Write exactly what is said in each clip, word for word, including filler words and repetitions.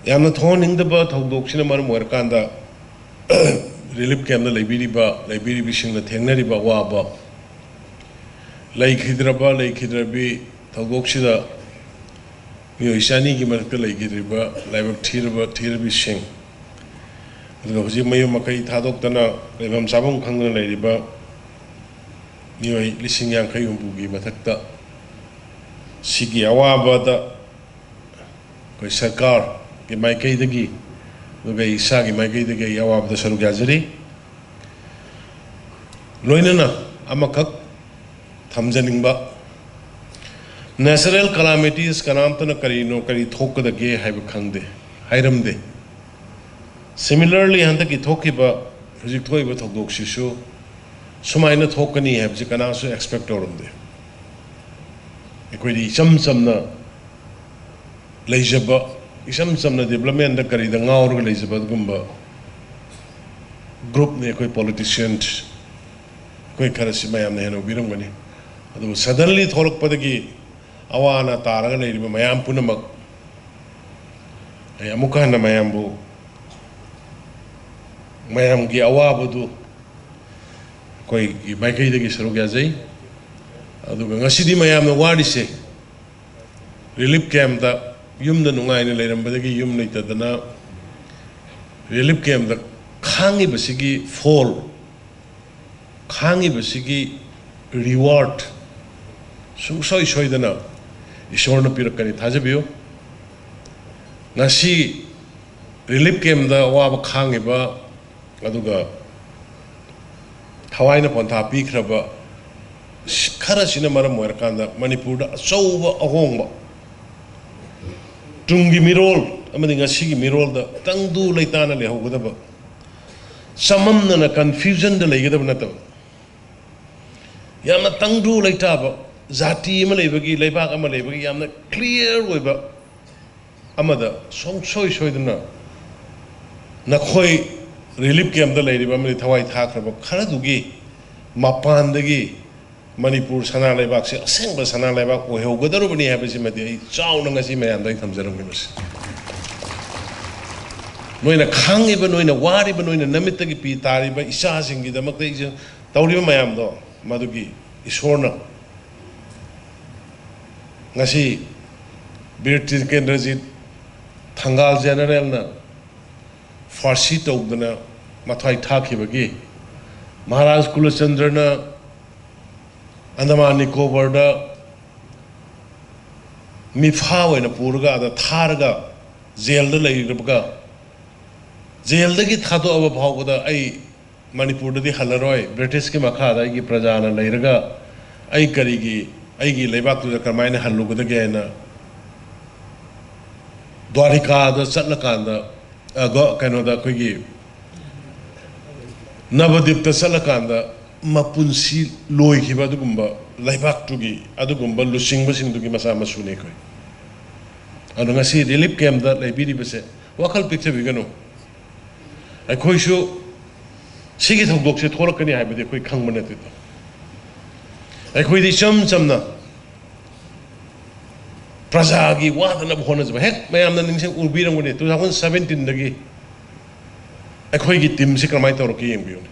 ꯌꯥꯝꯅ ꯊꯣꯛꯍꯟꯅꯤꯡꯗꯕ ꯊꯧꯗꯣꯛꯁꯤꯅ ꯃꯔꯝ ꯑꯣꯏꯔꯀꯥꯟꯗ ꯔꯤꯂꯤꯐ ꯀꯦꯝꯞꯇ ꯂꯩꯕꯤꯔꯤꯕ, ꯂꯩꯕꯤꯔꯤꯕꯁꯤꯡꯅ ꯊꯦꯡꯅꯔꯤꯕ ꯑꯋꯥꯕ, ꯂꯩꯈꯤꯗ꯭ꯔꯕ, ꯂꯩꯈꯤꯗ꯭ꯔꯕꯤ ꯊꯧꯗꯣꯛꯁꯤꯗ ꯃꯤꯑꯣꯏ ꯆꯅꯤꯒꯤ ꯃꯔꯛꯇ ꯂꯩꯈꯤꯗ꯭ꯔꯤꯕ ꯂꯥꯏꯕꯛ ꯊꯤꯔꯕ, ꯊꯤꯔꯕꯤꯁꯤꯡ, ꯑꯗꯨꯒ ꯍꯧꯖꯤꯛ ꯃꯌꯨꯝ ꯃꯀꯩ ꯊꯥꯗꯣꯛꯇꯅ ꯂꯩꯐꯝ ꯆꯥꯐꯝ ꯈꯪꯗꯅ ꯂꯩꯔꯤꯕ ꯃꯤꯑꯣꯏ ꯂꯤꯁꯤꯡ ꯌꯥꯡꯈꯩ ꯍꯨꯝꯐꯨꯒꯤ ꯃꯊꯛꯇ ꯁꯤꯒꯤ ꯑꯋꯥꯕꯗ ꯑꯩꯈꯣꯏ ꯁꯔꯀꯥꯔꯒꯤ ꯃꯥꯏꯀꯩꯗꯒꯤ, ꯑꯗꯨꯒ ꯑꯩ ꯏꯁꯥꯒꯤ ꯃꯥꯏꯀꯩꯗꯒꯤ ꯑꯩ ꯑꯋꯥꯕꯗ ꯁꯔꯨꯛ ꯌꯥꯖꯔꯤ꯫ ꯂꯣꯏꯅꯅ ꯑꯃꯈꯛ ꯊꯝꯖꯅꯤꯡꯕ, natural calamities ꯀꯅꯥꯝꯇꯅ ꯀꯔꯤꯅꯣ, ꯀꯔꯤ ꯊꯣꯛꯀꯗꯒꯦ ꯍꯥꯏꯕ ꯈꯪꯗꯦ, ꯍꯥꯏꯔꯝꯗꯦ꯫ Similarly, ꯍꯟꯗꯛꯀꯤ ꯊꯣꯛꯈꯤꯕ, ꯍꯧꯖꯤꯛ ꯊꯣꯛꯏꯕ ꯊꯧꯗꯣꯛꯁꯤꯁꯨ ꯁꯨꯃꯥꯏꯅ ꯊꯣꯛꯀꯅꯤ ꯍꯥꯏꯕꯁꯤ ꯀꯅꯥꯁꯨ expect ꯇꯧꯔꯝꯗꯦ꯫ ꯑꯩꯈꯣꯏꯗꯤ ꯏꯆꯝ ꯆꯝꯅ ꯂꯩꯖꯕ, ꯏꯆꯝ ꯆꯝꯅ developmentꯗ ꯀꯔꯤꯗ ꯉꯥꯎꯔꯒ ꯂꯩꯖꯕ ꯑꯗꯨꯒꯨꯝꯕ groupꯅꯤ ꯑꯩꯈꯣꯏ politicians꯫ ꯑꯩꯈꯣꯏ ꯈꯔꯁꯤ ꯃꯌꯥꯝꯅ ꯍꯦꯟꯅ ꯎꯕꯤꯔꯝꯒꯅꯤ꯫ ꯑꯗꯨꯕꯨ suddenly ꯊꯣꯛꯂꯛꯄꯗꯒꯤ ꯑꯋꯥ ꯑꯅꯥ ꯇꯥꯔꯒ ꯂꯩꯔꯤꯕ ꯃꯌꯥꯝ ꯄꯨꯝꯅꯃꯛ ꯑꯩ ꯑꯃꯨꯛꯀ ꯍꯟꯅ ꯃꯌꯥꯝꯕꯨ, ꯃꯌꯥꯝꯒꯤ ꯑꯋꯥꯕꯗꯨ ꯑꯩꯈꯣꯏꯒꯤ ꯃꯥꯏꯀꯩꯗꯒꯤ ꯁꯔꯨꯛ ꯌꯥꯖꯩ꯫ ꯑꯗꯨꯒ ꯉꯁꯤꯗꯤ ꯃꯌꯥꯝꯅ ꯋꯥꯔꯤꯁꯦ, ꯔꯤꯂꯤꯐ ꯀꯦꯝꯞꯇ ꯌꯨꯝꯗ ꯅꯨꯡꯉꯥꯏꯅ ꯂꯩꯔꯝꯕꯗꯒꯤ ꯌꯨꯝ ꯂꯩꯇꯗꯅ ꯔꯤꯂꯤꯐ ꯀꯦꯝꯞꯇ ꯈꯥꯡꯉꯤꯕꯁꯤꯒꯤ ꯐꯣꯜ, ꯈꯥꯡꯉꯤꯕꯁꯤꯒꯤ ꯔꯤꯋꯥꯔꯗ ꯁꯨꯡꯁꯣꯏ ꯁꯣꯏꯗꯅ ꯏꯁꯣꯔꯅ ꯄꯤꯔꯛꯀꯅꯤ, ꯊꯥꯖꯕꯤꯌꯨ꯫ ꯉꯁꯤ ꯔꯤꯂꯤꯐ ꯀꯦꯝꯞꯇ ꯑꯋꯥꯕ ꯈꯥꯡꯉꯤꯕ, ꯑꯗꯨꯒ ꯊꯋꯥꯏꯅ ꯄꯣꯟꯊꯥ ꯄꯤꯈ꯭ꯔꯕ ꯈꯔꯁꯤꯅ ꯃꯔꯝ ꯑꯣꯏꯔꯀꯥꯟꯗ ꯃꯅꯤꯄꯨꯔꯗ ꯑꯆꯧꯕ ꯑꯍꯣꯡꯕ, ꯇꯨꯡꯒꯤ ꯃꯤꯔꯣꯜ ꯑꯃꯗꯤ ꯉꯁꯤꯒꯤ ꯃꯤꯔꯣꯜꯗ ꯇꯪꯗꯨ ꯂꯩꯇꯥꯅ ꯂꯩꯍꯧꯒꯗꯕ, ꯆꯃꯝꯅꯅ confusionꯗ ꯂꯩꯒꯗꯕ ꯅꯠꯇꯕ, ꯌꯥꯝꯅ ꯇꯪꯗꯨ ꯂꯩꯇꯥꯕ, ꯖꯥꯇꯤ ꯑꯃ ꯂꯩꯕꯒꯤ, ꯂꯩꯕꯥꯛ ꯑꯃ ꯂꯩꯕꯒꯤ ꯌꯥꯝꯅ clear ꯑꯣꯏꯕ ꯑꯃꯗ ꯁꯨꯡꯁꯣꯏ ꯁꯣꯏꯗꯅ ꯅꯈꯣꯏ ꯔꯤꯂꯤꯐ ꯀꯦꯝꯞꯇ ꯂꯩꯔꯤꯕ ꯑꯃꯗꯤ ꯊꯋꯥꯏ ꯊꯥꯈ꯭ꯔꯕ ꯈꯔꯗꯨꯒꯤ ꯃꯄꯥꯟꯗꯒꯤ ꯃꯅꯤꯄꯨꯔ ꯁꯅꯥ ꯂꯩꯕꯥꯛꯁꯦ ꯑꯁꯦꯡꯕ ꯁꯅꯥ ꯂꯩꯕꯥꯛ ꯑꯣꯏꯍꯧꯒꯗꯧꯔꯕꯅꯤ ꯍꯥꯏꯕꯁꯤꯃꯗꯤ ꯑꯩ ꯆꯥꯎꯅ ꯉꯁꯤ ꯃꯌꯥꯝꯗ ꯑꯩ ꯊꯝꯖꯔꯝꯃꯤꯕꯁꯦ꯫ ꯅꯣꯏꯅ ꯈꯪꯉꯤꯕ, ꯅꯣꯏꯅ ꯋꯥꯔꯤꯕ, ꯅꯣꯏꯅ ꯅꯃꯤꯠꯇꯒꯤ ꯄꯤ ꯇꯥꯔꯤꯕ ꯏꯆꯥꯁꯤꯡꯒꯤꯗꯃꯛꯇ ꯏꯆꯦ ꯇꯧꯔꯤꯕ ꯃꯌꯥꯝꯗꯣ, ꯃꯗꯨꯒꯤ ꯏꯁꯣꯔꯅ ꯉꯁꯤ ꯕꯤꯔ ꯇꯤꯀꯦꯟꯗ꯭ꯔꯖꯤꯠ ꯊꯪꯒꯥꯜ ꯖꯦꯅꯔꯦꯜꯅ ꯐꯥꯔꯁꯤ ꯇꯧꯗꯅ ꯃꯊ꯭ꯋꯥꯏ ꯊꯥꯈꯤꯕꯒꯤ, ꯃꯍꯥꯔꯥꯖ ꯀꯨꯂꯆꯟꯗ꯭ꯔꯅ ꯑꯟꯗꯃꯥꯟ ꯅꯤꯀꯣꯕꯔꯗ ꯃꯤꯐꯥ ꯑꯣꯏꯅ ꯄꯨꯔꯒ ꯑꯗ ꯊꯥꯔꯒ ꯖꯦꯜꯗ ꯂꯩꯔꯕꯒ, ꯖꯦꯜꯗꯒꯤ ꯊꯥꯗꯣꯛꯑꯕ ꯐꯥꯎꯕꯗ ꯑꯩ ꯃꯅꯤꯄꯨꯔꯗꯗꯤ ꯍꯜꯂꯔꯣꯏ, ꯕ꯭ꯔꯤꯇꯤꯁꯀꯤ ꯃꯈꯥꯗ ꯑꯩꯒꯤ ꯄ꯭ꯔꯖꯥꯅ ꯂꯩꯔꯒ ꯑꯩ ꯀꯔꯤꯒꯤ, ꯑꯩꯒꯤ ꯂꯩꯕꯥꯛꯇꯨꯗ ꯀꯔꯝꯍꯥꯏꯅ ꯍꯜꯂꯨꯒꯗꯒꯦ ꯍꯥꯏꯅ ꯗ꯭ꯋꯥꯔꯤꯀꯥꯗ ꯆꯠꯂꯀꯥꯟꯗ, ꯑ, ꯒꯣ-, ꯀꯩꯅꯣꯗ, ꯑꯩꯈꯣꯏꯒꯤ ꯅꯕꯗꯤꯞꯇ ꯆꯠꯂꯀꯥꯟꯗ ꯃꯄꯨꯟꯁꯤ ꯂꯣꯏꯈꯤꯕ ꯑꯗꯨꯒꯨꯝꯕ ꯂꯩꯕꯥꯛꯇꯨꯒꯤ ꯑꯗꯨꯒꯨꯝꯕ ꯂꯨꯆꯤꯡꯕꯁꯤꯡꯗꯨꯒꯤ ꯃꯆꯥ ꯃꯁꯨꯅꯤ ꯑꯩꯈꯣꯏ꯫ ꯑꯗꯣ ꯉꯁꯤ ꯔꯤꯂꯤꯐ ꯀꯦꯝꯞꯇ ꯂꯩꯕꯤꯔꯤꯕꯁꯦ ꯋꯥꯈꯜ ꯄꯤꯛꯊꯕꯤꯒꯅꯨ꯫ ꯑꯩꯈꯣꯏꯁꯨ ꯁꯤꯒꯤ ꯊꯧꯗꯣꯛꯁꯦ ꯊꯣꯛꯂꯛꯀꯅꯤ ꯍꯥꯏꯕꯗꯤ ꯑꯩꯈꯣꯏ ꯈꯪꯕ ꯅꯠꯇꯦꯗꯣ꯫ ꯑꯩꯈꯣꯏꯗꯤ ꯏꯆꯝ ꯆꯝꯅ ꯄ꯭ꯔꯖꯥꯒꯤ ꯋꯥꯗꯅꯕ ꯍꯣꯠꯅꯖꯕ, ꯍꯦꯛ ꯃꯌꯥꯝꯅ ꯅꯤꯡꯁꯤꯡ ꯎꯕꯤꯔꯝꯒꯅꯤ, ꯇꯨ ꯊꯥꯎꯖꯟ ꯁꯕꯦꯟꯇꯤꯟꯗꯒꯤ ꯑꯩꯈꯣꯏꯒꯤ ꯇꯤꯝꯁꯤ ꯀꯔꯝꯍꯥꯏꯅ ꯇꯧꯔꯛꯀꯦ ꯌꯦꯡꯕꯤꯌꯨꯅꯦ꯫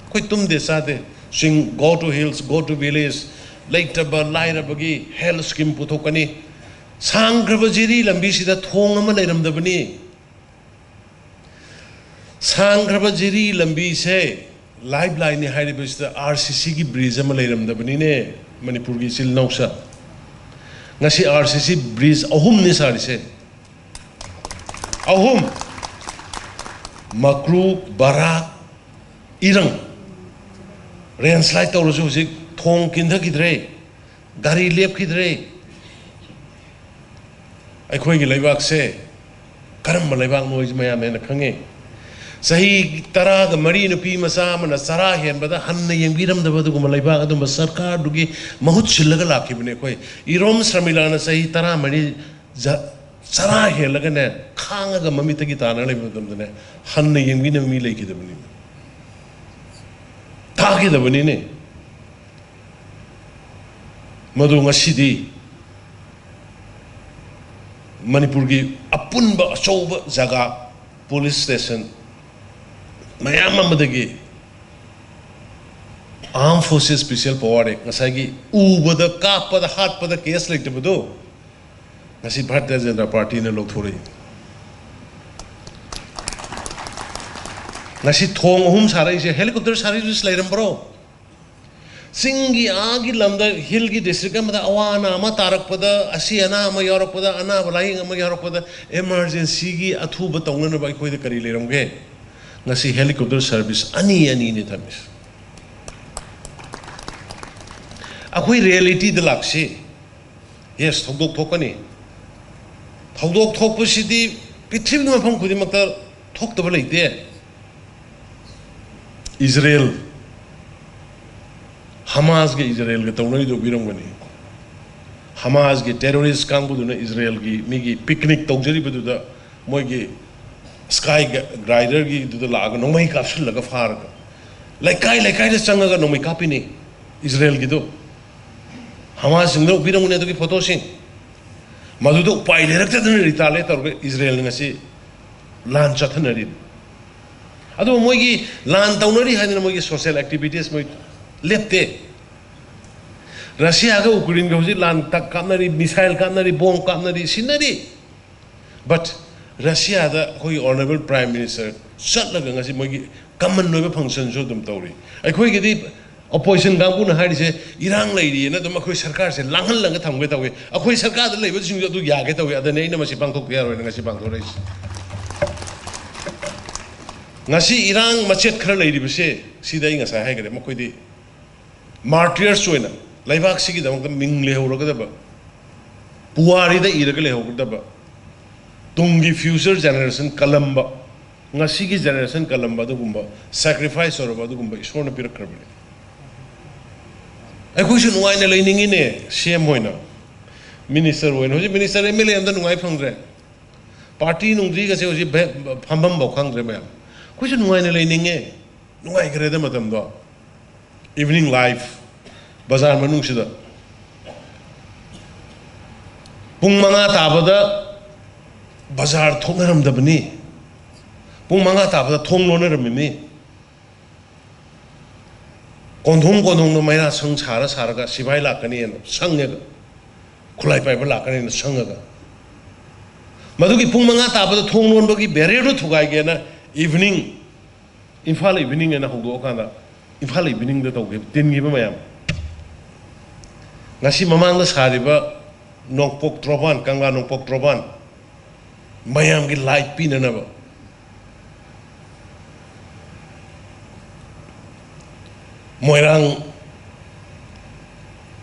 ꯑꯩꯈꯣꯏ ꯇꯨꯝꯗꯦ ꯆꯥꯗꯦ, ꯆꯤꯡ, go to hills, go to village, ꯂꯩꯇꯕ ꯂꯥꯏꯔꯕꯒꯤ ꯍꯦꯜꯊ ꯁ꯭ꯀꯤꯝ ꯄꯨꯊꯣꯛꯀꯅꯤ꯫ ꯁꯥꯡꯈ꯭ꯔꯕ ꯖꯤꯔꯤ ꯂꯝꯕꯤꯁꯤꯗ ꯊꯣꯡ ꯑꯃ ꯂꯩꯔꯝꯗꯕꯅꯤ꯫ ꯁꯥꯡꯈ꯭ꯔꯕ ꯖꯤꯔꯤ ꯂꯝꯕꯤꯁꯦ ꯂꯥꯏꯐ ꯂꯥꯏꯟꯅꯤ ꯍꯥꯏꯔꯤꯕꯁꯤꯗ ꯑꯥꯔ ꯁꯤ ꯁꯤꯒꯤ ꯕ꯭ꯔꯤꯖ ꯑꯃ ꯂꯩꯔꯝꯗꯕꯅꯤꯅꯦ, ꯃꯅꯤꯄꯨꯔꯒꯤ ꯏꯆꯤꯜ ꯏꯅꯥꯎꯁꯥ꯫ ꯉꯁꯤ ꯑꯥꯔ ꯁꯤ ꯁꯤ ꯕ꯭ꯔꯤꯖ ꯑꯍꯨꯝꯅꯤ ꯁꯥꯔꯤꯁꯦ꯫ ꯑꯍꯨꯝ, ꯃꯀ꯭ꯔꯨ, ꯕꯔꯥꯛ, ꯏꯔꯪ꯫ ꯂꯦꯟꯁ꯭ꯂꯥꯏꯠ ꯇꯧꯔꯁꯨ ꯍꯧꯖꯤꯛ ꯊꯣꯡ ꯀꯤꯟꯊꯈꯤꯗ꯭ꯔꯦ, ꯒꯥꯔꯤ ꯂꯦꯞꯈꯤꯗ꯭ꯔꯦ꯫ ꯑꯩꯈꯣꯏꯒꯤ ꯂꯩꯕꯥꯛꯁꯦ ꯀꯔꯝꯕ ꯂꯩꯕꯥꯛꯅꯣ ꯍꯥꯏꯁꯤ ꯃꯌꯥꯝꯅ ꯍꯦꯟꯅ ꯈꯪꯉꯤ꯫ ꯆꯍꯤ ꯇꯔꯥꯒ ꯃꯔꯤ ꯅꯨꯄꯤ ꯃꯆꯥ ꯑꯃꯅ ꯆꯔꯥ ꯍꯦꯟꯕꯗ ꯍꯟꯅ ꯌꯦꯡꯕꯤꯔꯝꯗꯕ ꯑꯗꯨꯒꯨꯝꯕ ꯂꯩꯕꯥꯛ ꯑꯗꯨꯝꯕ ꯁꯔꯀꯥꯔꯗꯨꯒꯤ ꯃꯍꯨꯠ ꯁꯤꯜꯂꯒ ꯂꯥꯛꯈꯤꯕꯅꯤ ꯑꯩꯈꯣꯏ꯫ ꯏꯔꯣꯝ ꯁꯔꯃꯤꯂꯥꯅ ꯆꯍꯤ ꯇꯔꯥꯃꯔꯤ ꯖ-, ꯆꯔꯥ ꯍꯦꯜꯂꯒꯅꯦ, ꯈꯥꯡꯉꯒ ꯃꯃꯤꯠꯇꯒꯤ ꯇꯥꯅ ꯂꯩꯕ ꯃꯇꯝꯗꯅꯦ, ꯍꯟꯅ ꯌꯦꯡꯕꯤꯅꯕ ꯃꯤ ꯂꯩꯈꯤꯗꯕꯅꯤ, ꯇꯥꯈꯤꯗꯕꯅꯤꯅꯦ꯫ ꯃꯗꯨ ꯉꯁꯤꯗꯤ ꯃꯅꯤꯄꯨꯔꯒꯤ ꯑꯄꯨꯟꯕ ꯑꯆꯧꯕ ꯖꯒꯥ ꯄꯨꯂꯤꯁ ꯁ꯭ꯇꯦꯁꯟ ꯃꯌꯥꯝ ꯑꯃꯗꯒꯤ ꯑꯥꯔꯝ ꯐꯣꯔꯁꯦꯁ ꯁ꯭ꯄꯦꯁꯤꯌꯦꯜ ꯄꯋꯥꯔ ꯑꯦꯛ, ꯉꯁꯥꯏꯒꯤ ꯎꯕꯗ, ꯀꯥꯞꯄꯗ, ꯍꯥꯠꯄꯗ ꯀꯦꯁ ꯂꯩꯇꯕꯗꯣ, ꯉꯁꯤ ꯚꯥꯔꯇꯤꯌ ꯖꯅꯇꯥ ꯄꯥꯔꯇꯤꯅ ꯂꯧꯊꯣꯔꯛꯏ꯫ ꯉꯁꯤ ꯊꯣꯡ ꯑꯍꯨꯝ ꯁꯥꯔꯛꯏꯁꯦ ꯍꯦꯂꯤꯀꯣꯞꯇꯔ ꯁꯥꯔꯚꯤꯁ ꯂꯩꯔꯝꯕ꯭ꯔꯣ? ꯆꯤꯡꯒꯤ ꯑꯥꯒꯤ ꯂꯝꯗ, ꯍꯤꯜꯒꯤ ꯗꯤꯁꯇ꯭ꯔꯤꯛ ꯑꯃꯗ ꯑꯋꯥ ꯑꯅꯥ ꯑꯃ ꯇꯥꯔꯛꯄꯗ, ꯑꯁꯤ ꯑꯅꯥ ꯑꯃ ꯌꯥꯎꯔꯛꯄꯗ, ꯑꯅꯥꯕ ꯂꯥꯌꯦꯡ ꯑꯃ ꯌꯥꯎꯔꯛꯄꯗ, ꯏꯃꯥꯔꯖꯦꯟꯁꯤꯒꯤ ꯑꯊꯨꯕ ꯇꯧꯅꯅꯕ ꯑꯩꯈꯣꯏꯗ ꯀꯔꯤ ꯂꯩꯔꯝꯒꯦ? ꯉꯁꯤ ꯍꯦꯂꯤꯀꯣꯞꯇꯔ ꯁꯥꯔꯚꯤꯁ ꯑꯅꯤ ꯑꯅꯤꯅꯤ ꯊꯝꯃꯤꯁꯦ꯫ ꯑꯩꯈꯣꯏ ꯔꯤꯌꯦꯂꯤꯇꯤꯗ ꯂꯥꯛꯁꯤ꯫ ꯌꯦꯁ, ꯊꯧꯗꯣꯛ ꯊꯣꯛꯀꯅꯤ꯫ ꯊꯧꯗꯣꯛ ꯊꯣꯛꯄꯁꯤꯗꯤ ꯄ꯭ꯔꯤꯊꯤꯕꯤꯒꯤ ꯃꯐꯝ ꯈꯨꯗꯤꯡꯃꯛꯇ ꯊꯣꯛꯇꯕ ꯂꯩꯇꯦ꯫ ꯏꯖꯔꯦꯜ, ꯍꯃꯥꯁꯒ ꯏꯖꯔꯦꯜꯒ ꯇꯧꯅꯔꯤꯗꯣ ꯎꯕꯤꯔꯝꯒꯅꯤ꯫ ꯍꯃꯥꯁꯒꯤ ꯇꯦꯔꯣꯔꯤꯁ ꯀꯥꯡꯕꯨꯗꯨꯅ ꯏꯖꯔꯦꯜꯒꯤ ꯃꯤꯒꯤ ꯄꯤꯛꯅꯤꯛ ꯇꯧꯖꯔꯤꯕꯗꯨꯗ, ꯃꯣꯏꯒꯤ ꯁ꯭ꯀꯥꯏ ꯒ꯭ꯔꯥꯏꯗꯔꯒꯤꯗꯨꯗ ꯂꯥꯛꯑꯒ ꯅꯣꯡꯃꯩ ꯀꯥꯞꯁꯤꯜꯂꯒ ꯐꯥꯔꯒ, ꯂꯩꯀꯥꯏ ꯂꯩꯀꯥꯏꯗ ꯆꯪꯉꯒ ꯅꯣꯡꯃꯩ ꯀꯥꯞꯄꯤꯅꯤ ꯏꯖꯔꯦꯜꯒꯤꯗꯣ꯫ ꯍꯃꯥꯁꯁꯤꯡꯗ ꯎꯕꯤꯔꯝꯒꯅꯤ ꯑꯗꯨꯒꯤ ꯐꯣꯇꯣꯁꯤꯡ꯫ ꯃꯗꯨꯗ ꯎꯄꯥꯏ ꯂꯩꯔꯛꯇꯗꯅ ꯔꯤꯇꯥꯂꯦꯠ ꯇꯧꯔꯒ ꯏꯖꯔꯦꯜꯅ ꯉꯁꯤ ꯂꯥꯟ ꯆꯠꯊꯅꯔꯤ꯫ ꯑꯗꯨꯕꯨ ꯃꯣꯏꯒꯤ ꯂꯥꯟ ꯇꯧꯅꯔꯤ ꯍꯥꯏꯗꯅ ꯃꯣꯏꯒꯤ ꯁꯣꯁꯤꯌꯦꯜ ꯑꯦꯛꯇꯤꯚꯤꯇꯤꯁ ꯃꯣꯏ ꯂꯦꯞꯇꯦ꯫ ꯔꯁꯤꯌꯥꯒ ꯎꯀ꯭ꯔꯦꯟꯒ ꯍꯧꯖꯤꯛ ꯂꯥꯟ ꯇꯛ ꯀꯥꯞꯅꯔꯤ, ꯃꯤꯁꯥꯏꯜ ꯀꯥꯞꯅꯔꯤ, ꯕꯣꯝ ꯀꯥꯞꯅꯔꯤ, ꯁꯤꯟꯅꯔꯤ꯫ ꯕꯠ ꯔꯁꯤꯌꯥꯗ ꯑꯩꯈꯣꯏꯒꯤ ꯑꯣꯅꯔꯦꯕꯜ ꯄ꯭ꯔꯥꯏꯝ ꯃꯤꯅꯤꯁꯇꯔ ꯆꯠꯂꯒ ꯉꯁꯤ ꯃꯣꯏꯒꯤ ꯀꯃꯟ ꯑꯣꯏꯕ ꯐꯪꯁꯟꯁꯨ ꯑꯗꯨꯝ ꯇꯧꯔꯤ꯫ ꯑꯩꯈꯣꯏꯒꯤꯗꯤ ꯑꯣꯄꯣꯖꯤꯁꯟ ꯀꯥꯡꯕꯨꯅ ꯍꯥꯏꯔꯤꯁꯦ ꯏꯔꯥꯡ ꯂꯩꯔꯤꯑꯅ ꯑꯗꯨꯝ ꯑꯩꯈꯣꯏ ꯁꯔꯀꯥꯔꯁꯦ ꯂꯥꯡꯍꯜꯂꯒ ꯊꯝꯒꯦ ꯇꯧꯏ꯫ ꯑꯩꯈꯣꯏ ꯁꯔꯀꯥꯔꯗ ꯂꯩꯕꯁꯤꯡꯁꯨ ꯑꯗꯨ ꯌꯥꯒꯦ ꯇꯧꯏ꯫ ꯑꯗꯨꯅ ꯑꯩꯅ ꯃꯁꯤ ꯄꯥꯡꯊꯣꯛꯇ ꯌꯥꯔꯣꯏꯅ ꯉꯁꯤ ꯄꯥꯡꯊꯣꯔꯛꯏꯁꯦ꯫ ꯉꯁꯤ ꯏꯔꯥꯡ ꯃꯆꯦꯠ ꯈꯔ ꯂꯩꯔꯤꯕꯁꯦ ꯁꯤꯗ ꯑꯩ ꯉꯁꯥꯏ ꯍꯥꯏꯈ꯭ꯔꯦ, ꯃꯈꯣꯏꯗꯤ ꯃꯥꯔꯇꯤꯌꯔꯁ ꯑꯣꯏꯅ ꯂꯩꯕꯥꯛꯁꯤꯒꯤꯗꯃꯛꯇ ꯃꯤꯡ ꯂꯩꯍꯧꯔꯒꯗꯕ, ꯄꯨꯋꯥꯔꯤꯗ ꯏꯔꯒ ꯂꯩꯍꯧꯒꯗꯕ, ꯇꯨꯡꯒꯤ ꯐ꯭ꯌꯨꯆꯔ ꯖꯦꯅꯦꯔꯦꯁꯟ ꯀꯜꯂꯝꯕ, ꯉꯁꯤꯒꯤ ꯖꯦꯅꯦꯔꯦꯁꯟ ꯀꯜꯂꯝꯕ ꯑꯗꯨꯒꯨꯝꯕ, ꯁꯦꯀ꯭ꯔꯤꯐꯥꯏꯁ ꯇꯧꯔꯕ ꯑꯗꯨꯒꯨꯝꯕ ꯏꯁꯣꯔꯅ ꯄꯤꯔꯛꯈ꯭ꯔꯕꯅꯤ꯫ ꯑꯩꯈꯣꯏꯁꯨ ꯅꯨꯡꯉꯥꯏꯅ ꯂꯩꯅꯤꯡꯉꯤꯅꯦ, ꯁꯤ ꯑꯦꯝ ꯑꯣꯏꯅ, ꯃꯤꯅꯤꯁꯇꯔ ꯑꯣꯏꯅ꯫ ꯍꯧꯖꯤꯛ ꯃꯤꯅꯤꯁꯇꯔ, ꯑꯦꯝ ꯑꯦꯜ ꯑꯦ ꯑꯝꯇ ꯅꯨꯡꯉꯥꯏ ꯐꯪꯗ꯭ꯔꯦ꯫ ꯄꯥꯔꯇꯤ ꯅꯨꯡꯇꯤꯒꯁꯦ ꯍꯧꯖꯤꯛ ꯐꯝꯐꯝꯐꯥꯎ ꯈꯪꯗ꯭ꯔꯦ ꯃꯌꯥꯝ꯫ ꯑꯩꯈꯣꯏꯁꯨ ꯅꯨꯡꯉꯥꯏꯅ ꯂꯩꯅꯤꯡꯉꯦ, ꯅꯨꯡꯉꯥꯏꯈ꯭ꯔꯦꯗ ꯃꯇꯝꯗꯣ꯫ ꯏꯚꯤꯅꯤꯡ ꯂꯥꯏꯐ, ꯕꯖꯥꯔ ꯃꯅꯨꯡꯁꯤꯗ ꯄꯨꯡ ꯃꯉꯥ ꯇꯥꯕꯗ ꯕꯖꯥꯔ ꯊꯣꯛꯅꯔꯝꯗꯕꯅꯤ꯫ ꯄꯨꯡ ꯃꯉꯥ ꯇꯥꯕꯗ ꯊꯣꯡ ꯂꯣꯟꯅꯔꯝꯃꯤꯅꯤ꯫ ꯀꯣꯟꯊꯣꯡ ꯀꯣꯟꯊꯣꯡꯗ ꯃꯩꯔꯥ ꯁꯪ ꯁꯥꯔ ꯁꯥꯔꯒ ꯁꯤꯐꯥꯏ ꯂꯥꯛꯀꯅꯤꯅ ꯁꯪꯉꯒ, ꯈꯨꯠꯂꯥꯏ ꯄꯥꯏꯕ ꯂꯥꯛꯀꯅꯤꯅ ꯁꯪꯉꯒ, ꯃꯗꯨꯒꯤ ꯄꯨꯡ ꯃꯉꯥ ꯇꯥꯕꯗ ꯊꯣꯡ ꯂꯣꯟꯕꯒꯤ ꯕꯦꯔꯤꯌꯔꯗꯨ ꯊꯨꯒꯥꯏꯒꯦꯅ ꯏꯚꯤꯅꯤꯡ, ꯏꯝꯐꯥꯜ ꯏꯚꯤꯅꯤꯡ ꯍꯥꯏꯅ ꯍꯧꯗꯣꯛꯑꯀꯥꯟꯗ ꯏꯝꯐꯥꯜ ꯏꯚꯤꯅꯤꯡꯗ ꯇꯧꯈꯤꯕ, ꯇꯤꯟꯈꯤꯕ ꯃꯌꯥꯝ꯫ ꯉꯁꯤ ꯃꯃꯥꯡꯗ ꯁꯥꯔꯤꯕ ꯅꯣꯡꯄꯣꯛ ꯇ꯭ꯔꯣꯕꯥꯟ, ꯀꯪꯂꯥ ꯅꯣꯡꯄꯣꯛ ꯇ꯭ꯔꯣꯕꯥꯟ, ꯃꯌꯥꯝꯒꯤ ꯂꯥꯏꯠ ꯄꯤꯅꯅꯕ꯫ ꯃꯣꯏꯔꯥꯡ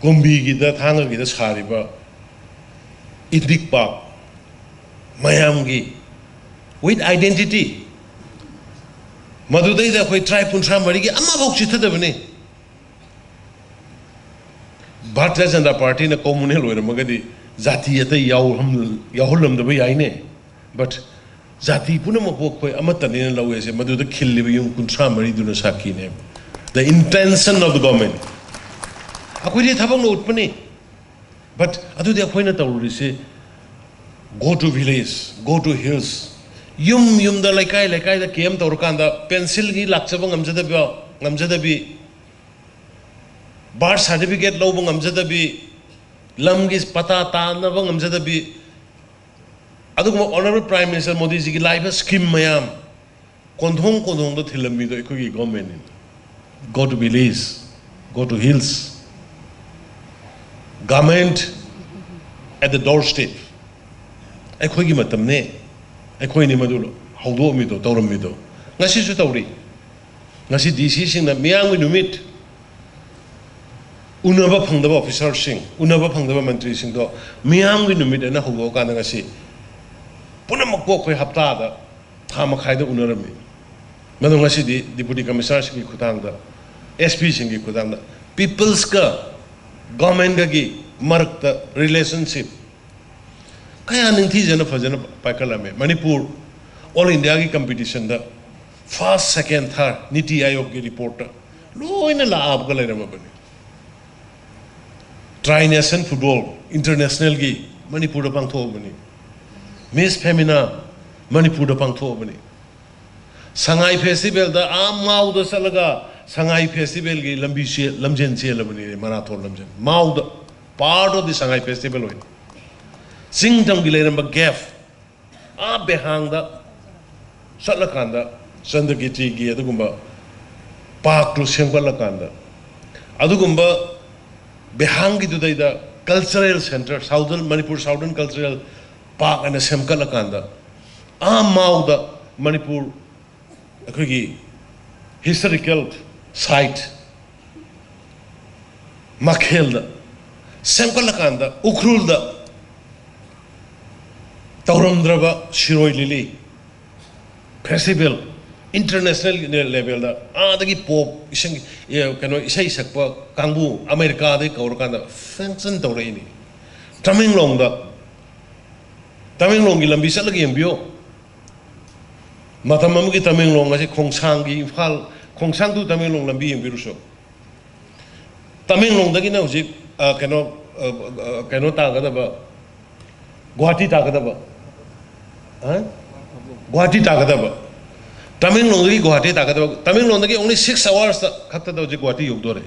ꯀꯨꯝꯕꯤꯒꯤꯗ, ꯊꯥꯡꯒꯒꯤꯗ ꯁꯥꯔꯤꯕ ꯏꯗꯤꯛ ꯄꯥꯛ, ꯃꯌꯥꯝꯒꯤ with identity, ꯃꯗꯨꯗꯩꯗ ꯑꯩꯈꯣꯏ ꯇ꯭ꯔꯥꯏꯕ ꯀꯨꯟꯊ꯭ꯔꯥ ꯃꯔꯤꯒꯤ ꯑꯃꯐꯥꯎ ꯆꯤꯠꯊꯗꯕꯅꯤ꯫ ꯚꯥꯔꯇꯤꯌ ꯖꯅꯇꯥ ꯄꯥꯔꯇꯤꯅ ꯀꯣꯃꯨꯅꯦꯜ ꯑꯣꯏꯔꯝꯃꯒꯗꯤ ꯖꯥꯇꯤ ꯑꯇꯩ ꯌꯥꯎꯍꯟ-, ꯌꯥꯎꯍꯜꯂꯝꯗꯕ ꯌꯥꯏꯅꯦ꯫ But ꯖꯥꯇꯤ ꯄꯨꯝꯅꯃꯛꯄꯨ ꯑꯩꯈꯣꯏ ꯑꯃꯠꯇꯅꯦꯅ ꯂꯧꯋꯦꯁꯦ, ꯃꯗꯨꯗ ꯈꯤꯜꯂꯤꯕ ꯌꯨꯝ ꯀꯨꯟꯊ꯭ꯔꯥ ꯃꯔꯤꯗꯨꯅ ꯁꯥꯈꯤꯅꯦ꯫ The intention of the government꯫ ꯑꯩꯈꯣꯏꯗꯤ ꯊꯕꯛꯅ ꯎꯠꯄꯅꯤ꯫ But ꯑꯗꯨꯗꯤ ꯑꯩꯈꯣꯏꯅ ꯇꯧꯔꯨꯔꯤꯁꯤ, go to village, go to hills, ꯌꯨꯝ ꯌꯨꯝꯗ, ꯂꯩꯀꯥꯏ ꯂꯩꯀꯥꯏꯗ ꯀꯦꯝ ꯇꯧꯔꯀꯥꯟꯗ ꯄꯦꯟꯁꯤꯜꯒꯤ ꯂꯥꯛꯆꯕ ꯉꯝꯖꯗꯕ, ꯉꯝꯖꯗꯕꯤ, ꯕꯥꯔꯊ ꯁꯥꯔꯇꯤꯐꯤꯀꯦꯠ ꯂꯧꯕ ꯉꯝꯖꯗꯕꯤ, ꯂꯝꯒꯤ ꯄꯇꯥ ꯇꯥꯟꯅꯕ ꯉꯝꯖꯗꯕꯤ, ꯑꯗꯨꯒꯨꯝꯕ ꯑꯣꯅꯔꯦꯕꯜ ꯄ꯭ꯔꯥꯏꯝ ꯃꯤꯅꯤꯁꯇꯔ ꯃꯣꯗꯤꯖꯤꯒꯤ ꯂꯥꯛꯏꯕ ꯁ꯭ꯀꯤꯝ ꯃꯌꯥꯝ ꯀꯣꯟꯊꯣꯡ ꯀꯣꯟꯊꯣꯡꯗ ꯊꯤꯜꯂꯝꯃꯤꯗꯣ ꯑꯩꯈꯣꯏꯒꯤ ꯒꯣꯔꯃꯦꯟꯅꯤ꯫ Go to village, go to hills, government at the doorstep꯫ ꯑꯩꯈꯣꯏꯒꯤ ꯃꯇꯝꯅꯦ, ꯑꯩꯈꯣꯏꯅꯤ ꯃꯗꯨ ꯍꯧꯗꯣꯛꯑꯝꯃꯤꯗꯣ, ꯇꯧꯔꯝꯃꯤꯗꯣ꯫ ꯉꯁꯤꯁꯨ ꯇꯧꯔꯤ꯫ ꯉꯁꯤ ꯗꯤ ꯁꯤꯁꯤꯡꯅ ꯃꯤꯌꯥꯝꯒꯤ ꯅꯨꯃꯤꯠ, ꯎꯅꯕ ꯐꯪꯗꯕ ꯑꯣꯐꯤꯁꯥꯔꯁꯤꯡ, ꯎꯅꯕ ꯐꯪꯗꯕ ꯃꯟꯇ꯭ꯔꯤꯁꯤꯡꯗꯣ ꯃꯤꯌꯥꯝꯒꯤ ꯅꯨꯃꯤꯠ ꯑꯅ ꯍꯧꯗꯣꯛꯑꯀꯥꯟꯗ ꯉꯁꯤ ꯄꯨꯝꯅꯃꯛꯄꯨ ꯑꯩꯈꯣꯏ ꯍꯞꯇꯥꯗ ꯊꯥ ꯃꯈꯥꯏꯗ ꯎꯅꯔꯝꯃꯤ꯫ ꯃꯗꯨ ꯉꯁꯤꯗꯤ ꯗꯤꯄꯨꯇꯤ ꯀꯃꯤꯁꯅꯔꯁꯤꯡꯒꯤ ꯈꯨꯠꯊꯥꯡꯗ, ꯑꯦꯁ ꯄꯤꯁꯤꯡꯒꯤ ꯈꯨꯠꯊꯥꯡꯗ, ꯄꯤꯄꯜꯁꯀ ꯒꯣꯔꯃꯦꯟꯒꯒꯤ ꯃꯔꯛꯇ ꯔꯤꯂꯦꯁꯟꯁꯤꯞ ꯀꯌꯥ ꯅꯤꯡꯊꯤꯖꯅ ꯐꯖꯅ ꯄꯥꯏꯈꯠꯂꯝꯃꯦ꯫ ꯃꯅꯤꯄꯨꯔ ꯑꯣꯜ ꯏꯟꯗꯤꯌꯥꯒꯤ ꯀꯝꯄꯤꯇꯤꯁꯟꯗ ꯐꯥꯔꯁ, ꯁꯦꯀꯦꯟ, ꯊꯥꯔꯠ, ꯅꯤꯇꯤ ꯑꯥꯌꯣꯒꯀꯤ ꯔꯤꯄꯣꯔꯠꯇ ꯂꯣꯏꯅ ꯂꯥꯛꯑꯒ ꯂꯩꯔꯝꯃꯕꯅꯤ꯫ ꯇ꯭ꯔꯥꯏ ꯅꯦꯁꯟ ꯐꯨꯠꯕꯣꯜ ꯏꯟꯇꯔꯅꯦꯁꯅꯦꯜꯒꯤ ꯃꯅꯤꯄꯨꯔꯗ ꯄꯥꯡꯊꯣꯛꯑꯕꯅꯤ꯫ ꯃꯤꯁ ꯐꯦꯃꯤꯅꯥ ꯃꯅꯤꯄꯨꯔꯗ ꯄꯥꯡꯊꯣꯛꯑꯕꯅꯤ꯫ ꯁꯉꯥꯏ ꯐꯦꯁꯇꯤꯚꯦꯜꯗ ꯑꯥ ꯃꯥꯎꯗ ꯆꯠꯂꯒ ꯁꯉꯥꯏ ꯐꯦꯁꯇꯤꯚꯦꯜꯒꯤ ꯂꯝꯕꯤ ꯆꯦ-, ꯂꯝꯖꯦꯟ ꯆꯦꯜꯂꯕꯅꯤꯅꯦ, ꯃꯔꯥꯊꯣꯟ ꯂꯝꯖꯦꯟ꯫ ꯃꯥꯎꯗ, part of the Sangai festival ꯑꯣꯏꯅ꯫ ꯆꯤꯡ ꯇꯝꯒꯤ ꯂꯩꯔꯝꯕ gap, ꯑꯥ ꯕꯦꯍꯥꯡꯗ ꯆꯠꯂꯀꯥꯟꯗ ꯆꯟꯗ꯭ꯔꯀꯤꯔꯇꯤꯒꯤ ꯑꯗꯨꯒꯨꯝꯕ parkꯇꯨ ꯁꯦꯝꯒꯠꯂꯀꯥꯟꯗ, ꯑꯗꯨꯒꯨꯝꯕ ꯕꯦꯍꯥꯡꯒꯤꯗꯨꯗꯩꯗ cultural centre, Southern, Manipur Southern Cultural Park ꯍꯥꯏꯅ ꯁꯦꯝꯒꯠꯂꯀꯥꯟꯗ, ꯑꯥ ꯃꯥꯎꯗ ꯃꯅꯤꯄꯨꯔ ꯑꯩꯈꯣꯏꯒꯤ historical site ꯃꯈꯦꯜꯗ ꯁꯦꯝꯒꯠꯂꯀꯥꯟꯗ, ꯎꯈ꯭ꯔꯨꯜꯗ ꯇꯧꯔꯝꯗ꯭ꯔꯕ ꯁꯤꯔꯣꯏ ꯂꯤꯂꯤ festival, international levelꯗ ꯑꯥꯗꯒꯤ pop ꯏꯁꯩ, ꯑꯦ, ꯀꯩꯅꯣ, ꯏꯁꯩ ꯁꯛꯄ ꯀꯥꯡꯕꯨ ꯑꯃꯦꯔꯤꯀꯥꯗꯒꯤ ꯀꯧꯔꯀꯥꯟꯗ function ꯇꯧꯔꯛꯏꯅꯤ꯫ ꯇꯃꯦꯡꯂꯣꯡꯗ, ꯇꯃꯦꯡꯂꯣꯡꯒꯤ ꯂꯝꯕꯤ ꯆꯠꯂꯒ ꯌꯦꯡꯕꯤꯌꯨ꯫ ꯃꯇꯝ ꯑꯃꯒꯤ ꯇꯃꯦꯡꯂꯣꯡ ꯑꯁꯤ ꯈꯣꯡꯁꯥꯡꯒꯤ ꯏꯝꯐꯥꯜ, ꯈꯣꯡꯁꯥꯡ to ꯇꯃꯦꯡꯂꯣꯡ ꯂꯝꯕꯤ ꯌꯦꯡꯕꯤꯔꯨꯁꯨ꯫ ꯇꯃꯦꯡꯂꯣꯡꯗꯒꯤꯅ ꯍꯧꯖꯤꯛ, ꯑ, ꯀꯩꯅꯣ, ꯑ, ꯑ, ꯀꯩꯅꯣ ꯇꯥꯒꯗꯕ, ꯒꯨꯍꯥꯇꯤ ꯇꯥꯒꯗꯕ, ꯑ? Guwahati ꯇꯥꯒꯗꯕ, ꯇꯃꯦꯡꯂꯣꯡꯗꯒꯤ Guwahati ꯇꯥꯒꯗꯕ, ꯇꯃꯦꯡꯂꯣꯡꯗꯒꯤ only six hours ꯈꯛꯇꯗ ꯍꯧꯖꯤꯛ ꯒꯨꯍꯥꯇꯤ ꯌꯧꯗꯣꯔꯦ꯫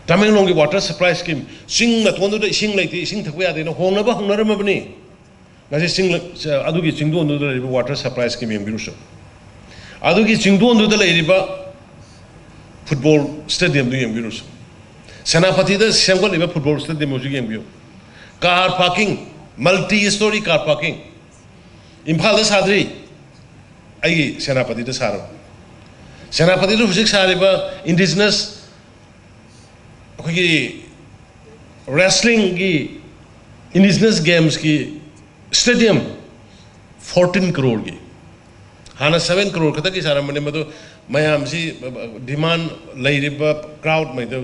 ꯇꯃꯦꯡꯂꯣꯡꯒꯤ water supply scheme, ꯆꯤꯡ ꯃꯇꯣꯟꯗꯨꯗ ꯏꯁꯤꯡ ꯂꯩꯇꯦ, ꯏꯁꯤꯡ ꯊꯛꯄ ꯌꯥꯗꯦꯅ ꯍꯣꯡꯅꯕ ꯍꯧꯅꯔꯝꯃꯕꯅꯤ꯫ ꯉꯁꯤ ꯆꯤꯡ, ꯑꯗꯨꯒꯤ ꯆꯤꯡꯗꯣꯟꯗꯨꯗ ꯂꯩꯔꯤꯕ water supply scheme ꯌꯦꯡꯕꯤꯔꯨꯁꯨ꯫ ꯑꯗꯨꯒꯤ ꯆꯤꯡꯗꯣꯟꯗꯨꯗ ꯂꯩꯔꯤꯕ football stadiumꯗꯨ ꯌꯦꯡꯕꯤꯔꯨꯁꯨ꯫ ꯁꯦꯅꯥꯄꯇꯤꯗ ꯁꯦꯝꯒꯠꯂꯤꯕ football stadium ꯍꯧꯖꯤꯛ ꯌꯦꯡꯕꯤꯌꯨ꯫ Car parking, multi story car parking꯫ ꯏꯝꯐꯥꯜꯗ ꯁꯥꯗ꯭ꯔꯤ, ꯑꯩꯒꯤ ꯁꯦꯅꯥꯄꯇꯤꯗ ꯁꯥꯔꯕ꯫ ꯁꯦꯅꯥꯄꯇꯤꯗ ꯍꯧꯖꯤꯛ ꯁꯥꯔꯤꯕ indigenous, ꯑꯩꯈꯣꯏꯒꯤ wrestlingꯒꯤ, indigenous gamesꯀꯤ stadium fourteen crore꯫ ꯍꯥꯟꯅ seven crore ꯈꯛꯇꯒꯤ ꯁꯥꯔꯝꯕꯅꯤ, ꯃꯗꯨ ꯃꯌꯥꯝꯁꯤ demand, ꯂꯩꯔꯤꯕ crowd ꯃꯩꯗꯨ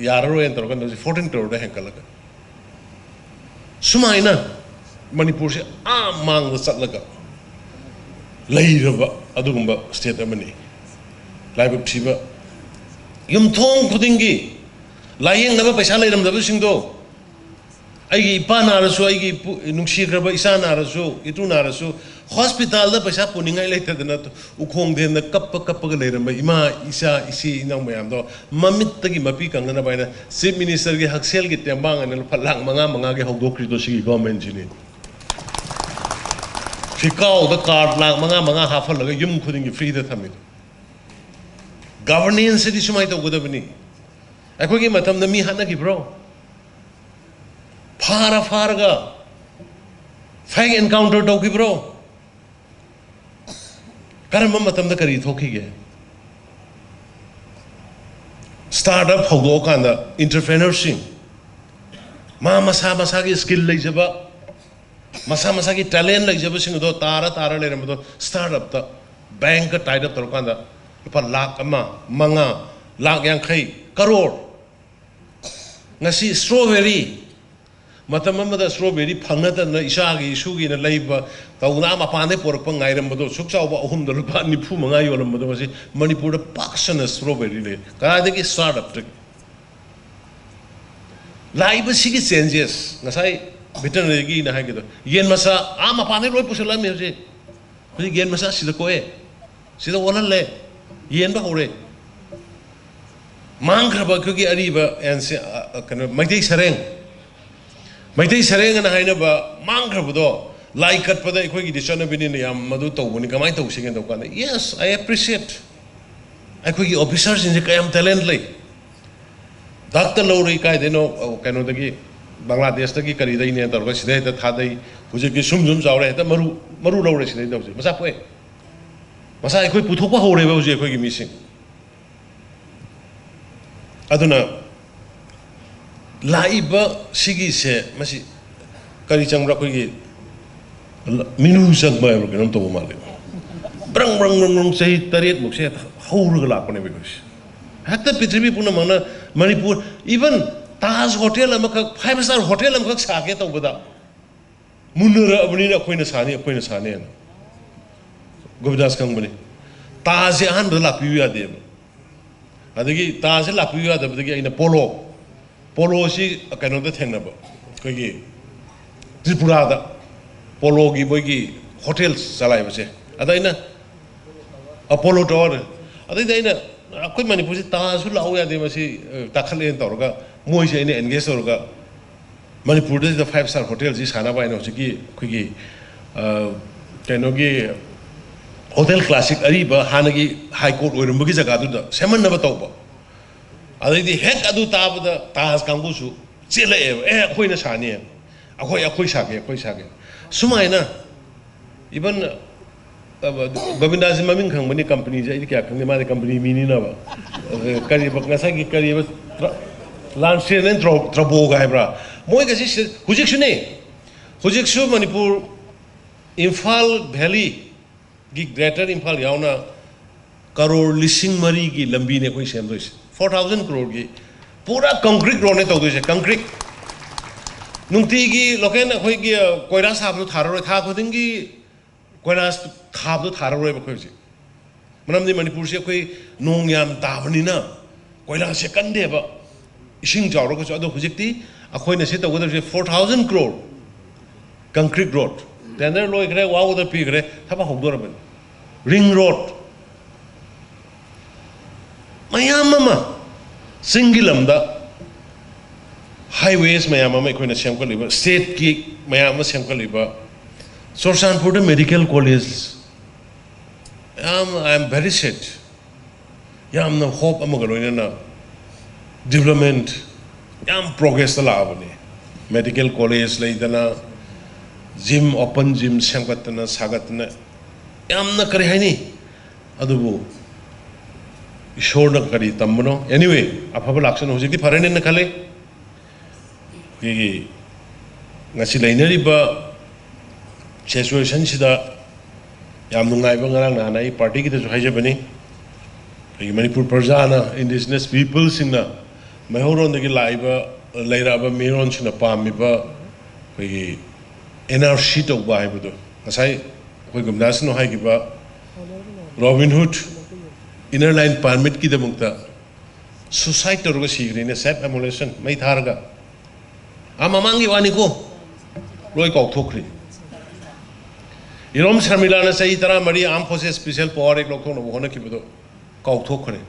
ꯌꯥꯔꯔꯣꯏꯅ ꯇꯧꯔꯀꯥꯟꯗ ꯍꯧꯖꯤꯛ fourteen croreꯗ ꯍꯦꯟꯒꯠꯂꯒ꯫ ꯁꯨꯃꯥꯏꯅ ꯃꯅꯤꯄꯨꯔꯁꯦ ꯑꯥ ꯃꯥꯡꯗ ꯆꯠꯂꯒ ꯂꯩꯔꯕ ꯑꯗꯨꯒꯨꯝꯕ state ꯑꯃꯅꯤ꯫ ꯂꯥꯏꯕꯛ ꯊꯤꯕ, ꯌꯨꯝꯊꯣꯡ ꯈꯨꯗꯤꯡꯒꯤ ꯂꯥꯏꯌꯦꯡꯅꯕ ꯄꯩꯁꯥ ꯂꯩꯔꯝꯗꯕꯁꯤꯡꯗꯣ, ꯑꯩꯒꯤ ꯏꯄꯥ ꯅꯥꯔꯁꯨ, ꯑꯩꯒꯤ ꯏꯄꯨ-, ꯅꯨꯡꯁꯤꯈ꯭ꯔꯕ ꯏꯆꯥ ꯅꯥꯔꯁꯨ, ꯏꯇꯨ ꯅꯥꯔꯁꯨ, ꯍꯣꯁꯄꯤꯇꯥꯜꯗ ꯄꯩꯁꯥ ꯄꯨꯅꯤꯡꯉꯥꯏ ꯂꯩꯇꯗꯅ ꯎꯈꯣꯡ ꯊꯦꯟꯗ ꯀꯞꯄ ꯀꯞꯄꯒ ꯂꯩꯔꯝꯕ ꯏꯃꯥ, ꯏꯆꯥ, ꯏꯆꯦ ꯏꯅꯥꯎ ꯃꯌꯥꯝꯗꯣ ꯃꯃꯤꯠꯇꯒꯤ ꯃꯄꯤ ꯀꯪꯅꯅꯕ ꯍꯥꯏꯅ ꯆꯤꯐ ꯃꯤꯅꯤꯁꯇꯔꯒꯤ ꯍꯛꯁꯦꯜꯒꯤ ꯇꯦꯡꯕꯥꯡ ꯑꯅ ꯂꯨꯄꯥ ꯂꯥꯛ ꯃꯉꯥ ꯃꯉꯥꯒꯤ ꯍꯧꯗꯣꯛꯈ꯭ꯔꯤꯗꯣ ꯁꯤꯒꯤ ꯒꯣꯔꯃꯦꯟꯁꯤꯅꯤ꯫ ꯐꯤꯀꯥꯎꯗ ꯀꯥꯔꯗ ꯂꯥꯛ ꯃꯉꯥ ꯃꯉꯥ ꯍꯥꯞꯍꯜꯂꯒ ꯌꯨꯝ ꯈꯨꯗꯤꯡꯒꯤ ꯐ꯭ꯔꯤꯗ ꯊꯝꯃꯤ꯫ ꯒꯚꯔꯅꯦꯟꯁꯁꯤꯗꯤ ꯁꯨꯃꯥꯏꯅ ꯇꯧꯒꯗꯕꯅꯤ꯫ ꯑꯩꯈꯣꯏꯒꯤ ꯃꯇꯝꯗ ꯃꯤ ꯍꯥꯠꯅꯈꯤꯕ꯭ꯔꯣ? ꯐꯥꯔ ꯐꯥꯔꯒ ꯐꯦꯛ ꯑꯦꯟꯀꯥꯎꯟꯇꯔ ꯇꯧꯈꯤꯕ꯭ꯔꯣ? ꯀꯔꯝꯕ ꯃꯇꯝꯗ ꯀꯔꯤ ꯊꯣꯛꯈꯤꯒꯦ? ꯁ꯭ꯇꯥꯔꯠ ꯑꯞ ꯍꯧꯗꯣꯛꯑꯀꯥꯟꯗ ꯏꯟꯇꯔꯄ꯭ꯔꯦꯅꯔꯁꯤꯡ, ꯃꯥ ꯃꯁꯥ ꯃꯁꯥꯒꯤ ꯁ꯭ꯀꯤꯜ ꯂꯩꯖꯕ, ꯃꯁꯥ ꯃꯁꯥꯒꯤ ꯇꯦꯂꯦꯟ ꯂꯩꯖꯕꯁꯤꯡ ꯑꯗꯣ ꯇꯥꯔ ꯇꯥꯔ ꯂꯩꯔꯝꯕꯗꯣ ꯁ꯭ꯇꯥꯔꯠ ꯑꯞꯇ ꯕꯦꯡꯀ ꯇꯥꯏꯠ ꯑꯞ ꯇꯧꯔꯀꯥꯟꯗ ꯂꯨꯄꯥ ꯂꯥꯛ ꯑꯃ, ꯃꯉꯥ, ꯂꯥꯛ ꯌꯥꯡꯈꯩ, ꯀꯔꯣꯔ꯫ ꯉꯁꯤ ꯁ꯭ꯇ꯭ꯔꯣꯕꯦꯔꯤ, ꯃꯇꯝ ꯑꯃꯗ ꯁ꯭ꯇ꯭ꯔꯣꯕꯦꯔꯤ ꯐꯪꯅꯗꯗꯅ ꯏꯆꯥꯒꯤ ꯏꯁꯨꯒꯤꯅ ꯂꯩꯕ, ꯇꯧꯗꯅ ꯃꯄꯥꯟꯗꯩ ꯄꯣꯔꯛꯄ ꯉꯥꯏꯔꯝꯕꯗꯣ, ꯁꯨꯛ ꯆꯥꯎꯕ ꯑꯍꯨꯝꯗ ꯂꯨꯄꯥ ꯅꯤꯐꯨ ꯃꯉꯥ ꯌꯣꯜꯂꯝꯕꯗꯣ, ꯉꯁꯤ ꯃꯅꯤꯄꯨꯔꯗ ꯄꯥꯛ ꯁꯟꯅ ꯁ꯭ꯇ꯭ꯔꯣꯕꯦꯔꯤ ꯂꯩ꯫ ꯀꯗꯥꯏꯗꯒꯤ? ꯁ꯭ꯇꯥꯔꯠ ꯑꯞꯇꯒꯤ꯫ ꯂꯥꯛꯏꯕ ꯁꯤꯒꯤ ꯆꯦꯟꯖꯦꯁ, ꯉꯁꯥꯏ ꯚꯦꯇꯅꯔꯤꯒꯤꯅ ꯍꯥꯏꯒꯗꯣ, ꯌꯦꯟ ꯃꯆꯥ ꯑꯥ ꯃꯄꯥꯟꯗꯩ ꯂꯣꯏ ꯄꯨꯁꯜꯂꯝꯃꯤ ꯍꯧꯖꯤꯛ꯫ ꯍꯧꯖꯤꯛ ꯌꯦꯟ ꯃꯆꯥ ꯁꯤꯗ ꯀꯣꯛꯑꯦ, ꯁꯤꯗ ꯑꯣꯜꯍꯜꯂꯦ, ꯌꯦꯟꯕ ꯍꯧꯔꯦ꯫ ꯃꯥꯡꯈ꯭ꯔꯕ ꯑꯩꯈꯣꯏꯒꯤ ꯑꯔꯤꯕ ꯑꯦꯟꯁꯤ-, ꯑ, ꯑ, ꯀꯩꯅꯣ, ꯃꯩꯇꯩ ꯁꯔꯦꯡ, ꯃꯩꯇꯩ ꯁꯔꯦꯡ ꯑꯅ ꯍꯥꯏꯅꯕ ꯃꯥꯡꯈ꯭ꯔꯕꯗꯣ, ꯂꯥꯏ ꯀꯠꯄꯗ ꯑꯩꯈꯣꯏꯒꯤꯗꯤ ꯆꯠꯅꯕꯤꯅꯤꯅ ꯌꯥꯝ ꯃꯗꯨ ꯇꯧꯕꯅꯤ꯫ ꯀꯃꯥꯏꯅ ꯇꯧꯁꯤꯒꯦꯅ ꯇꯧꯕ ꯀꯥꯟꯗ, yes, I appreciate꯫ ꯑꯩꯈꯣꯏꯒꯤ ꯑꯣꯐꯤꯁꯥꯔꯁꯤꯡꯁꯦ ꯀꯌꯥꯝ ꯇꯦꯂꯦꯟ ꯂꯩ꯫ ꯗꯥꯛꯇ ꯂꯧꯔꯨꯏ ꯀꯥꯏꯗꯩꯅꯣ, ꯑ, ꯀꯩꯅꯣꯗꯒꯤ, ꯕꯪꯒ꯭ꯂꯥꯗꯦꯁꯇꯒꯤ ꯀꯔꯤꯗꯩꯅꯦ ꯇꯧꯔꯒ ꯁꯤꯗ ꯍꯦꯛꯇ ꯊꯥꯗꯩ꯫ ꯍꯧꯖꯤꯛꯇꯤ ꯁꯨꯝ ꯁꯨꯝ ꯆꯥꯎꯔꯦ, ꯍꯦꯛꯇ ꯃꯔꯨ, ꯃꯔꯨ ꯂꯧꯔꯦ ꯁꯤꯗꯩꯗ ꯍꯧꯖꯤꯛ꯫ ꯃꯆꯥ ꯄꯣꯛꯑꯦ꯫ ꯃꯆꯥ ꯑꯩꯈꯣꯏ ꯄꯨꯊꯣꯛꯄ ꯍꯧꯔꯦꯕ ꯍꯧꯖꯤꯛ ꯑꯩꯈꯣꯏꯒꯤ ꯃꯤꯁꯤꯡ꯫ ꯑꯗꯨꯅ ꯂꯥꯛꯏꯕ ꯁꯤꯒꯤꯁꯦ, ꯃꯁꯤ ꯀꯔꯤ ꯆꯪꯕ꯭ꯔꯥ? ꯑꯩꯈꯣꯏꯒꯤ ꯃꯤꯅꯨ ꯆꯪꯕ ꯍꯥꯏꯕ꯭ꯔꯥ ꯀꯩꯅꯣꯝ ꯇꯧꯕ ꯃꯥꯜꯂꯦ꯫ ꯕ꯭ꯔꯪ, ꯕ꯭ꯔꯪ, ꯕ꯭ꯔꯪ, ꯕ꯭ꯔꯪ ꯆꯍꯤ ꯇꯔꯦꯠꯃꯨꯛꯁꯦ ꯍꯦꯛꯇ ꯍꯧꯔꯒ ꯂꯥꯛꯄꯅꯦꯕ ꯑꯩꯈꯣꯏꯁꯦ꯫ ꯍꯦꯛꯇ ꯄ꯭ꯔꯤꯊꯤꯕꯤ ꯄꯨꯝꯅꯃꯛꯅ ꯃꯅꯤꯄꯨꯔ, even ꯇꯥꯖ ꯍꯣꯇꯦꯜ ꯑꯃꯈꯛ, ꯐꯥꯏꯚ ꯁ꯭ꯇꯥꯔ ꯍꯣꯇꯦꯜ ꯑꯃꯈꯛ ꯁꯥꯒꯦ ꯇꯧꯕꯗ ꯃꯨꯟꯅꯔꯛꯑꯕꯅꯤꯅ ꯑꯩꯈꯣꯏꯅ ꯁꯥꯅꯤ, ꯑꯩꯈꯣꯏꯅ ꯁꯥꯅꯤꯅ꯫ ꯒꯣꯕꯤꯟꯗꯥꯁ ꯈꯪꯕꯅꯤ꯫ ꯇꯥꯖꯁꯦ ꯑꯍꯥꯟꯕꯗ ꯂꯥꯛꯄꯤꯌꯨ ꯌꯥꯗꯦꯕ꯫ ꯑꯗꯒꯤ ꯇꯥꯖꯁꯦ ꯂꯥꯛꯄꯤꯌꯨ ꯌꯥꯗꯕꯗꯒꯤ ꯑꯩꯅ ꯄꯣꯂꯣ, ꯄꯣꯂꯣꯁꯤ ꯀꯩꯅꯣꯗ ꯊꯦꯡꯅꯕ, ꯑꯩꯈꯣꯏꯒꯤ ꯇ꯭ꯔꯤꯄꯨꯔꯥꯗ ꯄꯣꯂꯣꯒꯤ ꯃꯣꯏꯒꯤ ꯍꯣꯇꯦꯜ ꯆꯂꯥꯏꯕꯁꯦ, ꯑꯗ ꯑꯩꯅ ꯑꯄꯣꯂꯣ ꯇꯥꯋꯔ, ꯑꯗꯩꯗꯤ ꯑꯩꯅ ꯑꯩꯈꯣꯏ ꯃꯅꯤꯄꯨꯔꯁꯤ ꯇꯥꯖꯁꯨ ꯂꯥꯛꯎ ꯌꯥꯗꯦ, ꯃꯁꯤ ꯇꯥꯈꯠꯂꯦꯅ ꯇꯧꯔꯒ ꯃꯣꯏꯁꯦ ꯑꯩꯅ ꯑꯦꯟꯒꯦꯖ ꯇꯧꯔꯒ ꯃꯅꯤꯄꯨꯔꯗꯁꯤꯗ ꯐꯥꯏꯚ ꯁ꯭ꯇꯥꯔ ꯍꯣꯇꯦꯜꯁꯤ ꯁꯥꯟꯅꯕ ꯍꯥꯏꯅ ꯍꯧꯖꯤꯛꯀꯤ ꯑꯩꯈꯣꯏꯒꯤ ꯀꯩꯅꯣꯒꯤ ꯍꯣꯇꯦꯜ ꯀ꯭ꯂꯥꯁꯤꯛ ꯑꯔꯤꯕ ꯍꯥꯟꯅꯒꯤ ꯍꯥꯏ ꯀꯣꯔꯠ ꯑꯣꯏꯔꯝꯕꯒꯤ ꯖꯒꯥꯗꯨꯗ ꯁꯦꯝꯍꯟꯅꯕ ꯇꯧꯕ꯫ ꯑꯗꯩꯗꯤ ꯍꯦꯛ ꯑꯗꯨ ꯇꯥꯕꯗ ꯇꯥꯖ ꯀꯥꯡꯕꯨꯁꯨ ꯆꯦꯜꯂꯛꯑꯦꯕ, "ꯑꯦ, ꯑꯩꯈꯣꯏꯅ ꯁꯥꯅꯤ, ꯑꯩꯈꯣꯏ ꯑꯩꯈꯣꯏ ꯁꯥꯒꯦ, ꯑꯩꯈꯣꯏ ꯁꯥꯒꯦ"꯫ ꯁꯨꯃꯥꯏꯅ ꯏꯚꯟ ꯒꯣꯕꯤꯟꯗꯥꯁꯤ ꯃꯃꯤꯡ ꯈꯪꯕꯅꯤ, ꯀꯝꯄꯅꯤꯁꯦ ꯑꯩꯗꯤ ꯀꯌꯥ ꯈꯪꯗꯦ, ꯃꯥꯗꯤ ꯀꯝꯄꯅꯤ ꯃꯤꯅꯤꯅꯕ꯫ ꯑ, ꯀꯔꯤꯕ ꯉꯁꯥꯏꯒꯤ ꯀꯔꯤꯕ ꯇ꯭ꯔ-, ꯂꯥꯟꯁꯦꯟ ꯅꯠꯇ꯭ꯔꯣ, ꯇ꯭ꯔꯕꯣꯒ ꯍꯥꯏꯕ꯭ꯔꯥ? ꯃꯣꯏꯒꯁꯤ ꯁꯤ-, ꯍꯧꯖꯤꯛꯁꯨꯅꯦ, ꯍꯧꯖꯤꯛꯁꯨ ꯃꯅꯤꯄꯨꯔ ꯏꯝꯐꯥꯜ ꯚꯦꯂꯤꯒꯤ, ꯒ꯭ꯔꯦꯇꯔ ꯏꯝꯐꯥꯜ ꯌꯥꯎꯅ ꯀꯔꯣꯔ ꯂꯤꯁꯤꯡ ꯃꯔꯤꯒꯤ ꯂꯝꯕꯤꯅꯦ ꯑꯩꯈꯣꯏ ꯁꯦꯝꯗꯣꯏꯁꯦ꯫ ꯐꯣꯔ ꯊꯥꯎꯖꯟ ꯀ꯭ꯔꯣꯔꯒꯤ ꯄꯨꯔꯥ ꯀꯪꯀ꯭ꯔꯤꯠ ꯔꯣꯗꯅꯦ ꯇꯧꯗꯣꯏꯁꯦ, ꯀꯪꯀ꯭ꯔꯤꯠ꯫ ꯅꯨꯡꯇꯤꯒꯤ ꯂꯣꯀꯦꯜ ꯑꯩꯈꯣꯏꯒꯤ, ꯑ, ꯀꯣꯏꯂꯥ ꯁꯥꯕꯗꯣ ꯊꯥꯔꯔꯣꯏ, ꯊꯥ ꯈꯨꯗꯤꯡꯒꯤ ꯀꯣꯏꯂꯥꯁ ꯊꯥꯕꯗꯣ ꯊꯥꯔꯔꯣꯏꯕ ꯑꯩꯈꯣꯏ ꯍꯧꯖꯤꯛ꯫ ꯃꯔꯝꯗꯤ ꯃꯅꯤꯄꯨꯔꯁꯤ ꯑꯩꯈꯣꯏ ꯅꯣꯡ ꯌꯥꯝ ꯇꯥꯕꯅꯤꯅ ꯀꯣꯏꯂꯥꯁꯁꯦ ꯀꯟꯗꯦꯕ, ꯏꯁꯤꯡ ꯆꯥꯎꯔꯒꯁꯨ꯫ ꯑꯗꯣ ꯍꯧꯖꯤꯛꯇꯤ ꯑꯩꯈꯣꯏꯅ ꯁꯤ ꯇꯧꯒꯗꯕꯁꯦ four thousand crore concrete road. Tender ꯂꯣꯏꯈ꯭ꯔꯦ, ꯋꯥꯎꯗ ꯄꯤꯈ꯭ꯔꯦ, ꯊꯕꯛ ꯍꯧꯗꯣꯔꯕꯅꯤ꯫ ꯔꯤꯡ ꯔꯣꯗ ꯃꯌꯥꯝ ꯑꯃ, ꯆꯤꯡꯒꯤ ꯂꯝꯗ ꯍꯥꯏꯋꯦꯁ ꯃꯌꯥꯝ ꯑꯃ ꯑꯩꯈꯣꯏꯅ ꯁꯦꯝꯒꯠꯂꯤꯕ, ꯁ꯭ꯇꯦꯠꯀꯤ ꯃꯌꯥꯝ ꯑꯃ ꯁꯦꯝꯒꯠꯂꯤꯕ, ꯆꯨꯔꯆꯥꯟꯄꯨꯔꯗ ꯃꯦꯗꯤꯀꯦꯜ ꯀꯣꯂꯦꯖ, ꯌꯥꯝ, I am very sad꯫ ꯌꯥꯝꯅ ꯍꯣꯞ ꯑꯃꯒ ꯂꯣꯏꯅꯅ ꯗꯤꯕ꯭ꯂꯞꯃꯦꯟ ꯌꯥꯝ ꯄ꯭ꯔꯣꯒ꯭ꯔꯦꯁꯇ ꯂꯥꯛꯑꯕꯅꯤ꯫ ꯃꯦꯗꯤꯀꯦꯜ ꯀꯣꯂꯦꯖ ꯂꯩꯗꯅ, ꯖꯤꯝ, ꯑꯣꯄꯟ ꯖꯤꯝ ꯁꯦꯝꯒꯠꯇꯅ ꯁꯥꯒꯠꯇꯅ ꯌꯥꯝꯅ, ꯀꯔꯤ ꯍꯥꯏꯅꯤ, ꯑꯗꯨꯕꯨ ꯏꯁꯣꯔꯅ ꯀꯔꯤ ꯇꯝꯕꯅꯣ? Anyway, ꯑꯐꯕ ꯂꯥꯛꯁꯅꯨ꯫ ꯍꯧꯖꯤꯛꯇꯤ ꯐꯔꯅꯦꯅ ꯈꯜꯂꯤ꯫ ꯑꯩꯈꯣꯏꯒꯤ ꯉꯁꯤ ꯂꯩꯅꯔꯤꯕ ꯁꯤꯆꯨꯋꯦꯁꯟꯁꯤꯗ ꯌꯥꯝ ꯅꯨꯡꯉꯥꯏꯕ, ꯉꯔꯥꯡ ꯅꯍꯥꯟ ꯑꯩ ꯄꯥꯔꯇꯤꯒꯤꯗꯁꯨ ꯍꯥꯏꯖꯕꯅꯤ, ꯑꯩꯈꯣꯏꯒꯤ ꯃꯅꯤꯄꯨꯔ ꯄ꯭ꯔꯖꯥꯅ, ꯏꯟꯗꯤꯖꯤꯅꯁ ꯄꯤꯄꯜꯁꯤꯡꯅ ꯃꯩꯍꯧꯔꯣꯟꯗꯒꯤ ꯂꯥꯛꯏꯕ, ꯂꯩꯔꯛꯑꯕ ꯃꯤꯔꯣꯟꯁꯤꯡꯅ ꯄꯥꯝꯃꯤꯕ ꯑꯩꯈꯣꯏꯒꯤ ꯑꯦꯟ ꯑꯥꯔ ꯁꯤ ꯇꯧꯕ ꯍꯥꯏꯕꯗꯣ, ꯉꯁꯥꯏ ꯑꯩꯈꯣꯏ ꯒꯣꯕꯤꯟꯗꯥꯁꯅ ꯍꯥꯏꯈꯤꯕ ꯔꯣꯕꯤꯟꯍꯨꯗ, ꯏꯅꯔ ꯂꯥꯏꯟ ꯄꯥꯔꯃꯤꯠꯀꯤꯗꯃꯛꯇ ꯁꯨꯁꯥꯏꯠ ꯇꯧꯔꯒ ꯁꯤꯈ꯭ꯔꯦꯅꯦ, ꯁꯦꯜꯐ ꯏꯃꯣꯂꯦꯁꯟ, ꯃꯩ ꯊꯥꯔꯒ꯫ ꯑꯥ, ꯃꯃꯥꯡꯒꯤ ꯋꯥꯅꯤꯀꯣ, ꯂꯣꯏ ꯀꯥꯎꯊꯣꯛꯈ꯭ꯔꯦ꯫ ꯏꯔꯣꯝ ꯁꯔꯃꯤꯂꯥꯅ ꯆꯍꯤ ꯇꯔꯥꯃꯔꯤ Armed Forces Special Power Act ꯂꯧꯊꯣꯛꯅꯕ ꯍꯣꯠꯅꯈꯤꯕꯗꯣ ꯀꯥꯎꯊꯣꯛꯈ꯭ꯔꯦ꯫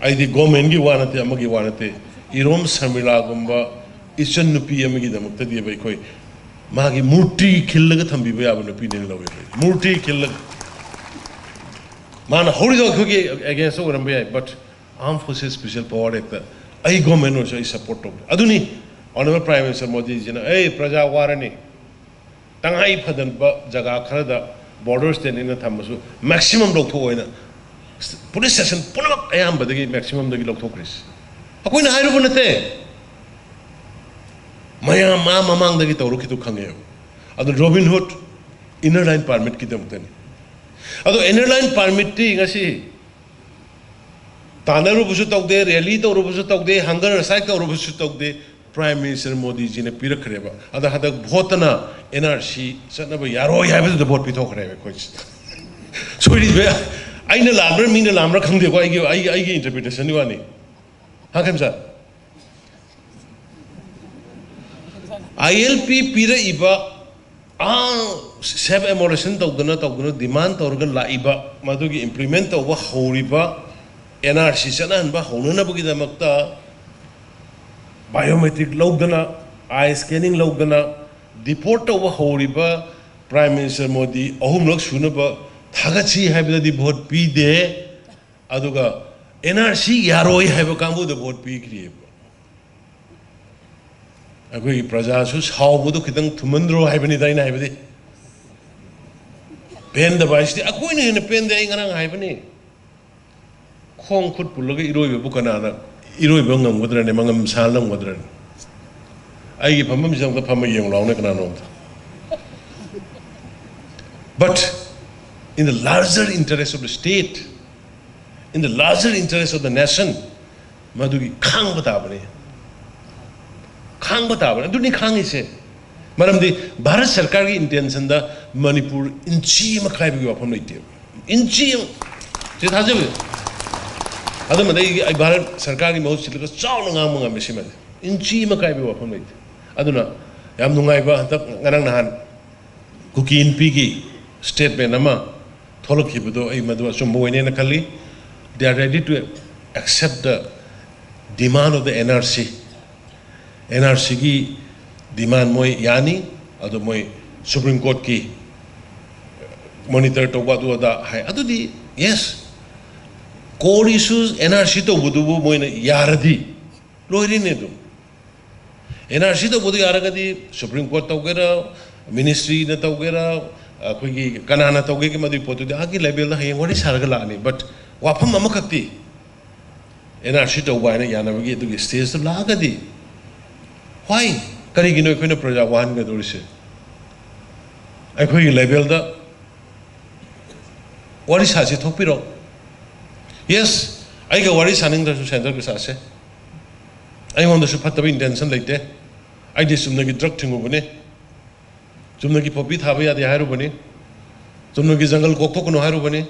ꯑꯩꯗꯤ ꯒꯣꯔꯃꯦꯟꯒꯤ ꯋꯥ ꯅꯠꯇꯦ, ꯑꯃꯒꯤ ꯋꯥ ꯅꯠꯇꯦ, ꯏꯔꯣꯝ ꯁꯔꯃꯤꯂꯥꯒꯨꯝꯕ ꯏꯆꯟ ꯅꯨꯄꯤ ꯑꯃꯒꯤꯗꯃꯛꯇꯗꯤꯕ ꯑꯩꯈꯣꯏ ꯃꯥꯒꯤ ꯃꯨꯔꯇꯤ ꯈꯤꯜꯂꯒ ꯊꯝꯕꯤꯕ ꯌꯥꯕ ꯅꯨꯄꯤꯅꯦꯅ ꯂꯧꯋꯦ ꯑꯩꯈꯣꯏ꯫ ꯃꯨꯔꯇꯤ ꯈꯤꯜꯂꯒ꯫ ꯃꯥꯅ ꯍꯧꯔꯤꯗꯣ ꯑꯩꯈꯣꯏꯒꯤ against ꯑꯣꯏꯔꯝꯕ ꯌꯥꯏ, but Armed Forces Special Power Actꯇ ꯑꯩ ꯒꯣꯔꯃꯦꯟ ꯑꯣꯏꯔꯁꯨ ꯑꯩ support ꯇꯧꯒꯦ꯫ ꯑꯗꯨꯅꯤ Honourable Prime Minister ꯃꯣꯗꯤꯖꯤꯅ, "ꯑꯩ ꯄ꯭ꯔꯖꯥ ꯋꯥꯔꯅꯤ, ꯇꯉꯥꯏ ꯐꯗꯕ ꯖꯒꯥ ꯈꯔꯗ border stateꯅ ꯊꯝꯕꯁꯨ maximum ꯂꯧꯊꯣꯛꯑꯣ" ꯍꯥꯏꯅ police station ꯄꯨꯝꯅꯃꯛ ꯑꯌꯥꯝꯕꯗꯒꯤ maximumꯗꯒꯤ ꯂꯧꯊꯣꯛꯈ꯭ꯔꯤꯁꯤ꯫ ꯑꯩꯈꯣꯏꯅ ꯍꯥꯏꯔꯨꯕ ꯅꯠꯇꯦ, ꯃꯌꯥꯝ ꯑꯥ ꯃꯃꯥꯡꯗꯒꯤ ꯇꯧꯔꯛꯈꯤꯗꯨ ꯈꯪꯉꯦꯕ꯫ ꯑꯗꯨ Robinhood Inner Line Permitꯀꯤꯗꯃꯛꯇꯅꯤ꯫ ꯑꯗꯣ Inner Line Permitꯇꯤ ꯉꯁꯤ ꯇꯥꯟꯅꯔꯨꯕꯁꯨ ꯇꯧꯗꯦ, rally ꯇꯧꯔꯨꯕꯁꯨ ꯇꯧꯗꯦ, hunger strike ꯇꯧꯔꯨꯕꯁꯨ ꯇꯧꯗꯦ꯫ Prime Minister ꯃꯣꯗꯤꯖꯤꯅ ꯄꯤꯔꯛꯈ꯭ꯔꯦꯕ꯫ ꯑꯗ ꯍꯟꯗꯛ voteꯇꯅ NRC ꯆꯠꯅꯕ ꯌꯥꯔꯣꯏ ꯍꯥꯏꯕꯗꯨꯗ vote ꯄꯤꯊꯣꯛꯈ꯭ꯔꯦꯕ ꯑꯩꯈꯣꯏꯁꯦ꯫ ꯁꯣꯏꯔꯤꯕ ꯑꯩꯅ ꯂꯥꯟꯕ꯭ꯔꯥ ꯃꯤꯅ ꯂꯥꯟꯕ꯭ꯔꯥ ꯈꯪꯗꯦꯀꯣ, ꯑꯩꯒꯤ, ꯑꯩꯒꯤ, ꯑꯩꯒꯤ interpretationꯒꯤ ꯋꯥꯅꯤ꯫ ꯍꯥ, ꯈꯦꯝꯆꯥꯟ? ILP ꯄꯤꯔꯛꯏꯕ, ꯑꯥ, self immolation ꯇꯧꯗꯅ, ꯇꯧꯗꯅ demand ꯇꯧꯔꯒ ꯂꯥꯛꯏꯕ, ꯃꯗꯨꯒꯤ implement ꯇꯧꯕ ꯍꯧꯔꯤꯕ, NRC ꯆꯠꯅꯍꯟꯕ ꯍꯧꯅꯅꯕꯒꯤꯗꯃꯛꯇ biometric ꯂꯧꯗꯅ, eye scanning ꯂꯧꯗꯅ, deport ꯇꯧꯕ ꯍꯧꯔꯤꯕ Prime Minister ꯃꯣꯗꯤ ꯑꯍꯨꯝꯂꯛ ꯁꯨꯅꯕ ꯊꯥꯒꯠꯁꯤ ꯍꯥꯏꯕꯗꯗꯤ vote ꯄꯤꯗꯦ꯫ ꯑꯗꯨꯒ NRC ꯌꯥꯔꯣꯏ ꯍꯥꯏꯕ ꯀꯥꯡꯕꯨꯗ vote ꯄꯤꯈ꯭ꯔꯤꯑꯕ꯫ ꯑꯩꯈꯣꯏꯒꯤ ꯄ꯭ꯔꯖꯥꯁꯨ ꯁꯥꯎꯕꯗꯣ ꯈꯤꯇꯪ ꯊꯨꯝꯍꯟꯗ꯭ꯔꯣ ꯍꯥꯏꯕꯅꯤꯗ ꯑꯩꯅ ꯍꯥꯏꯕꯗꯤ꯫ ꯄꯦꯟꯗꯕ ꯍꯥꯏꯁꯤꯗꯤ ꯑꯩꯈꯣꯏꯅ ꯍꯦꯟꯅ ꯄꯦꯟꯗꯦ, ꯑꯩ ꯉꯔꯥꯡ ꯍꯥꯏꯕꯅꯤ꯫ ꯈꯣꯡ ꯈꯨꯠ ꯄꯨꯜꯂꯒ ꯏꯔꯣꯏꯕꯕꯨ ꯀꯅꯥꯅ ꯏꯔꯣꯏꯕ ꯉꯝꯒꯗ꯭ꯔꯅꯦ, ꯃꯉꯝ ꯁꯥꯟ ꯉꯝꯒꯗ꯭ꯔꯅꯦ? ꯑꯩꯒꯤ ꯐꯝꯐꯝꯁꯤꯗ ꯑꯝꯇ ꯐꯝꯃ ꯌꯦꯡꯉꯨ ꯂꯥꯎꯅꯦ ꯀꯅꯥꯅꯣꯝꯇ꯫ But in the larger interest of the state, in the larger interest of the nation, ꯃꯗꯨꯒꯤ ꯈꯥꯡꯕ ꯇꯥꯕꯅꯤ꯫ ꯈꯥꯡꯕ ꯇꯥꯕꯅꯤ꯫ ꯑꯗꯨꯅꯤ ꯈꯥꯡꯉꯤꯁꯦ꯫ ꯃꯔꯝꯗꯤ ꯚꯥꯔꯠ ꯁꯔꯀꯥꯔꯒꯤ intentionꯗ ꯃꯅꯤꯄꯨꯔ ꯏꯟꯆꯤ ꯑꯃ ꯈꯥꯏꯕꯒꯤ ꯋꯥꯐꯝ ꯂꯩꯇꯦꯕ꯫ ꯏꯟꯆꯤ ꯑꯃ꯫ ꯁꯤ ꯊꯥꯖꯕ꯫ ꯑꯗꯨꯃꯗꯤ ꯑꯩ, ꯑꯩ ꯚꯥꯔꯠ ꯁꯔꯀꯥꯔꯒꯤ ꯃꯍꯨꯠ ꯁꯤꯜꯂꯒ ꯆꯥꯎꯅ ꯉꯥꯡꯕ ꯉꯝꯃꯦ ꯁꯤꯃꯗꯤ꯫ ꯏꯟꯆꯤ ꯑꯃ ꯀꯥꯏꯕꯒꯤ ꯋꯥꯐꯝ ꯂꯩꯇꯦ꯫ ꯑꯗꯨꯅ ꯌꯥꯝ ꯅꯨꯡꯉꯥꯏꯕ, ꯍꯟꯗꯛ ꯉꯔꯥꯡ ꯅꯍꯥꯟ ꯀꯨꯀꯤ ꯏꯟꯄꯤꯒꯤ statement ꯑꯃ ꯊꯣꯛꯂꯛꯈꯤꯕꯗꯣ ꯑꯩ ꯃꯗꯨ ꯑꯆꯨꯝꯕ ꯑꯣꯏꯅꯦꯅ ꯈꯜꯂꯤ꯫ They are ready to accept the demand of the N R C꯫ N R Cꯒꯤ demand ꯃꯣꯏ ꯌꯥꯅꯤ, ꯑꯗꯣ ꯃꯣꯏ Supreme Courtꯀꯤ monitor ꯇꯧꯕ ꯑꯗꯨ ꯑꯗꯥ ꯍꯥꯏ꯫ ꯑꯗꯨꯗꯤ yes, core issues N R C ꯇꯧꯕꯗꯨꯕꯨ ꯃꯣꯏꯅ ꯌꯥꯔꯗꯤ ꯂꯣꯏꯔꯦꯅꯦ ꯑꯗꯨꯝ꯫ N R C ꯇꯧꯕꯗꯨ ꯌꯥꯔꯒꯗꯤ Supreme Court ꯇꯧꯒꯦꯔꯥ, ministryꯅ ꯇꯧꯒꯦꯔꯥ, ꯑꯩꯈꯣꯏꯒꯤ ꯀꯅꯥꯅ ꯇꯧꯒꯦꯒꯤ ꯃꯗꯨꯒꯤ ꯄꯣꯠꯇꯨꯗꯤ ꯑꯥꯒꯤ levelꯗ ꯍꯌꯦꯡ ꯋꯥꯔꯤ ꯁꯥꯔꯒ ꯂꯥꯛꯑꯅꯤ꯫ But ꯋꯥꯐꯝ ꯑꯃꯈꯛꯇꯤ, N R C ꯇꯧꯕ ꯍꯥꯏꯅ ꯌꯥꯅꯕꯒꯤ ꯑꯗꯨꯒꯤ stageꯇ ꯂꯥꯛꯑꯒꯗꯤ, why? ꯀꯔꯤꯒꯤꯅꯣ ꯑꯩꯈꯣꯏꯅ ꯄ꯭ꯔꯖꯥ ꯋꯥꯍꯟꯒꯗꯧꯔꯤꯁꯦ? ꯑꯩꯈꯣꯏꯒꯤ levelꯗ ꯋꯥꯔꯤ ꯁꯥꯁꯤ, ꯊꯣꯛꯄꯤꯔꯣ꯫ Yes, ꯑꯩꯒ ꯋꯥꯔꯤ ꯁꯥꯅꯤꯡꯗ꯭ꯔꯁꯨ centreꯒ ꯁꯥꯁꯦ꯫ ꯑꯩꯉꯣꯟꯗꯁꯨ ꯐꯠꯇꯕ intention ꯂꯩꯇꯦ꯫ ꯑꯩꯗꯤ ꯆꯨꯝꯅꯒꯤ drug ꯊꯤꯡꯉꯨꯕꯅꯤ, ꯆꯨꯝꯅꯒꯤ poppy ꯊꯥꯕ ꯌꯥꯗꯦ ꯍꯥꯏꯔꯨꯕꯅꯤ, ꯆꯨꯝꯅꯒꯤ jungle ꯀꯣꯛꯊꯣꯛꯀꯅꯨ ꯍꯥꯏꯔꯨꯕꯅꯤ,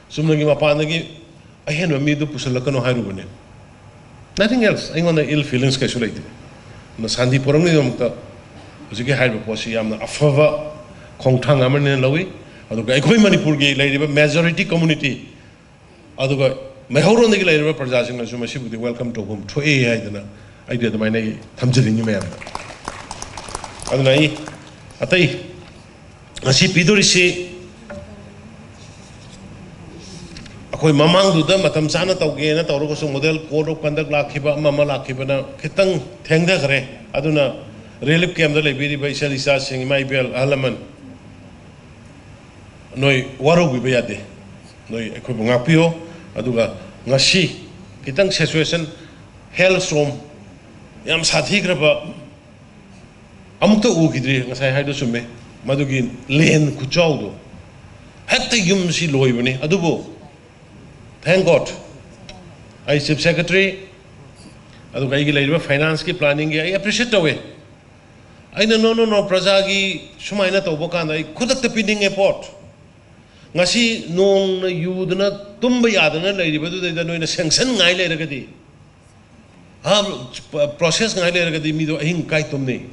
ꯆꯨꯝꯅꯒꯤ ꯃꯄꯥꯟꯗꯒꯤ ꯑꯍꯦꯟꯕ ꯃꯤꯗꯨ ꯄꯨꯁꯤꯜꯂꯛꯀꯅꯨ ꯍꯥꯏꯔꯨꯕꯅꯤ꯫ Nothing else. ꯑꯩꯉꯣꯟꯗ ill feelings ꯀꯩꯁꯨ ꯂꯩꯇꯦ꯫ ꯑꯗꯨꯅ ꯁꯥꯟꯇꯤ ꯐꯣꯔꯝꯒꯤꯗꯃꯛꯇ ꯍꯧꯖꯤꯛꯀꯤ ꯍꯥꯏꯔꯤꯕ ꯄꯣꯠꯁꯤ ꯌꯥꯝꯅ ꯑꯐꯕ ꯈꯣꯡꯊꯥꯡ ꯑꯃꯅꯤꯅ ꯂꯧꯏ꯫ ꯑꯗꯨꯒ ꯑꯩꯈꯣꯏ ꯃꯅꯤꯄꯨꯔꯒꯤ ꯂꯩꯔꯤꯕ majority community, ꯑꯗꯨꯒ ꯃꯩꯍꯧꯔꯣꯟꯗꯒꯤ ꯂꯩꯔꯤꯕ ꯄ꯭ꯔꯖꯥꯁꯤꯡꯅꯁꯨ ꯃꯁꯤꯕꯨꯗꯤ welcome ꯇꯧꯐꯝ ꯊꯣꯛꯑꯦ ꯍꯥꯏꯗꯅ ꯑꯩꯗꯤ ꯑꯗꯨꯃꯥꯏꯅ ꯑꯩ ꯊꯝꯖꯅꯤꯡꯉꯤ ꯃꯌꯥꯝꯗ꯫ ꯑꯗꯨꯅ ꯑꯩ ꯑꯇꯩ ꯉꯁꯤ ꯄꯤꯗꯣꯔꯤꯁꯤ ꯑꯩꯈꯣꯏ ꯃꯃꯥꯡꯗꯨꯗ ꯃꯇꯝ ꯆꯥꯅ ꯇꯧꯒꯦꯅ ꯇꯧꯔꯒꯁꯨ model code of conduct ꯂꯥꯛꯈꯤꯕ, ꯑꯃ ꯑꯃ ꯂꯥꯛꯈꯤꯕꯅ ꯈꯤꯇꯪ ꯊꯦꯡꯊꯈ꯭ꯔꯦ꯫ ꯑꯗꯨꯅ relief campꯇ ꯂꯩꯕꯤꯔꯤꯕ ꯏꯆꯜ ꯏꯆꯥꯁꯤꯡ, ꯏꯃꯥ ꯏꯕꯦꯜ, ꯑꯍꯜ ꯂꯃꯟ, ꯅꯣꯏ ꯋꯥꯔꯧꯕꯤꯕ ꯌꯥꯗꯦ꯫ ꯅꯣꯏ ꯑꯩꯈꯣꯏꯕꯨ ꯉꯥꯛꯄꯤꯌꯣ꯫ ꯑꯗꯨꯒ ꯉꯁꯤ ꯈꯤꯇꯪ situation, hailstorm ꯌꯥꯝ ꯁꯥꯊꯤꯈ꯭ꯔꯕ ꯑꯃꯨꯛꯇ ꯎꯈꯤꯗ꯭ꯔꯤ꯫ ꯉꯁꯥꯏ ꯍꯥꯏꯗꯣ ꯆꯨꯝꯃꯦ, ꯃꯗꯨꯒꯤ ꯂꯦꯟ ꯈꯨꯆꯥꯎꯗꯣ꯫ ꯍꯦꯛꯇ ꯌꯨꯝꯁꯤ ꯂꯣꯏꯕꯅꯤ꯫ ꯑꯗꯨꯕꯨ thank God, ꯑꯩ Chief Secretary, ꯑꯗꯨꯒ ꯑꯩꯒꯤ ꯂꯩꯔꯤꯕ financeꯀꯤ planningꯒꯤ ꯑꯩ appreciate ꯇꯧꯋꯦ꯫ ꯑꯩꯅ, "No, no, no, ꯄ꯭ꯔꯖꯥꯒꯤ ꯁꯨꯃꯥꯏꯅ ꯇꯧꯕ ꯀꯥꯟꯗ ꯑꯩ ꯈꯨꯗꯛꯇ ꯄꯤꯅꯤꯡꯉꯦ ꯄꯣꯠ꯫ ꯉꯁꯤ ꯅꯣꯡꯅ ꯌꯨꯗꯅ ꯇꯨꯝꯕ ꯌꯥꯗꯅ ꯂꯩꯔꯤꯕꯗꯨꯗꯩꯗ ꯅꯣꯏꯅ sanction ꯉꯥꯏ ꯂꯩꯔꯒꯗꯤ, ꯄ꯭ꯔꯣꯁꯦꯁ ꯉꯥꯏ ꯂꯩꯔꯒꯗꯤ ꯃꯤꯗꯣ ꯑꯍꯤꯡ ꯀꯥꯏ ꯇꯨꯝꯅꯤ?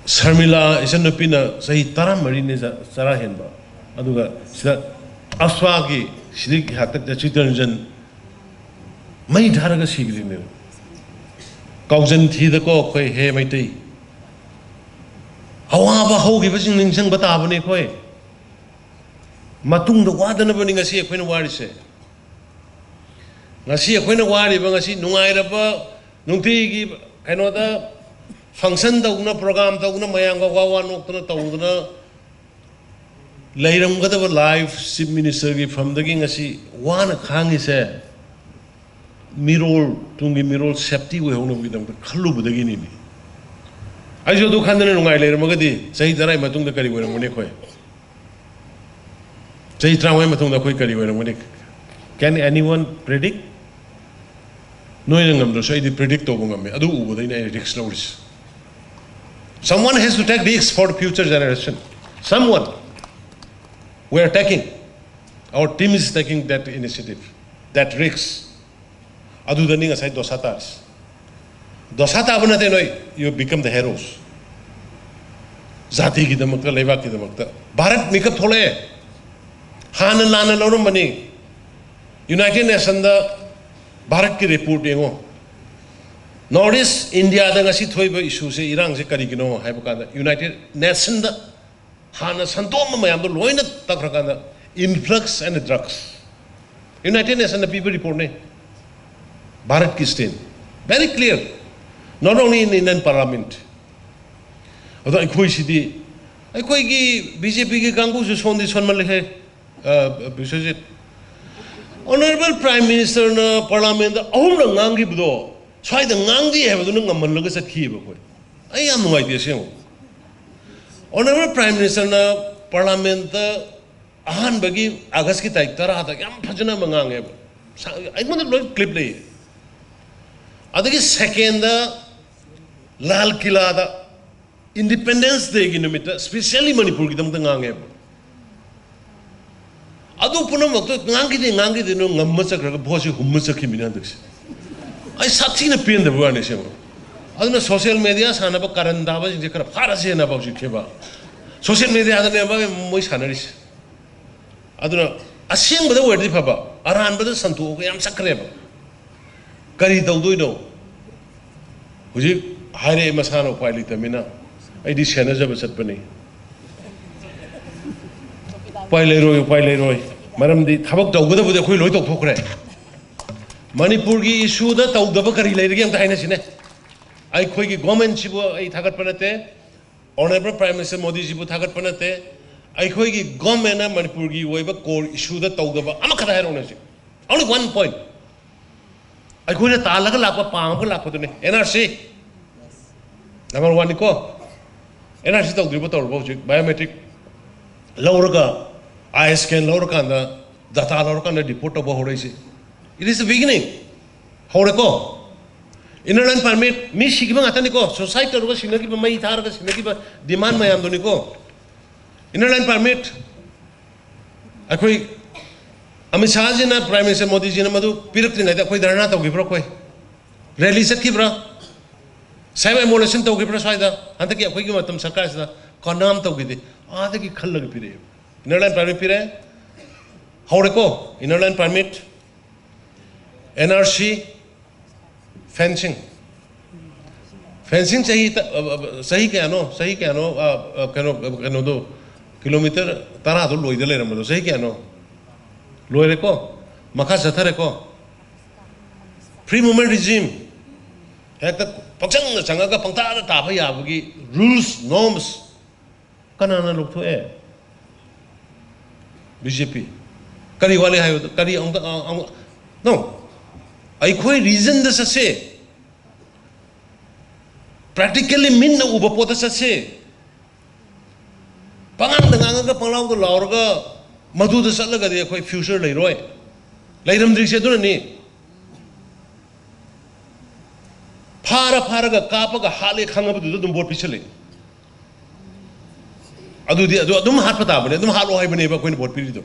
ꯁꯔꯃꯤꯂꯥ ꯏꯆꯟꯅꯨꯄꯤꯅ ꯆꯍꯤ ꯇꯔꯥꯃꯔꯤꯅꯦ ꯆ- ꯆꯔꯥ ꯍꯦꯟꯕ, ꯑꯗꯨꯒ ꯁꯤꯗ ꯑꯁ꯭ꯋꯥꯒꯤ ꯁꯤꯗꯒꯤ ꯍꯥꯛꯇꯛꯇ ꯆꯤꯇꯔꯟꯖꯟ ꯃꯩ ꯊꯥꯔꯒ ꯁꯤꯈ꯭ꯔꯤꯅꯦꯕ꯫ ꯀꯥꯎꯖꯟ ꯊꯤꯗꯀꯣ ꯑꯩꯈꯣꯏ, ꯍꯦ ꯃꯩꯇꯩ, ꯑꯋꯥꯕ ꯍꯧꯈꯤꯕꯁꯤꯡ ꯅꯤꯡꯁꯤꯡꯕ ꯇꯥꯕꯅꯤ ꯑꯩꯈꯣꯏ꯫ ꯃꯇꯨꯡꯗ ꯋꯥꯗꯅꯕꯅꯤ ꯉꯁꯤ ꯑꯩꯈꯣꯏꯅ ꯋꯥꯔꯤꯁꯦ꯫ ꯉꯁꯤ ꯑꯩꯈꯣꯏꯅ ꯋꯥꯔꯤꯕ, ꯉꯁꯤ ꯅꯨꯡꯉꯥꯏꯔꯕ, ꯅꯨꯡꯇꯤꯒꯤ ꯀꯩꯅꯣꯗ ꯐꯪꯁꯟ ꯇꯧꯗꯅ, ꯄ꯭ꯔꯣꯒꯥꯝ ꯇꯧꯗꯅ, ꯃꯌꯥꯝꯒ ꯋꯥ ꯋꯥ ꯅꯣꯛꯇꯅ ꯇꯧꯗꯅ ꯂꯩꯔꯝꯒꯗꯕ ꯂꯥꯏꯐ ꯆꯤꯐ ꯃꯤꯅꯤꯁꯇꯔꯒꯤ ꯐꯝꯗꯒꯤ ꯉꯁꯤ ꯋꯥꯅ ꯈꯥꯡꯉꯤꯁꯦ, ꯃꯤꯔꯣꯜ, ꯇꯨꯡꯒꯤ ꯃꯤꯔꯣꯜ ꯁꯦꯞꯇꯤ ꯑꯣꯏꯍꯧꯅꯕꯒꯤꯗꯃꯛꯇ ꯈꯜꯂꯨꯕꯗꯒꯤꯅꯤꯅꯦ꯫ ꯑꯩꯁꯨ ꯑꯗꯨ ꯈꯟꯗꯅ ꯅꯨꯡꯉꯥꯏ ꯂꯩꯔꯝꯃꯒꯗꯤ ꯆꯍꯤ ꯇꯔꯥꯒꯤ ꯃꯇꯨꯡꯗ ꯀꯔꯤ ꯑꯣꯏꯔꯝꯒꯅꯤ ꯑꯩꯈꯣꯏ? ꯆꯍꯤ ꯇꯔꯥꯃꯉꯥꯒꯤ ꯃꯇꯨꯡꯗ ꯑꯩꯈꯣꯏ ꯀꯔꯤ ꯑꯣꯏꯔꯝꯒꯅꯤ? Can anyone predict? ꯅꯣꯏꯅ ꯉꯝꯗ꯭ꯔꯁꯨ ꯑꯩꯗꯤ ꯄ꯭ꯔꯤꯗꯤꯛ ꯇꯧꯕ ꯉꯝꯃꯦ꯫ ꯑꯗꯨ ꯎꯕꯗꯩꯅ ꯑꯩ ꯔꯤꯛꯁ ꯂꯧꯔꯤꯁꯦ꯫ Someone has to take risks for the future generation. Someone. We are taking. Our team is taking that initiative, that risk. ꯑꯗꯨꯗꯅꯤ ꯉꯁꯥꯏ ꯗꯣꯁꯥ ꯇꯥꯔꯤꯁꯦ꯫ ꯗꯣꯁꯥ ꯇꯥꯕ ꯅꯠꯇꯦ ꯅꯣꯏ, you become the heroes. ꯖꯥꯇꯤꯒꯤꯗꯃꯛꯇ, ꯂꯩꯕꯥꯛꯀꯤꯗꯃꯛꯇ꯫ Bharat ꯃꯤꯀꯞ ꯊꯣꯛꯂꯛꯑꯦ꯫ ꯍꯥꯟꯅ ꯂꯥꯟꯅ ꯂꯧꯔꯝꯕꯅꯤ꯫ ꯌꯨꯅꯥꯏꯇꯦꯗ ꯅꯦꯁꯟꯗ ꯚꯥꯔꯠꯀꯤ ꯔꯤꯄꯣꯔꯠ ꯌꯦꯡꯉꯣ꯫ ꯅꯣꯔꯠ ꯏꯁ ꯏꯟꯗꯤꯌꯥꯗ ꯉꯁꯤ ꯊꯣꯛꯏꯕ ꯏꯁꯨꯁꯦ, ꯏꯔꯥꯡꯁꯦ ꯀꯔꯤꯒꯤꯅꯣ ꯍꯥꯏꯕ ꯀꯥꯟꯗ, ꯌꯨꯅꯥꯏꯇꯦꯗ ꯅꯦꯁꯟꯗ ꯍꯥꯟꯅ ꯁꯟꯗꯣꯛꯑꯝꯕ ꯃꯌꯥꯝꯗꯣ ꯂꯣꯏꯅ ꯇꯛꯈ꯭ꯔꯀꯥꯟꯗ, influx and drugs, ꯌꯨꯅꯥꯏꯇꯦꯗ ꯅꯦꯁꯟꯅ ꯄꯤꯕ ꯔꯤꯄꯣꯔꯠꯅꯦ꯫ ꯚꯥꯔꯠꯀꯤ stand, very clear, not only in Indian Parliament. ꯑꯗꯣ ꯑꯩꯈꯣꯏꯁꯤꯗꯤ, ꯑꯩꯈꯣꯏꯒꯤ ꯕꯤ ꯖꯦ ꯄꯤꯒꯤ ꯀꯥꯡꯕꯨꯁꯨ ꯁꯣꯟꯗꯤ ꯁꯣꯟꯃꯜꯂꯦꯍꯦ꯫ ꯑ, ꯕꯤꯁ꯭ꯋꯖꯤꯠ, ꯑꯣꯅꯔꯦꯕꯜ ꯄ꯭ꯔꯥꯏꯝ ꯃꯤꯅꯤꯁꯇꯔꯅ ꯄꯥꯔꯂꯥꯃꯦꯟꯗ ꯑꯍꯨꯝꯂꯛ ꯉꯥꯡꯈꯤꯕꯗꯣ, ꯁ꯭ꯋꯥꯏꯗ ꯉꯥꯡꯗꯦ ꯍꯥꯏꯕꯗꯨꯅ ꯉꯝꯍꯜꯂꯒ ꯆꯠꯈꯤꯑꯕ ꯑꯩꯈꯣꯏ꯫ ꯑꯩ ꯌꯥꯝ ꯅꯨꯡꯉꯥꯏꯇꯦ ꯑꯁꯦꯡꯕ꯫ ꯑꯣꯅꯔꯦꯕꯜ ꯄ꯭ꯔꯥꯏꯝ ꯃꯤꯅꯤꯁꯇꯔꯅ ꯄꯥꯔꯂꯥꯃꯦꯟꯇ ꯑꯍꯥꯟꯕꯒꯤ ꯑꯥꯒꯁꯀꯤ ꯇꯥꯔꯤꯛ ꯇꯔꯥꯗ ꯌꯥꯝ ꯐꯖꯅ ꯑꯃ ꯉꯥꯡꯉꯦꯕ꯫ ꯁꯥ-, ꯑꯩꯉꯣꯟꯗ ꯂꯣꯏ ꯀ꯭ꯂꯤꯞ ꯂꯩꯌꯦ꯫ ꯑꯗꯒꯤ ꯁꯦꯀꯦꯟꯗ ꯂꯥꯜ ꯀꯤꯂꯥꯗ ꯏꯟꯗꯤꯄꯦꯟꯗꯦꯟꯁ ꯗꯦꯒꯤ ꯅꯨꯃꯤꯠꯇ ꯁ꯭ꯄꯤꯁꯦꯜꯂꯤ ꯃꯅꯤꯄꯨꯔꯒꯤꯗꯃꯛꯇ ꯉꯥꯡꯉꯦꯕ꯫ ꯑꯗꯨ ꯄꯨꯝꯅꯃꯛꯇꯣ ꯉꯥꯡꯈꯤꯗꯦ, ꯉꯥꯡꯈꯤꯗꯦꯅ ꯉꯝꯃ ꯆꯠꯈ꯭ꯔꯒ ꯚꯣꯠꯁꯦ ꯍꯨꯝꯃ ꯆꯠꯈꯤꯕꯅꯤꯅ ꯍꯟꯗꯛꯁꯦ꯫ ꯑꯩ ꯁꯥꯊꯤꯅ ꯄꯦꯟꯗꯕ ꯋꯥꯅꯤ ꯁꯤꯃ꯫ ꯑꯗꯨꯅ social media ꯁꯥꯟꯅꯕ ꯀꯔꯟ ꯇꯥꯕꯁꯤꯡꯁꯦ ꯈꯔ ꯐꯥꯔꯁꯦꯅ ꯍꯧꯖꯤꯛ ꯊꯦꯕ꯫ Social mediaꯗꯅꯦꯕ ꯃꯣꯏ ꯁꯥꯟꯅꯔꯤꯁꯦ꯫ ꯑꯗꯨꯅ ꯑꯁꯦꯡꯕꯗ ꯑꯣꯏꯔꯗꯤ ꯐꯕ, ꯑꯔꯥꯟꯕꯗ ꯁꯟꯗꯣꯛꯑꯒ ꯌꯥꯝ ꯆꯠꯈ꯭ꯔꯦꯕ꯫ ꯀꯔꯤ ꯇꯧꯗꯣꯏꯅꯣ? ꯍꯧꯖꯤꯛ ꯍꯥꯏꯔꯛꯑꯦ ꯃꯁꯥꯅ ꯎꯄꯥꯏ ꯂꯩꯇꯕꯅꯤꯅ꯫ ꯑꯩꯗꯤ ꯁꯦꯟꯅꯖꯕ ꯆꯠꯄꯅꯤ꯫ ꯎꯄꯥꯏ ꯂꯩꯔꯣꯏ, ꯎꯄꯥꯏ ꯂꯩꯔꯣꯏ꯫ ꯃꯔꯝꯗꯤ ꯊꯕꯛ ꯇꯧꯒꯗꯕꯗꯤ ꯑꯩꯈꯣꯏ ꯂꯣꯏ ꯇꯧꯊꯣꯛꯈ꯭ꯔꯦ꯫ ꯃꯅꯤꯄꯨꯔꯒꯤ issueꯗ ꯇꯧꯗꯕ ꯀꯔꯤ ꯂꯩꯔꯒꯦ ꯑꯝꯇ ꯍꯥꯏꯅꯁꯤꯅꯦ꯫ ꯑꯩꯈꯣꯏꯒꯤ governmentꯁꯤꯕꯨ ꯑꯩ ꯊꯥꯒꯠꯄ ꯅꯠꯇꯦ, Honourable Prime Minister ꯃꯣꯗꯤꯖꯤꯕꯨ ꯊꯥꯒꯠꯄ ꯅꯠꯇꯦ꯫ ꯑꯩꯈꯣꯏꯒꯤ governmentꯅ ꯃꯅꯤꯄꯨꯔꯒꯤ ꯑꯣꯏꯕ core issueꯗ ꯇꯧꯗꯕ ꯑꯃꯈꯛꯇ ꯍꯥꯏꯔꯛꯎꯅꯦ ꯍꯧꯖꯤꯛ꯫ Only one point꯫ ꯑꯩꯈꯣꯏꯅ ꯇꯥꯜꯂꯒ ꯂꯥꯛꯄ, ꯄꯥꯝꯃꯒ ꯂꯥꯛꯄꯗꯨꯅꯤ, NRC꯫ Number oneꯅꯤꯀꯣ꯫ NRC ꯇꯧꯗ꯭ꯔꯤꯕ ꯇꯧꯔꯕ ꯍꯧꯖꯤꯛ biometric ꯂꯧꯔꯒ, eye scan ꯂꯧꯔꯀꯥꯟꯗ, data ꯂꯧꯔꯀꯥꯟꯗ report ꯇꯧꯕ ꯍꯧꯔꯛꯏꯁꯦ꯫ It is the beginning. ꯍꯧꯔꯦꯀꯣ꯫ Inner line permit, ꯃꯤ ꯁꯤꯈꯤꯕ ꯉꯥꯛꯇꯅꯤꯀꯣ, suicide ꯇꯧꯔꯒ ꯁꯤꯅꯈꯤꯕ, ꯃꯩ ꯊꯥꯔꯒ ꯁꯤꯅꯈꯤꯕ, demand ꯃꯌꯥꯝꯗꯨꯅꯤꯀꯣ꯫ Inner line permit, ꯑꯩꯈꯣꯏ ꯑꯃꯤꯠ ꯁꯥꯍꯖꯤꯅ, Prime Minister ꯃꯣꯗꯤꯖꯤꯅ ꯃꯗꯨ ꯄꯤꯔꯛꯇ꯭ꯔꯤꯉꯩꯗ ꯑꯩꯈꯣꯏ ꯙꯔꯅꯥ ꯇꯧꯈꯤꯕ꯭ꯔꯥ? ꯑꯩꯈꯣꯏ rally ꯆꯠꯈꯤꯕ꯭ꯔꯥ? Self immolation ꯇꯧꯈꯤꯕ꯭ꯔꯥ ꯁ꯭ꯋꯥꯏꯗ? ꯍꯟꯗꯛꯀꯤ ꯑꯩꯈꯣꯏꯒꯤ ꯃꯇꯝ ꯁꯔꯀꯥꯔꯁꯤꯗ ꯀꯅꯥꯝ ꯇꯧꯈꯤꯗꯦ꯫ ꯑꯥꯗꯒꯤ ꯈꯜꯂꯒ ꯄꯤꯔꯛꯑꯦ꯫ Inner line permit ꯄꯤꯔꯛꯑꯦ꯫ ꯍꯧꯔꯦꯀꯣ, inner line permit, NRC, fencing꯫ Fencing ꯆꯍꯤ ꯇ-, ꯑ, ꯑ, ꯆꯍꯤ ꯀꯌꯥꯅꯣ? ꯆꯍꯤ ꯀꯌꯥꯅꯣ? ꯑ, ꯑ, ꯀꯩꯅꯣ, ꯑ, ꯀꯩꯅꯣꯗꯣ, kilometre ꯇꯔꯥꯗꯣ ꯂꯣꯏꯗ ꯂꯩꯔꯝꯕꯗꯣ ꯆꯍꯤ ꯀꯌꯥꯅꯣ? ꯂꯣꯏꯔꯦꯀꯣ? ꯃꯈꯥ ꯆꯠꯊꯔꯦꯀꯣ? Free movement regime꯫ ꯍꯦꯛꯇ ꯄꯪꯆꯪꯗ ꯆꯪꯉꯒ ꯄꯪꯇꯥꯗ ꯇꯥꯕ ꯌꯥꯕꯒꯤ rules, norms꯫ ꯀꯅꯥꯅ ꯂꯧꯊꯣꯛꯑꯦ? BJP꯫ ꯀꯔꯤ ꯋꯥꯠꯂꯤ ꯍꯥꯏꯕꯗꯣ? ꯀꯔꯤ ꯑꯃꯨꯛꯇ, ꯑ, ꯑꯃꯨꯛ-, no꯫ ꯑꯩꯈꯣꯏ reasonꯗ ꯆꯠꯁꯦ꯫ Practically ꯃꯤꯠꯅ ꯎꯕ ꯄꯣꯠꯇ ꯆꯠꯁꯦ꯫ ꯄꯉꯥꯡꯗ ꯉꯥꯡꯉꯒ ꯄꯪꯂꯥꯎꯗ ꯂꯥꯎꯔꯒ ꯃꯗꯨꯗ ꯆꯠꯂꯒꯗꯤ ꯑꯩꯈꯣꯏ future ꯂꯩꯔꯣꯏ꯫ ꯂꯩꯔꯝꯗ꯭ꯔꯤꯁꯦ ꯑꯗꯨꯅꯅꯤ꯫ ꯐꯥꯔ ꯐꯥꯔꯒ ꯀꯥꯞꯄꯒ ꯍꯥꯠꯂꯦ ꯈꯪꯉꯕꯗꯨꯗ ꯑꯗꯨꯝ vote ꯄꯤꯁꯜꯂꯤ꯫ ꯑꯗꯨꯗꯤ ꯑꯗꯨ ꯑꯗꯨꯝ ꯍꯥꯠꯄ ꯇꯥꯕꯅꯦ, ꯑꯗꯨꯝ ꯍꯥꯠꯂꯣ ꯍꯥꯏꯕꯅꯦꯕ ꯑꯩꯈꯣꯏꯅ vote ꯄꯤꯔꯤꯗꯣ꯫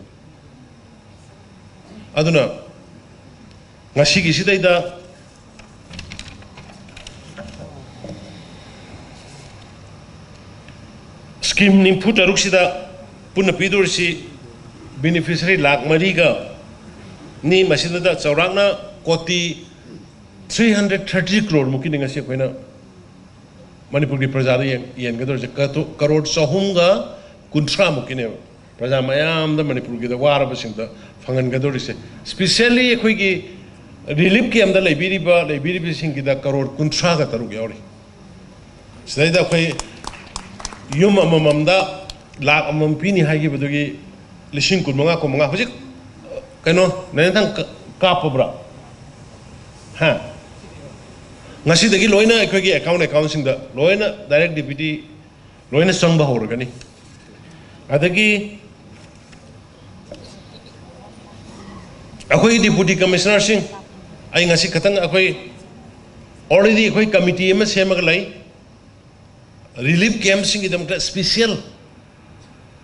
ꯑꯗꯨꯅ ꯉꯁꯤꯒꯤꯁꯤꯗꯩꯗ ꯁ꯭ꯀꯤꯝ ꯅꯤꯐꯨ ꯇꯔꯨꯛꯁꯤꯗ ꯄꯨꯟꯅ ꯄꯤꯗꯣꯔꯤꯁꯤ ꯕꯦꯅꯤꯐꯤꯁꯔꯤ ꯂꯥꯈ ꯃꯔꯤꯒ ꯅꯤ꯫ ꯃꯁꯤꯗ ꯆꯥꯎꯔꯥꯛꯅ ꯀꯣꯇꯤ ꯊ꯭ꯔꯤ ꯍꯟꯗ꯭ꯔꯦꯠ ꯊꯥꯔꯇꯤ ꯀ꯭ꯔꯣꯔꯃꯨꯛꯀꯤꯅꯤ ꯉꯁꯤ ꯑꯩꯈꯣꯏꯅ ꯃꯅꯤꯄꯨꯔꯒꯤ ꯄ꯭ꯔꯖꯥꯗ ꯌꯦꯟ- ꯌꯦꯟꯒꯗꯧꯔꯤꯁꯦ꯫ ꯀꯇꯨ- ꯀꯔꯣꯔ ꯆꯍꯨꯝꯒ ꯀꯨꯟꯊ꯭ꯔꯥꯃꯨꯛꯀꯤꯅꯦꯕ꯫ ꯄ꯭ꯔꯖꯥ ꯃꯌꯥꯝꯗ, ꯃꯅꯤꯄꯨꯔꯒꯤꯗ ꯋꯥꯔꯕꯁꯤꯡꯗ ꯐꯪꯍꯟꯒꯗꯧꯔꯤꯁꯦ꯫ ꯏꯁꯄꯤꯁꯦꯜꯂꯤ ꯑꯩꯈꯣꯏꯒꯤ ꯔꯤꯂꯤꯐ ꯀꯦꯝꯗ ꯂꯩꯕꯤꯔꯤꯕ, ꯂꯩꯕꯤꯔꯤꯕꯁꯤꯡꯒꯤꯗ ꯀꯔꯣꯔ ꯀꯨꯟꯊ꯭ꯔꯥꯒ ꯇꯔꯨꯛ ꯌꯥꯎꯔꯤ꯫ ꯁꯤꯗꯩꯗ ꯑꯩꯈꯣꯏ ꯌꯨꯝ ꯑꯃꯃꯝꯗ ꯂꯥꯈ ꯑꯃꯃꯝ ꯄꯤꯅꯤ ꯍꯥꯏꯈꯤꯕꯗꯨꯒꯤ ꯂꯤꯁꯤꯡ ꯀꯨꯟꯃꯉꯥ, ꯀꯨꯟꯃꯉꯥ ꯍꯧꯖꯤꯛ, ꯀꯩꯅꯣ, ꯅꯦꯅꯦꯊꯪ ꯀ- ꯀꯥꯞꯄꯕ꯭ꯔꯥ? ꯍꯥ? ꯉꯁꯤꯗꯒꯤ ꯂꯣꯏꯅ ꯑꯩꯈꯣꯏꯒꯤ ꯑꯦꯀꯥꯎꯟ ꯑꯦꯀꯥꯎꯟꯁꯤꯡꯗ ꯂꯣꯏꯅ ꯗꯥꯏꯔꯦꯛ ꯗꯤꯕꯤꯇꯤ ꯂꯣꯏꯅ ꯆꯪꯕ ꯍꯧꯔꯒꯅꯤ꯫ ꯑꯗꯒꯤ ꯑꯩꯈꯣꯏꯒꯤ ꯗꯤꯄꯨꯇꯤ ꯀꯃꯤꯁꯅꯔꯁꯤꯡ, ꯑꯩ ꯉꯁꯤ ꯈꯛꯇꯪ, ꯑꯩꯈꯣꯏ ꯑꯣꯜꯔꯦꯗꯤ ꯑꯩꯈꯣꯏ ꯀꯃꯤꯇꯤ ꯑꯃ ꯁꯦꯝꯃꯒ ꯂꯩ꯫ ꯔꯤꯂꯤꯐ ꯀꯦꯝꯞꯁꯤꯡꯒꯤꯗꯃꯛꯇ ꯏꯁꯄꯤꯁꯦꯜ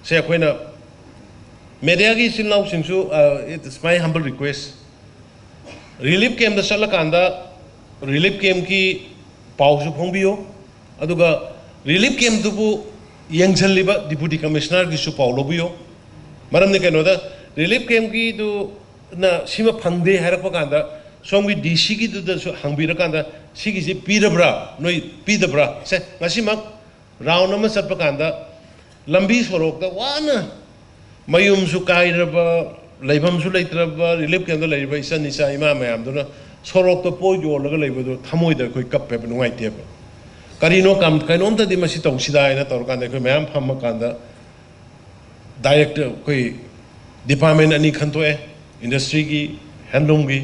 ꯁꯦ ꯑꯩꯈꯣꯏꯅ ꯃꯦꯗꯤꯌꯥꯒꯤ ꯏꯆꯤꯜ ꯏꯅꯥꯎꯁꯤꯡꯁꯨ, uh, it is my humble request, relief camp ꯆꯠꯂꯀꯥꯟꯗ ꯔꯤꯂꯤꯐ ꯀꯦꯝꯞꯀꯤ ꯄꯥꯎꯁꯨ ꯐꯣꯡꯕꯤꯌꯨ꯫ ꯑꯗꯨꯒ ꯔꯤꯂꯤꯐ ꯀꯦꯝꯞꯇꯨꯕꯨ ꯌꯦꯡꯁꯤꯜꯂꯤꯕ ꯗꯤꯄꯨꯇꯤ ꯀꯃꯤꯁꯅꯔꯒꯤꯁꯨ ꯄꯥꯎ ꯂꯧꯕꯤꯌꯨ꯫ ꯃꯔꯝꯗꯤ ꯀꯩꯅꯣꯗ, ꯔꯤꯂꯤꯐ ꯀꯦꯝꯞꯀꯤꯗꯨꯅ ꯁꯤꯃ ꯐꯪꯗꯦ ꯍꯥꯏꯔꯛꯄ ꯀꯥꯟꯗ, ꯁꯣꯝꯒꯤ ꯗꯤ ꯁꯤꯒꯤꯗꯨꯗꯁꯨ ꯍꯪꯕꯤꯔꯀꯥꯟꯗ, "ꯁꯤꯒꯤꯁꯤ ꯄꯤꯔꯕ꯭ꯔꯥ, ꯅꯣꯏ ꯄꯤꯗꯕ꯭ꯔꯥ?" ꯁꯦ, ꯉꯁꯤꯃꯛ ꯔꯥꯎꯟ ꯑꯃ ꯆꯠꯄ ꯀꯥꯟꯗ, ꯂꯝꯕꯤ ꯁꯣꯔꯣꯛꯇ ꯋꯥꯅ ꯃꯌꯨꯝꯁꯨ ꯀꯥꯏꯔꯕ, ꯂꯩꯐꯝꯁꯨ ꯂꯩꯇ꯭ꯔꯕ, ꯔꯤꯂꯤꯐ ꯀꯦꯝꯞꯇ ꯂꯩꯔꯤꯕ ꯏꯆꯟ ꯏꯆꯥ ꯏꯃꯥ ꯃꯌꯥꯝꯗꯨꯅ ꯁꯣꯔꯣꯛꯇ ꯄꯣꯠ ꯌꯣꯜꯂꯒ ꯂꯩꯕꯗꯨ ꯊꯃꯣꯏꯗ ꯑꯩꯈꯣꯏ ꯀꯞꯄꯦꯕ, ꯅꯨꯡꯉꯥꯏꯇꯦꯕ꯫ ꯀꯔꯤꯅꯣ ꯀꯝ-, ꯀꯩꯅꯣꯝꯇꯗꯤ ꯃꯁꯤ ꯇꯧꯁꯤꯗ ꯍꯥꯏꯅ ꯇꯧꯔꯀꯥꯟꯗ ꯑꯩꯈꯣꯏ ꯃꯌꯥꯝ ꯐꯝꯃꯀꯥꯟꯗ ꯗꯥꯏꯔꯦꯛꯇ ꯑꯩꯈꯣꯏ ꯗꯤꯄꯥꯔꯠꯃꯦꯟ ꯑꯅꯤ ꯈꯟꯗꯣꯛꯑꯦ, ꯏꯟꯗꯁꯇ꯭ꯔꯤꯒꯤ, ꯍꯦꯟꯂꯨꯝꯒꯤ꯫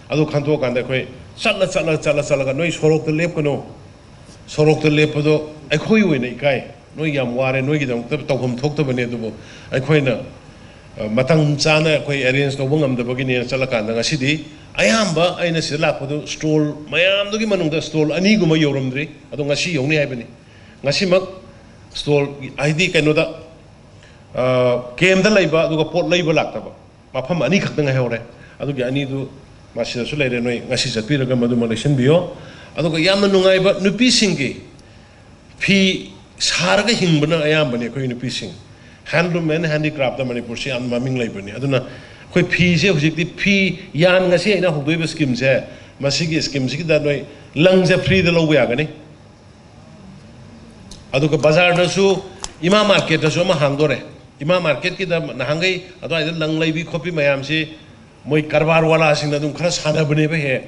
ꯑꯗꯨ ꯈꯟꯗꯣꯛꯑꯀꯥꯟꯗ ꯑꯩꯈꯣꯏ ꯆꯠꯂ, ꯆꯠꯂ, ꯆꯠꯂ, ꯆꯠꯂꯒ, "ꯅꯣꯏ ꯁꯣꯔꯣꯛꯇ ꯂꯦꯞꯀꯅꯨ, ꯁꯣꯔꯣꯛꯇ ꯂꯦꯞꯄꯗꯣ ꯑꯩꯈꯣꯏ ꯑꯣꯏꯅ ꯏꯀꯥꯏ, ꯅꯣꯏ ꯌꯥꯝ ꯋꯥꯔꯦ, ꯅꯣꯏꯒꯤꯗꯃꯛꯇ ꯇꯧꯐꯝ ꯊꯣꯛꯇꯕꯅꯦ, ꯑꯗꯨꯕꯨ ꯑꯩꯈꯣꯏꯅ, ꯑ, ꯃꯇꯝ ꯆꯥꯅ ꯑꯩꯈꯣꯏ ꯑꯦꯔꯦꯟꯖ ꯇꯧꯕ ꯉꯝꯗꯕꯒꯤꯅꯦꯅ" ꯆꯠꯂꯀꯥꯟꯗ ꯉꯁꯤꯗꯤ ꯑꯌꯥꯝꯕ ꯑꯩꯅ ꯁꯤꯗ ꯂꯥꯛꯄꯗꯨ ꯁ꯭ꯇꯣꯜ ꯃꯌꯥꯝꯗꯨꯒꯤ ꯃꯅꯨꯡꯗ ꯁ꯭ꯇꯣꯜ ꯑꯅꯤꯒꯨꯝꯕ ꯌꯧꯔꯝꯗ꯭ꯔꯤ, ꯑꯗꯣ ꯉꯁꯤ ꯌꯧꯅꯤ ꯍꯥꯏꯕꯅꯤ꯫ ꯉꯁꯤꯃꯛ ꯁ꯭ꯇꯣꯜ, ꯍꯥꯏꯗꯤ ꯀꯩꯅꯣꯗ, ꯑ, ꯀꯦꯝꯗ ꯂꯩꯕ ꯑꯗꯨꯒ ꯄꯣꯠ ꯂꯩꯕ ꯂꯥꯛꯇꯕ ꯃꯐꯝ ꯑꯅꯤꯈꯛꯇ ꯉꯥꯏꯍꯧꯔꯦ꯫ ꯑꯗꯨꯒꯤ ꯑꯅꯤꯗꯨ ꯃꯁꯤꯗꯁꯨ ꯂꯩꯔꯦ, ꯅꯣꯏ ꯉꯁꯤ ꯆꯠꯄꯤꯔꯒ ꯃꯗꯨꯃ ꯂꯩꯁꯤꯟꯕꯤꯌꯣ꯫ ꯑꯗꯨꯒ ꯌꯥꯝꯅ ꯅꯨꯡꯉꯥꯏꯕ, ꯅꯨꯄꯤꯁꯤꯡꯒꯤ ꯐꯤ ꯁꯥꯔꯒ ꯍꯤꯡꯕꯅ ꯑꯌꯥꯝꯕꯅꯤ ꯑꯩꯈꯣꯏ ꯅꯨꯄꯤꯁꯤꯡ꯫ Handloom and handicraft ꯃꯅꯤꯄꯨꯔꯁꯤ ꯌꯥꯝ ꯃꯃꯤꯡ ꯂꯩꯕꯅꯤ꯫ ꯑꯗꯨꯅ ꯑꯩꯈꯣꯏ ꯐꯤꯁꯦ ꯍꯧꯖꯤꯛꯇꯤ ꯐꯤ ꯌꯥꯟ, ꯉꯁꯤ ꯑꯩꯅ ꯍꯧꯗꯣꯛꯏꯕ ꯁ꯭ꯀꯤꯝꯁꯦ, ꯃꯁꯤꯒꯤ ꯁ꯭ꯀꯤꯝꯁꯤꯗ ꯅꯣꯏ ꯂꯪꯁꯦ ꯐ꯭ꯔꯤꯗ ꯂꯧꯕ ꯌꯥꯒꯅꯤ꯫ ꯑꯗꯨꯒ ꯕꯖꯥꯔꯗꯁꯨ, ꯏꯃꯥ ꯃꯥꯔꯀꯦꯠꯇꯁꯨ ꯑꯃ ꯍꯥꯡꯗꯣꯔꯦ꯫ ꯏꯃꯥ ꯃꯥꯔꯀꯦꯠꯀꯤꯗ ꯅꯍꯥꯟꯈꯩ ꯑꯗꯨꯋꯥꯏꯗ ꯂꯪ ꯂꯩꯕꯤ ꯈꯣꯠꯄꯤ ꯃꯌꯥꯝꯁꯤ ꯃꯣꯏ ꯀꯔꯕꯥꯔ ꯋꯥꯂꯥꯁꯤꯡꯅ ꯑꯗꯨꯝ ꯈꯔ ꯁꯥꯟꯅꯕꯅꯦꯕ ꯍꯦꯛ꯫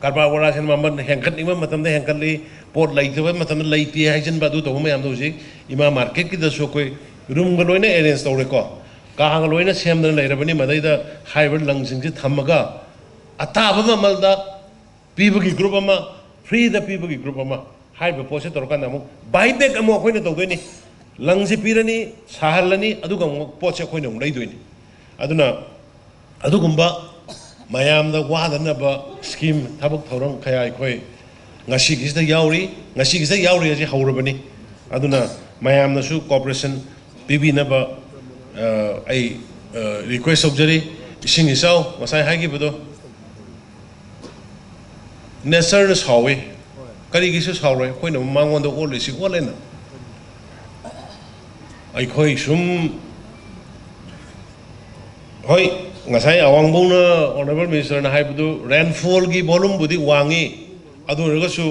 ꯀꯔꯕꯥꯔ ꯋꯥꯂꯥꯁꯤꯡꯅ ꯃꯃꯜ ꯍꯦꯟꯒꯠꯅꯤꯡꯕ ꯃꯇꯝꯗ ꯍꯦꯟꯒꯠꯂꯤ, ꯄꯣꯠ ꯂꯩꯇꯕ ꯃꯇꯝꯗ ꯂꯩꯇꯦ ꯍꯥꯏꯖꯤꯟꯕ, ꯑꯗꯨ ꯇꯧꯕ ꯃꯌꯥꯝꯗꯣ ꯍꯧꯖꯤꯛ ꯏꯃꯥ ꯃꯥꯔꯀꯦꯠꯀꯤꯗꯁꯨ ꯑꯩꯈꯣꯏ ꯔꯨꯝꯒ ꯂꯣꯏꯅ ꯑꯦꯔꯦꯟꯖ ꯇꯧꯔꯦꯀꯣ꯫ ꯀꯥꯒ ꯂꯣꯏꯅ ꯁꯦꯝꯗꯅ ꯂꯩꯔꯕꯅꯤ꯫ ꯃꯗꯩꯗ ꯍꯥꯏꯔꯤꯕ ꯂꯪꯁꯤꯡꯁꯤ ꯊꯝꯃꯒ ꯑꯇꯥꯕ ꯃꯃꯜꯗ ꯄꯤꯕꯒꯤ ꯒ꯭ꯔꯨꯞ ꯑꯃ, ꯐ꯭ꯔꯤꯗ ꯄꯤꯕꯒꯤ ꯒ꯭ꯔꯨꯞ ꯑꯃ, ꯍꯥꯏꯔꯤꯕ ꯄꯣꯠꯁꯦ ꯇꯧꯔꯀꯥꯟꯗ ꯑꯃꯨꯛ ꯕꯥꯏ ꯕꯦꯛ ꯑꯃꯨꯛ ꯑꯩꯈꯣꯏꯅ ꯇꯧꯗꯣꯏꯅꯤ꯫ ꯂꯪꯁꯤ ꯄꯤꯔꯅꯤ, ꯁꯥꯍꯜꯂꯅꯤ, ꯑꯗꯨꯒ ꯑꯃꯨꯛ ꯄꯣꯠꯁꯦ ꯑꯩꯈꯣꯏꯅ ꯑꯃꯨꯛ ꯂꯩꯗꯣꯏꯅꯤ꯫ ꯑꯗꯨꯅ ꯑꯗꯨꯒꯨꯝꯕ ꯃꯌꯥꯝꯗ ꯋꯥꯗꯅꯕ ꯁ꯭ꯀꯤꯝ, ꯊꯕꯛ ꯊꯧꯔꯝ ꯀꯌꯥ ꯑꯩꯈꯣꯏ ꯉꯁꯤꯒꯤꯁꯤꯗ ꯌꯥꯎꯔꯤ꯫ ꯉꯁꯤꯒꯤꯁꯤꯗ ꯌꯥꯎꯔꯤ ꯑꯁꯤ ꯍꯧꯔꯕꯅꯤ꯫ ꯑꯗꯨꯅ ꯃꯌꯥꯝꯅꯁꯨ ꯀꯣꯑꯣꯄꯔꯦꯁꯟ ꯄꯤꯕꯤꯅꯕ, ꯑ, ꯑꯩ, ꯑ, ꯔꯤꯀ꯭ꯋꯦꯁ ꯇꯧꯖꯔꯤ꯫ ꯏꯁꯤꯡ ꯏꯆꯥꯎ ꯉꯁꯥꯏ ꯍꯥꯏꯈꯤꯕꯗꯣ, ꯅꯦꯆꯔꯅ ꯁꯥꯎꯋꯤ, ꯀꯔꯤꯒꯤꯁꯨ ꯁꯥꯎꯔꯣꯏ? ꯑꯩꯈꯣꯏꯅ ꯃꯉꯣꯟꯗ ꯑꯣꯠꯂꯤꯁꯤ ꯑꯣꯠꯂꯦꯅ꯫ ꯑꯩꯈꯣꯏ ꯁꯨꯝ, ꯍꯣꯏ, ꯉꯁꯥꯏ ꯑꯋꯥꯡꯕꯧꯅ, ꯑꯣꯅꯔꯦꯕꯜ ꯃꯤꯅꯤꯁꯇꯔꯅ ꯍꯥꯏꯕꯗꯨ, ꯔꯦꯟꯐꯣꯜꯒꯤ ꯚꯣꯂꯨꯝꯕꯨꯗꯤ ꯋꯥꯡꯉꯤ, ꯑꯗꯨ ꯑꯣꯏꯔꯒꯁꯨ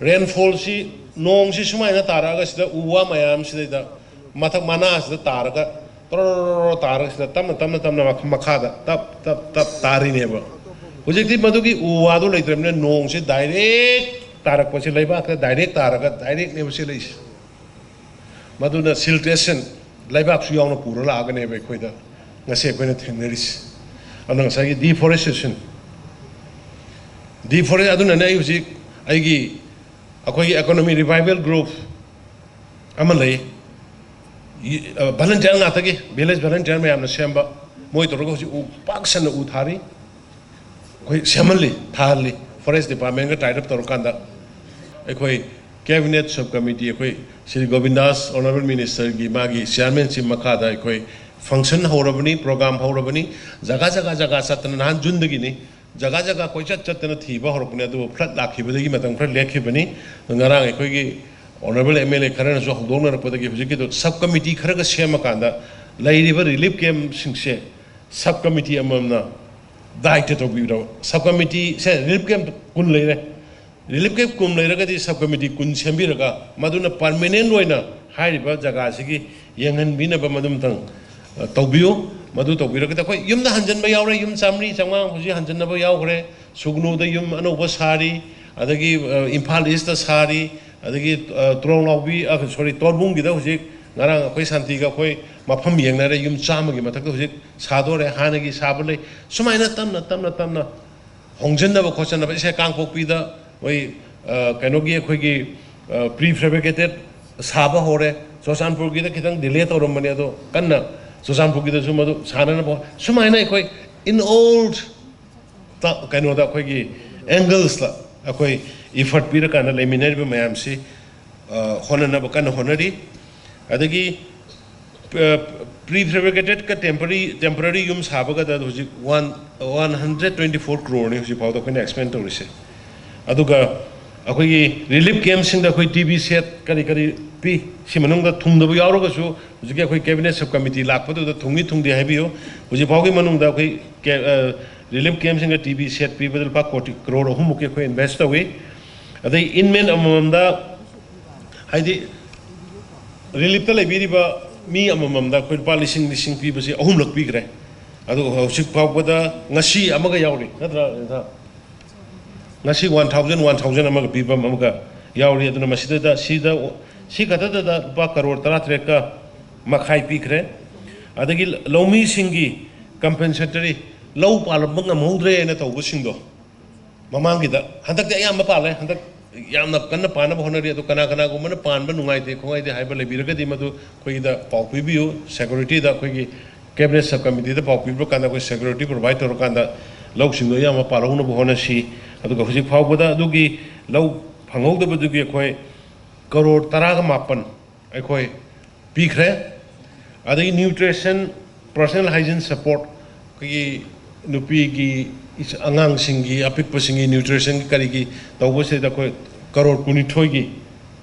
ꯔꯦꯟꯐꯣꯜꯁꯤ, ꯅꯣꯡꯁꯤ ꯁꯨꯃꯥꯏꯅ ꯇꯥꯔꯛꯑꯒ ꯁꯤꯗ ꯎ ꯋꯥ ꯃꯌꯥꯝꯁꯤꯗꯩꯗ ꯃꯊꯛ ꯃꯅꯥꯁꯤꯗ ꯇꯥꯔꯒ ꯇꯣꯔꯣꯔꯣꯔꯣ ꯇꯥꯔꯒ ꯁꯤꯗ ꯇꯞꯅ ꯇꯞꯅ ꯇꯞꯅ ꯃꯈ-, ꯃꯈꯥꯗ ꯇꯞ ꯇꯞ ꯇꯞ ꯇꯥꯔꯤꯅꯦꯕ꯫ ꯍꯧꯖꯤꯛꯇꯤ ꯃꯗꯨꯒꯤ ꯎ ꯋꯥꯗꯨ ꯂꯩꯇ꯭ꯔꯕꯅꯤꯅ ꯅꯣꯡꯁꯤ ꯗꯥꯏꯔꯦꯛ ꯇꯥꯔꯛꯄꯁꯤ, ꯂꯩꯕꯥꯛꯇ ꯗꯥꯏꯔꯦꯛ ꯇꯥꯔꯒ ꯗꯥꯏꯔꯦꯛꯅꯦꯕ ꯆꯦꯜꯂꯛꯏꯁꯦ꯫ ꯃꯗꯨꯅ ꯁꯤꯜꯇ꯭ꯔꯦꯁꯟ ꯂꯩꯕꯥꯛꯁꯨ ꯌꯥꯎꯅ ꯄꯨꯔ ꯂꯥꯛꯑꯒꯅꯦꯕ ꯑꯩꯈꯣꯏꯗ ꯉꯁꯤ ꯑꯩꯈꯣꯏꯅ ꯊꯦꯡꯅꯔꯤꯁꯦ꯫ ꯑꯗꯨꯅ ꯉꯁꯥꯏꯒꯤ ꯗꯤꯐꯣꯔꯦꯁꯇꯦꯁꯟ, ꯗꯤꯐꯣꯔꯦ-, ꯑꯗꯨꯅꯅꯦ ꯑꯩ ꯍꯧꯖꯤꯛ ꯑꯩꯒꯤ, ꯑꯩꯈꯣꯏꯒꯤ ꯏꯀꯣꯅꯣꯃꯤ ꯔꯤꯚꯥꯏꯚꯦꯜ ꯒ꯭ꯔꯨꯞ ꯑꯃ ꯂꯩ, ꯚꯂꯟꯇꯤꯌꯔ ꯉꯥꯛꯇꯒꯤ, ꯚꯤꯂꯦꯖ ꯚꯂꯟꯇꯤꯌꯔ ꯃꯌꯥꯝꯅ ꯁꯦꯝꯕ, ꯃꯣꯏ ꯇꯧꯔꯒ ꯍꯧꯖꯤꯛ ꯎ ꯄꯥꯛ ꯁꯟꯅ ꯎ ꯊꯥꯔꯤ꯫ ꯑꯩꯈꯣꯏ ꯁꯦꯝꯍꯜꯂꯤ, ꯊꯥꯍꯜꯂꯤ, ꯐꯣꯔꯦꯁ ꯗꯤꯄꯥꯔꯠꯃꯦꯟꯒ ꯇꯥꯏꯠ ꯑꯞ ꯇꯧꯔꯀꯥꯟꯗ꯫ ꯑꯩꯈꯣꯏ ꯀꯦꯕꯤꯅꯦꯠ ꯁꯕ ꯀꯃꯤꯇꯤ, ꯑꯩꯈꯣꯏ ꯁ꯭ꯔꯤ ꯒꯣꯕꯤꯟꯗꯥꯁ, ꯑꯣꯅꯔꯦꯕꯜ ꯃꯤꯅꯤꯁꯇꯔꯒꯤ ꯃꯥꯒꯤ ꯆꯤꯌꯥꯔꯃꯦꯟꯁꯤꯞ ꯃꯈꯥꯗ ꯑꯩꯈꯣꯏ ꯐꯪꯁꯟ ꯍꯧꯔꯕꯅꯤ, ꯄ꯭ꯔꯣꯒ꯭ꯔꯥꯝ ꯍꯧꯔꯕꯅꯤ꯫ ꯖꯒꯥ ꯖꯒꯥ ꯖꯒꯥ ꯆꯠꯇꯅ, ꯅꯍꯥꯟ ꯖꯨꯟꯗꯒꯤꯅꯤ, ꯖꯒꯥ ꯖꯒꯥ ꯀꯣꯏꯆꯠ ꯆꯠꯇꯅ ꯊꯤꯕ ꯍꯧꯔꯛꯄꯅꯤ꯫ ꯑꯗꯨꯕꯨ ꯐ꯭ꯂꯠ ꯂꯥꯛꯈꯤꯕꯗꯒꯤ ꯃꯇꯝ ꯈꯔ ꯂꯦꯞꯈꯤꯕꯅꯤ꯫ ꯉꯔꯥꯡ ꯑꯩꯈꯣꯏꯒꯤ ꯑꯣꯅꯔꯦꯕꯜ ꯑꯦꯝ ꯑꯦꯜ ꯑꯦ ꯈꯔꯅꯁꯨ ꯍꯧꯗꯣꯛꯅꯔꯛꯄꯗꯒꯤ ꯍꯧꯖꯤꯛꯀꯤꯗꯣ ꯁꯕ ꯀꯃꯤꯇꯤ ꯈꯔꯒ ꯁꯦꯝꯃꯀꯥꯟꯗ ꯂꯩꯔꯤꯕ ꯔꯤꯂꯤꯐ ꯀꯦꯝꯞꯁꯤꯡꯁꯦ ꯁꯕ ꯀꯃꯤꯇꯤ ꯑꯃꯃꯝꯅ ꯗꯥꯏꯇ ꯇꯧꯕꯤꯔꯕ꯫ ꯁꯕ ꯀꯃꯤꯇꯤꯁꯦ ꯔꯤꯂꯤꯐ ꯀꯦꯝꯞ ꯀꯨꯟ ꯂꯩꯔꯦ꯫ ꯔꯤꯂꯤꯐ ꯀꯦꯝꯞ ꯀꯨꯟ ꯂꯩꯔꯒꯗꯤ ꯁꯕ ꯀꯃꯤꯇꯤ ꯀꯨꯟ ꯁꯦꯝꯕꯤꯔꯒ ꯃꯗꯨꯅ ꯄꯔꯃꯤꯅꯦꯟ ꯑꯣꯏꯅ ꯍꯥꯏꯔꯤꯕ ꯖꯒꯥꯁꯤꯒꯤ ꯌꯦꯡꯍꯟꯕꯤꯅꯕ ꯃꯗꯨꯝꯇꯪ ꯇꯧꯕꯤꯌꯨ꯫ ꯃꯗꯨ ꯇꯧꯕꯤꯔꯒꯗꯤ ꯑꯩꯈꯣꯏ ꯌꯨꯝꯗ ꯍꯟꯖꯤꯟꯕ ꯌꯥꯎꯔꯦ꯫ ꯌꯨꯝ ꯆꯥꯝꯃꯔꯤ ꯆꯥꯝꯃꯉꯥ ꯍꯧꯖꯤꯛ ꯍꯟꯖꯤꯟꯅꯕ ꯌꯥꯎꯈ꯭ꯔꯦ꯫ ꯁꯨꯒꯅꯨꯗ ꯌꯨꯝ ꯑꯅꯧꯕ ꯁꯥꯔꯤ, ꯑꯗꯒꯤ ꯏꯝꯐꯥꯜ ꯏꯁꯇ ꯁꯥꯔꯤ, ꯑꯗꯒꯤ ꯇ꯭ꯔꯣꯡꯂꯥꯎꯕꯤ, ꯁꯣꯔꯤ, ꯇꯣꯔꯕꯨꯡꯒꯤꯗ ꯍꯧꯖꯤꯛ ꯉꯔꯥꯡ ꯑꯩꯈꯣꯏ ꯁꯥꯟꯇꯤꯒ ꯑꯩꯈꯣꯏ ꯃꯐꯝ ꯌꯦꯡꯅꯔꯦ꯫ ꯌꯨꯝ ꯆꯥꯝꯃꯒꯤ ꯃꯊꯛꯇ ꯍꯧꯖꯤꯛ ꯁꯥꯗꯣꯔꯦ꯫ ꯍꯥꯟꯅꯒꯤ ꯁꯥꯕ ꯂꯩ꯫ ꯁꯨꯃꯥꯏꯅ ꯇꯞꯅ ꯇꯞꯅ ꯇꯞꯅ ꯍꯣꯡꯖꯤꯟꯅꯕ ꯈꯣꯠꯆꯟꯅꯕ꯫ ꯏꯁꯦ ꯀꯥꯡꯄꯣꯛꯄꯤꯗ ꯃꯣꯏ ꯀꯩꯅꯣꯒꯤ ꯑꯩꯈꯣꯏꯒꯤ ꯄ꯭ꯔꯤ ꯐꯦꯕ꯭ꯔꯤꯀꯦꯇꯦꯠ ꯁꯥꯕ ꯍꯧꯔꯦ꯫ ꯆꯨꯔꯆꯥꯟꯄꯨꯔꯒꯤꯗ ꯈꯤꯇꯪ ꯗꯤꯂꯦ ꯇꯧꯔꯝꯕꯅꯦ, ꯑꯗꯣ ꯀꯟꯅ ꯆꯨꯔꯆꯥꯟꯄꯨꯔꯒꯤꯗꯁꯨ ꯃꯗꯨ ꯁꯥꯟꯅꯅꯕ ꯍꯣ-, ꯁꯨꯃꯥꯏꯅ ꯑꯩꯈꯣꯏ in all ꯀꯩꯅꯣꯗ ꯑꯩꯈꯣꯏꯒꯤ ꯑꯦꯡꯒꯜꯁꯇ ꯑꯩꯈꯣꯏ ꯏꯐꯔꯠ ꯄꯤꯔꯀꯥꯟꯗ ꯂꯩꯃꯤꯟꯅꯔꯤꯕ ꯃꯌꯥꯝꯁꯤ ꯍꯣꯠꯅꯅꯕ ꯀꯟꯅ ꯍꯣꯠꯅꯔꯤ꯫ ꯑꯗꯒꯤ ꯄ꯭ꯔꯤ ꯐꯦꯕ꯭ꯔꯤꯀꯦꯇꯦꯠꯀ ꯇꯦꯝꯄꯔꯤ ꯇꯦꯝꯄꯔꯔꯤ ꯌꯨꯝ ꯁꯥꯕꯒꯗ ꯍꯧꯖꯤꯛ one one hundred twenty four ꯀ꯭ꯔꯣꯔꯅꯤ ꯍꯧꯖꯤꯛ ꯐꯥꯎꯗ ꯑꯩꯈꯣꯏꯅ ꯑꯦꯛꯁꯄꯦꯟ ꯇꯧꯔꯤꯁꯦ꯫ ꯑꯗꯨꯒ ꯑꯩꯈꯣꯏꯒꯤ ꯔꯤꯂꯤꯐ ꯀꯦꯝꯞꯁꯤꯡꯗ ꯑꯩꯈꯣꯏ ꯇꯤ ꯕꯤ ꯁꯦꯠ ꯀꯔꯤ ꯀꯔꯤ ꯄꯤ꯫ ꯁꯤ ꯃꯅꯨꯡꯗ ꯊꯨꯡꯗꯕ ꯌꯥꯎꯔꯒꯁꯨ ꯍꯧꯖꯤꯛꯀꯤ ꯑꯩꯈꯣꯏ ꯀꯦꯕꯤꯅꯦꯠ ꯁꯕ ꯀꯃꯤꯇꯤ ꯂꯥꯛꯄꯗꯨꯗ ꯊꯨꯡꯏ ꯊꯨꯡꯗꯦ ꯍꯥꯏꯕꯤꯌꯨ꯫ ꯍꯧꯖꯤꯛ ꯐꯥꯎꯒꯤ ꯃꯅꯨꯡꯗ ꯑꯩꯈꯣꯏ ꯀꯦ-, ꯑ, ꯔꯤꯂꯤꯐ ꯀꯦꯝꯞꯁꯤꯡꯗ ꯇꯤ ꯕꯤ ꯁꯦꯠ ꯄꯤꯕꯗ ꯂꯨꯄꯥ ꯀꯣꯇꯤ, ꯀ꯭ꯔꯣꯔ ꯑꯍꯨꯝꯃꯨꯛꯀꯤ ꯑꯩꯈꯣꯏ ꯏꯟꯚꯦꯁ ꯇꯧꯏ꯫ ꯑꯗꯩ ꯏꯟꯃꯦꯠ ꯑꯃꯃꯝꯗ ꯍꯥꯏꯗꯤ ꯔꯤꯂꯤꯞꯇ ꯂꯩꯕꯤꯔꯤꯕ ꯃꯤ ꯑꯃꯃꯝꯗ ꯑꯩꯈꯣꯏ ꯂꯨꯄꯥ ꯂꯤꯁꯤꯡ ꯂꯤꯁꯤꯡ ꯄꯤꯕꯁꯤ ꯑꯍꯨꯝꯂꯛ ꯄꯤꯈ꯭ꯔꯦ꯫ ꯑꯗꯨꯒ ꯍꯧꯖꯤꯛ ꯐꯥꯎꯕꯗ ꯉꯁꯤ ꯑꯃꯒ ꯌꯥꯎꯔꯤ ꯅꯠꯇ꯭ꯔꯥ, ꯔꯦꯟꯊꯥ? ꯉꯁꯤ ꯋꯥꯟ ꯊꯥꯎꯖꯟ, ꯋꯥꯟ ꯊꯥꯎꯖꯟ ꯑꯃꯒ ꯄꯤꯕ ꯑꯃꯒ ꯌꯥꯎꯔꯤ꯫ ꯑꯗꯨꯅ ꯃꯁꯤꯗꯩꯗ ꯁꯤꯗ ꯁꯤ ꯈꯛꯇꯗꯗ ꯂꯨꯄꯥ ꯀꯔꯣꯔ ꯇꯔꯥꯇꯔꯦꯠꯀ ꯃꯈꯥꯏ ꯄꯤꯈ꯭ꯔꯦ꯫ ꯑꯗꯒꯤ ꯂꯧꯃꯤꯁꯤꯡꯒꯤ ꯀꯝꯄꯦꯟꯁꯦꯇꯔꯤ, ꯂꯧ ꯄꯥꯜꯂꯝꯕ ꯉꯝꯍꯧꯗ꯭ꯔꯦꯅ ꯇꯧꯕꯁꯤꯡꯗꯣ, ꯃꯃꯥꯡꯒꯤꯗ, ꯍꯟꯗꯛꯇꯤ ꯑꯌꯥꯝꯕ ꯄꯥꯜꯂꯦ꯫ ꯍꯟꯗꯛ ꯌꯥꯝꯅ ꯀꯟꯅ ꯄꯥꯟꯅꯕ ꯍꯣꯠꯅꯔꯤ꯫ ꯑꯗꯣ ꯀꯅꯥ ꯀꯅꯥꯒꯨꯝꯕꯅ ꯄꯥꯟꯕ ꯅꯨꯡꯉꯥꯏꯇꯦ ꯈꯣꯠꯉꯥꯏꯇꯦ ꯍꯥꯏꯕ ꯂꯩꯕꯤꯔꯒꯗꯤ ꯃꯗꯨ ꯑꯩꯈꯣꯏꯒꯤꯗ ꯄꯥꯎ ꯄꯤꯕꯤꯌꯨ꯫ ꯁꯦꯀ꯭ꯌꯨꯔꯤꯇꯤꯗ, ꯑꯩꯈꯣꯏꯒꯤ ꯀꯦꯕꯤꯅꯦꯠ ꯁꯕ ꯀꯃꯤꯇꯤꯗ ꯄꯥꯎ ꯄꯤꯕ ꯀꯥꯟꯗ ꯑꯩꯈꯣꯏ ꯁꯦꯀ꯭ꯌꯨꯔꯤꯇꯤ ꯄ꯭ꯔꯣꯚꯥꯏꯗ ꯇꯧꯔꯀꯥꯟꯗ ꯂꯧꯁꯤꯡꯗꯣ ꯑꯌꯥꯝꯕ ꯄꯥꯜꯍꯧꯅꯕ ꯍꯣꯠꯅꯁꯤ꯫ ꯑꯗꯨꯒ ꯍꯧꯖꯤꯛ ꯐꯥꯎꯕꯗ ꯑꯗꯨꯒꯤ ꯂꯧ ꯐꯪꯍꯧꯗꯕꯗꯨꯒꯤ ꯑꯩꯈꯣꯏ ꯀꯔꯣꯔ ꯇꯔꯥꯒ ꯃꯥꯄꯟ ꯑꯩꯈꯣꯏ ꯄꯤꯈ꯭ꯔꯦ꯫ ꯑꯗꯒꯤ ꯅ꯭ꯌꯨꯇ꯭ꯔꯤꯁꯟ, ꯄꯔꯁꯣꯅꯦꯜ ꯍꯥꯏꯖꯤꯟ ꯁꯄꯣꯔꯠ, ꯑꯩꯈꯣꯏꯒꯤ ꯅꯨꯄꯤꯒꯤ, ꯏꯆ-, ꯑꯉꯥꯡꯁꯤꯡꯒꯤ, ꯑꯄꯤꯛꯄꯁꯤꯡꯒꯤ ꯅ꯭ꯌꯨꯇ꯭ꯔꯤꯁꯟꯒꯤ ꯀꯔꯤꯒꯤ ꯇꯧꯕꯁꯤꯗ ꯑꯩꯈꯣꯏ ꯀꯔꯣꯔ ꯀꯨꯟꯅꯤꯊꯣꯏꯒꯤ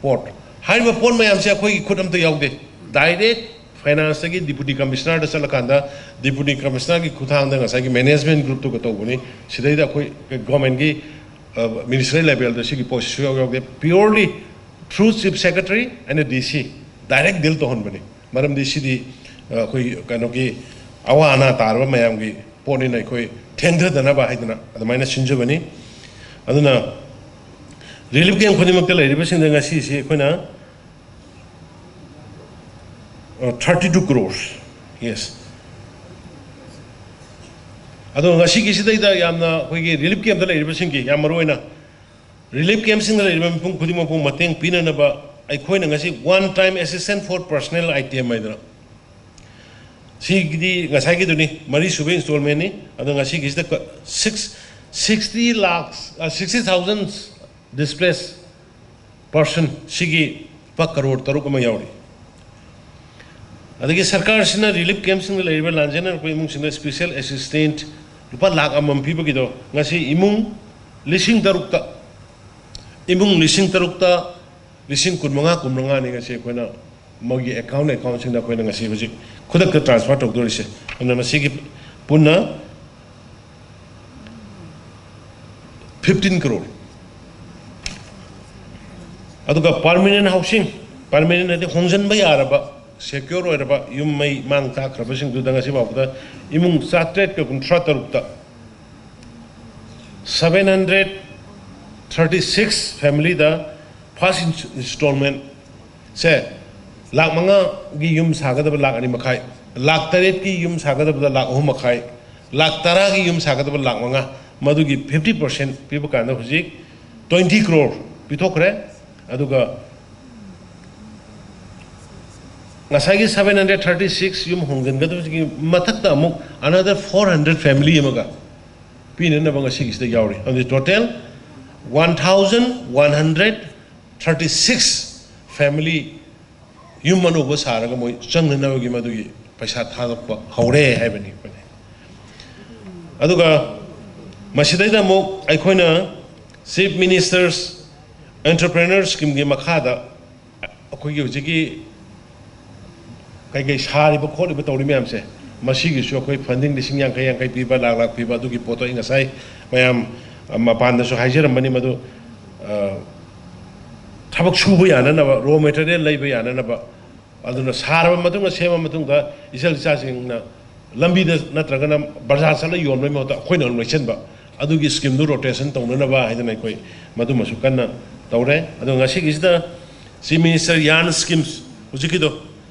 ꯄꯣꯠ ꯍꯥꯏꯔꯤꯕ ꯄꯣꯠ ꯃꯌꯥꯝꯁꯦ ꯑꯩꯈꯣꯏꯒꯤ ꯈꯨꯠ ꯑꯝꯇ ꯌꯥꯎꯗꯦ꯫ ꯗꯥꯏꯔꯦꯛ ꯐꯥꯏꯅꯥꯟꯁꯇꯒꯤ ꯗꯤꯄꯨꯇꯤ ꯀꯃꯤꯁꯅꯔꯗ ꯆꯠꯂꯀꯥꯟꯗ ꯗꯤꯄꯨꯇꯤ ꯀꯃꯤꯁꯅꯔꯒꯤ ꯈꯨꯠꯊꯥꯡꯗ ꯉꯁꯥꯏꯒꯤ ꯃꯦꯅꯦꯖꯃꯦꯟ ꯒ꯭ꯔꯨꯞꯇꯨꯒ ꯇꯧꯕꯅꯤ꯫ ꯁꯤꯗꯩꯗ ꯑꯩꯈꯣꯏ ꯒꯣꯔꯃꯦꯟꯒꯤ ꯃꯤꯅꯤꯁꯇ꯭ꯔꯤ ꯂꯦꯚꯦꯜꯗ ꯁꯤꯒꯤ ꯄꯣꯠꯁꯤ ꯁꯨꯌꯥꯎ ꯌꯥꯎꯗꯦ꯫ Purely through chief secretary and DC direct deal ꯇꯧꯍꯟꯕꯅꯤ꯫ ꯃꯔꯝꯗꯤ ꯁꯤꯗꯤ ꯑꯩꯈꯣꯏ ꯀꯩꯅꯣꯒꯤ ꯑꯋꯥ ꯑꯅꯥ ꯇꯥꯔꯕ ꯃꯌꯥꯝꯒꯤ ꯄꯣꯠꯅꯤꯅ ꯑꯩꯈꯣꯏ ꯊꯦꯡꯊꯗꯅꯕ ꯍꯥꯏꯗꯅ ꯑꯗꯨꯃꯥꯏꯅ ꯁꯤꯟꯖꯕꯅꯤ꯫ ꯑꯗꯨꯅ ꯔꯤꯂꯤꯐ ꯀꯦꯝ ꯈꯨꯗꯤꯡꯃꯛꯇ ꯂꯩꯔꯤꯕꯁꯤꯡꯗ ꯉꯁꯤꯁꯤ ꯑꯩꯈꯣꯏꯅ thirty two crores, yes꯫ ꯑꯗꯣ ꯉꯁꯤꯒꯤꯁꯤꯗꯩꯗ ꯌꯥꯝꯅ ꯑꯩꯈꯣꯏꯒꯤ ꯔꯤꯂꯤꯐ ꯀꯦꯝꯗ ꯂꯩꯔꯤꯕꯁꯤꯡꯒꯤ ꯌꯥꯝ ꯃꯔꯨ ꯑꯣꯏꯅ ꯔꯤꯂꯤꯐ ꯀꯦꯝꯁꯤꯡꯗ ꯂꯩꯔꯤꯕ ꯃꯤꯄꯨꯝ ꯈꯨꯗꯤꯡꯃꯛꯄꯨ ꯃꯇꯦꯡ ꯄꯤꯅꯅꯕ ꯑꯩꯈꯣꯏꯅ ꯉꯁꯤ one time assistance for personal item ꯍꯥꯏꯗꯅ ꯁꯤꯒꯤꯗꯤ ꯉꯁꯥꯏꯒꯤꯗꯨꯅꯤ, ꯃꯔꯤꯁꯨꯕ ꯏꯟꯁꯇꯣꯜꯃꯦꯟꯅꯤ꯫ ꯑꯗꯣ ꯉꯁꯤꯒꯤꯁꯤꯗ six sixty lakhs sixty thousand displaced person ꯁꯤꯒꯤ ꯂꯨꯄꯥ ꯀꯔꯣꯔ ꯇꯔꯨꯛ ꯑꯃ ꯌꯥꯎꯔꯤ꯫ ꯑꯗꯒꯤ ꯁꯔꯀꯥꯔꯁꯤꯅ ꯔꯤꯂꯤꯐ ꯀꯦꯝꯁꯤꯡꯗ ꯂꯩꯔꯤꯕ ꯂꯥꯟꯖꯦꯟꯅꯔꯛꯄ ꯏꯃꯨꯡꯁꯤꯡꯗ ꯁ꯭ꯄꯤꯁꯦꯜ ꯑꯦꯁꯤꯁꯇꯦꯟꯠ ꯂꯨꯄꯥ ꯂꯥꯛ ꯑꯃꯃꯝ ꯄꯤꯕꯒꯤꯗꯣ ꯉꯁꯤ ꯏꯃꯨꯡ ꯂꯤꯁꯤꯡ ꯇꯔꯨꯛꯇ, ꯏꯃꯨꯡ ꯂꯤꯁꯤꯡ ꯇꯔꯨꯛꯇ ꯂꯤꯁꯤꯡ ꯀꯨꯟꯃꯉꯥ, ꯀꯨꯟꯃꯉꯥꯅꯤ ꯉꯁꯤ ꯑꯩꯈꯣꯏꯅ ꯃꯣꯏꯒꯤ ꯑꯦꯀꯥꯎꯟ ꯑꯦꯀꯥꯎꯟꯁꯤꯡꯗ ꯑꯩꯈꯣꯏꯅ ꯉꯁꯤ ꯍꯧꯖꯤꯛ ꯈꯨꯗꯛꯇ ꯇ꯭ꯔꯥꯟꯁꯐꯔ ꯇꯧꯗꯣꯔꯤꯁꯦ꯫ ꯑꯗꯨꯅ ꯃꯁꯤꯒꯤ ꯄꯨꯟꯅ ꯐꯤꯐꯇꯤꯟ ꯀꯔꯣꯔ꯫ ꯑꯗꯨꯒ ꯄꯥꯔꯃꯤꯅꯦꯟ ꯍꯥꯎꯁꯤꯡ, ꯄꯥꯔꯃꯤꯅꯦꯟ ꯍꯥꯏꯗꯤ ꯍꯣꯡꯖꯤꯟꯕ ꯌꯥꯔꯕ, ꯁꯦꯀ꯭ꯌꯣꯔ ꯑꯣꯏꯔꯕ ꯌꯨꯝ ꯃꯩ ꯃꯥꯡ ꯇꯥꯛꯈ꯭ꯔꯕꯁꯤꯡꯗꯨꯗ ꯉꯁꯤ ꯐꯥꯎꯕꯗ ꯏꯃꯨꯡ ꯆꯥꯇ꯭ꯔꯦꯠꯀ ꯀꯨꯟꯊ꯭ꯔꯥ ꯇꯔꯨꯛꯇ seven hundred thirty six family ꯗ first installment ꯁꯦ ꯂꯥꯛ ꯃꯉꯥꯒꯤ ꯌꯨꯝ ꯁꯥꯒꯗꯕ ꯂꯥꯛ ꯑꯅꯤ ꯃꯈꯥꯏ, ꯂꯥꯛ ꯇꯔꯦꯠꯀꯤ ꯌꯨꯝ ꯁꯥꯒꯗꯕꯗ ꯂꯥꯛ ꯑꯍꯨꯝ ꯃꯈꯥꯏ, ꯂꯥꯛ ꯇꯔꯥꯒꯤ ꯌꯨꯝ ꯁꯥꯒꯗꯕ ꯂꯥꯛ ꯃꯉꯥ, ꯃꯗꯨꯒꯤ ꯐꯤꯐꯇꯤ ꯄꯥꯔꯁꯦꯟ ꯄꯤꯕ ꯀꯥꯟꯗ ꯍꯧꯖꯤꯛ ꯇ꯭ꯋꯦꯟꯇꯤ ꯀ꯭ꯔꯣꯔ ꯄꯤꯊꯣꯛꯈ꯭ꯔꯦ꯫ ꯑꯗꯨꯒ ꯉꯁꯥꯏꯒꯤ seven hundred thirty six ꯌꯨꯝ ꯍꯣꯡꯖꯤꯟꯒꯗꯕꯁꯤꯒꯤ ꯃꯊꯛꯇ ꯑꯃꯨꯛ another four hundred family ꯑꯃꯒ ꯄꯤꯅꯅꯕ ꯉꯁꯤꯒꯤꯁꯤꯗ ꯌꯥꯎꯔꯤ꯫ ꯑꯗꯨꯗꯤ total one thousand one hundred thirty six family ꯌꯨꯝ ꯑꯅꯧꯕ ꯁꯥꯔꯒ ꯃꯣꯏ ꯆꯪꯅꯅꯕꯒꯤ ꯃꯗꯨꯒꯤ ꯄꯩꯁꯥ ꯊꯥꯗꯣꯛꯄ ꯍꯧꯔꯦ ꯍꯥꯏꯕꯅꯤ ꯑꯩꯈꯣꯏꯅ꯫ ꯑꯗꯨꯒ ꯃꯁꯤꯗꯩꯗ ꯑꯃꯨꯛ ꯑꯩꯈꯣꯏꯅ Chief Minister's Entrepreneur Scheme ꯒꯤ ꯃꯈꯥꯗ ꯑꯩꯈꯣꯏꯒꯤ ꯍꯧꯖꯤꯛꯀꯤ ꯀꯩꯀꯩ ꯁꯥꯔꯤꯕ ꯈꯣꯠꯂꯤꯕ ꯇꯧꯔꯤ ꯃꯌꯥꯝꯁꯦ, ꯃꯁꯤꯒꯤꯁꯨ ꯑꯩꯈꯣꯏ ꯐꯟꯗꯤꯡ ꯂꯤꯁꯤꯡ ꯌꯥꯡꯈꯩ ꯌꯥꯡꯈꯩ ꯄꯤꯕ, ꯂꯥꯛ ꯂꯥꯛ ꯄꯤꯕ, ꯑꯗꯨꯒꯤ ꯄꯣꯠꯇꯣ ꯑꯩ ꯉꯁꯥꯏ ꯃꯌꯥꯝ ꯃꯄꯥꯟꯗꯁꯨ ꯍꯥꯏꯖꯔꯝꯕꯅꯤ꯫ ꯃꯗꯨ ꯊꯕꯛ ꯁꯨꯕ ꯌꯥꯅꯅꯕ, ꯔꯣ ꯃꯦꯇꯔꯤꯌꯦꯜ ꯂꯩꯕ ꯌꯥꯅꯅꯕ, ꯑꯗꯨꯅ ꯁꯥꯔꯕ ꯃꯇꯨꯡꯗ, ꯁꯦꯝꯃ ꯃꯇꯨꯡꯗ ꯏꯆꯜ ꯏꯆꯥꯁꯤꯡꯅ ꯂꯝꯕꯤꯗ ꯅꯠꯇ꯭ꯔꯒꯅ ꯕꯖꯥꯔ ꯆꯠꯂ ꯌꯣꯟꯕꯒꯤ ꯃꯍꯨꯠꯇ ꯑꯩꯈꯣꯏꯅ ꯑꯗꯨꯝ ꯂꯩꯁꯟꯕ, ꯑꯗꯨꯒꯤ ꯁ꯭ꯀꯤꯝꯗꯨ ꯔꯣꯇꯦꯁꯟ ꯇꯧꯅꯅꯕ ꯍꯥꯏꯗꯅ ꯑꯩꯈꯣꯏ ꯃꯗꯨꯃꯁꯨ ꯀꯟꯅ ꯇꯧꯔꯦ꯫ ꯑꯗꯣ ꯉꯁꯤꯒꯤꯁꯤꯗ ꯆꯤꯐ ꯃꯤꯅꯤꯁꯇꯔ ꯌꯥꯔꯟ ꯁ꯭ꯀꯤꯝꯁ ꯍꯧꯖꯤꯛꯀꯤꯗꯣ,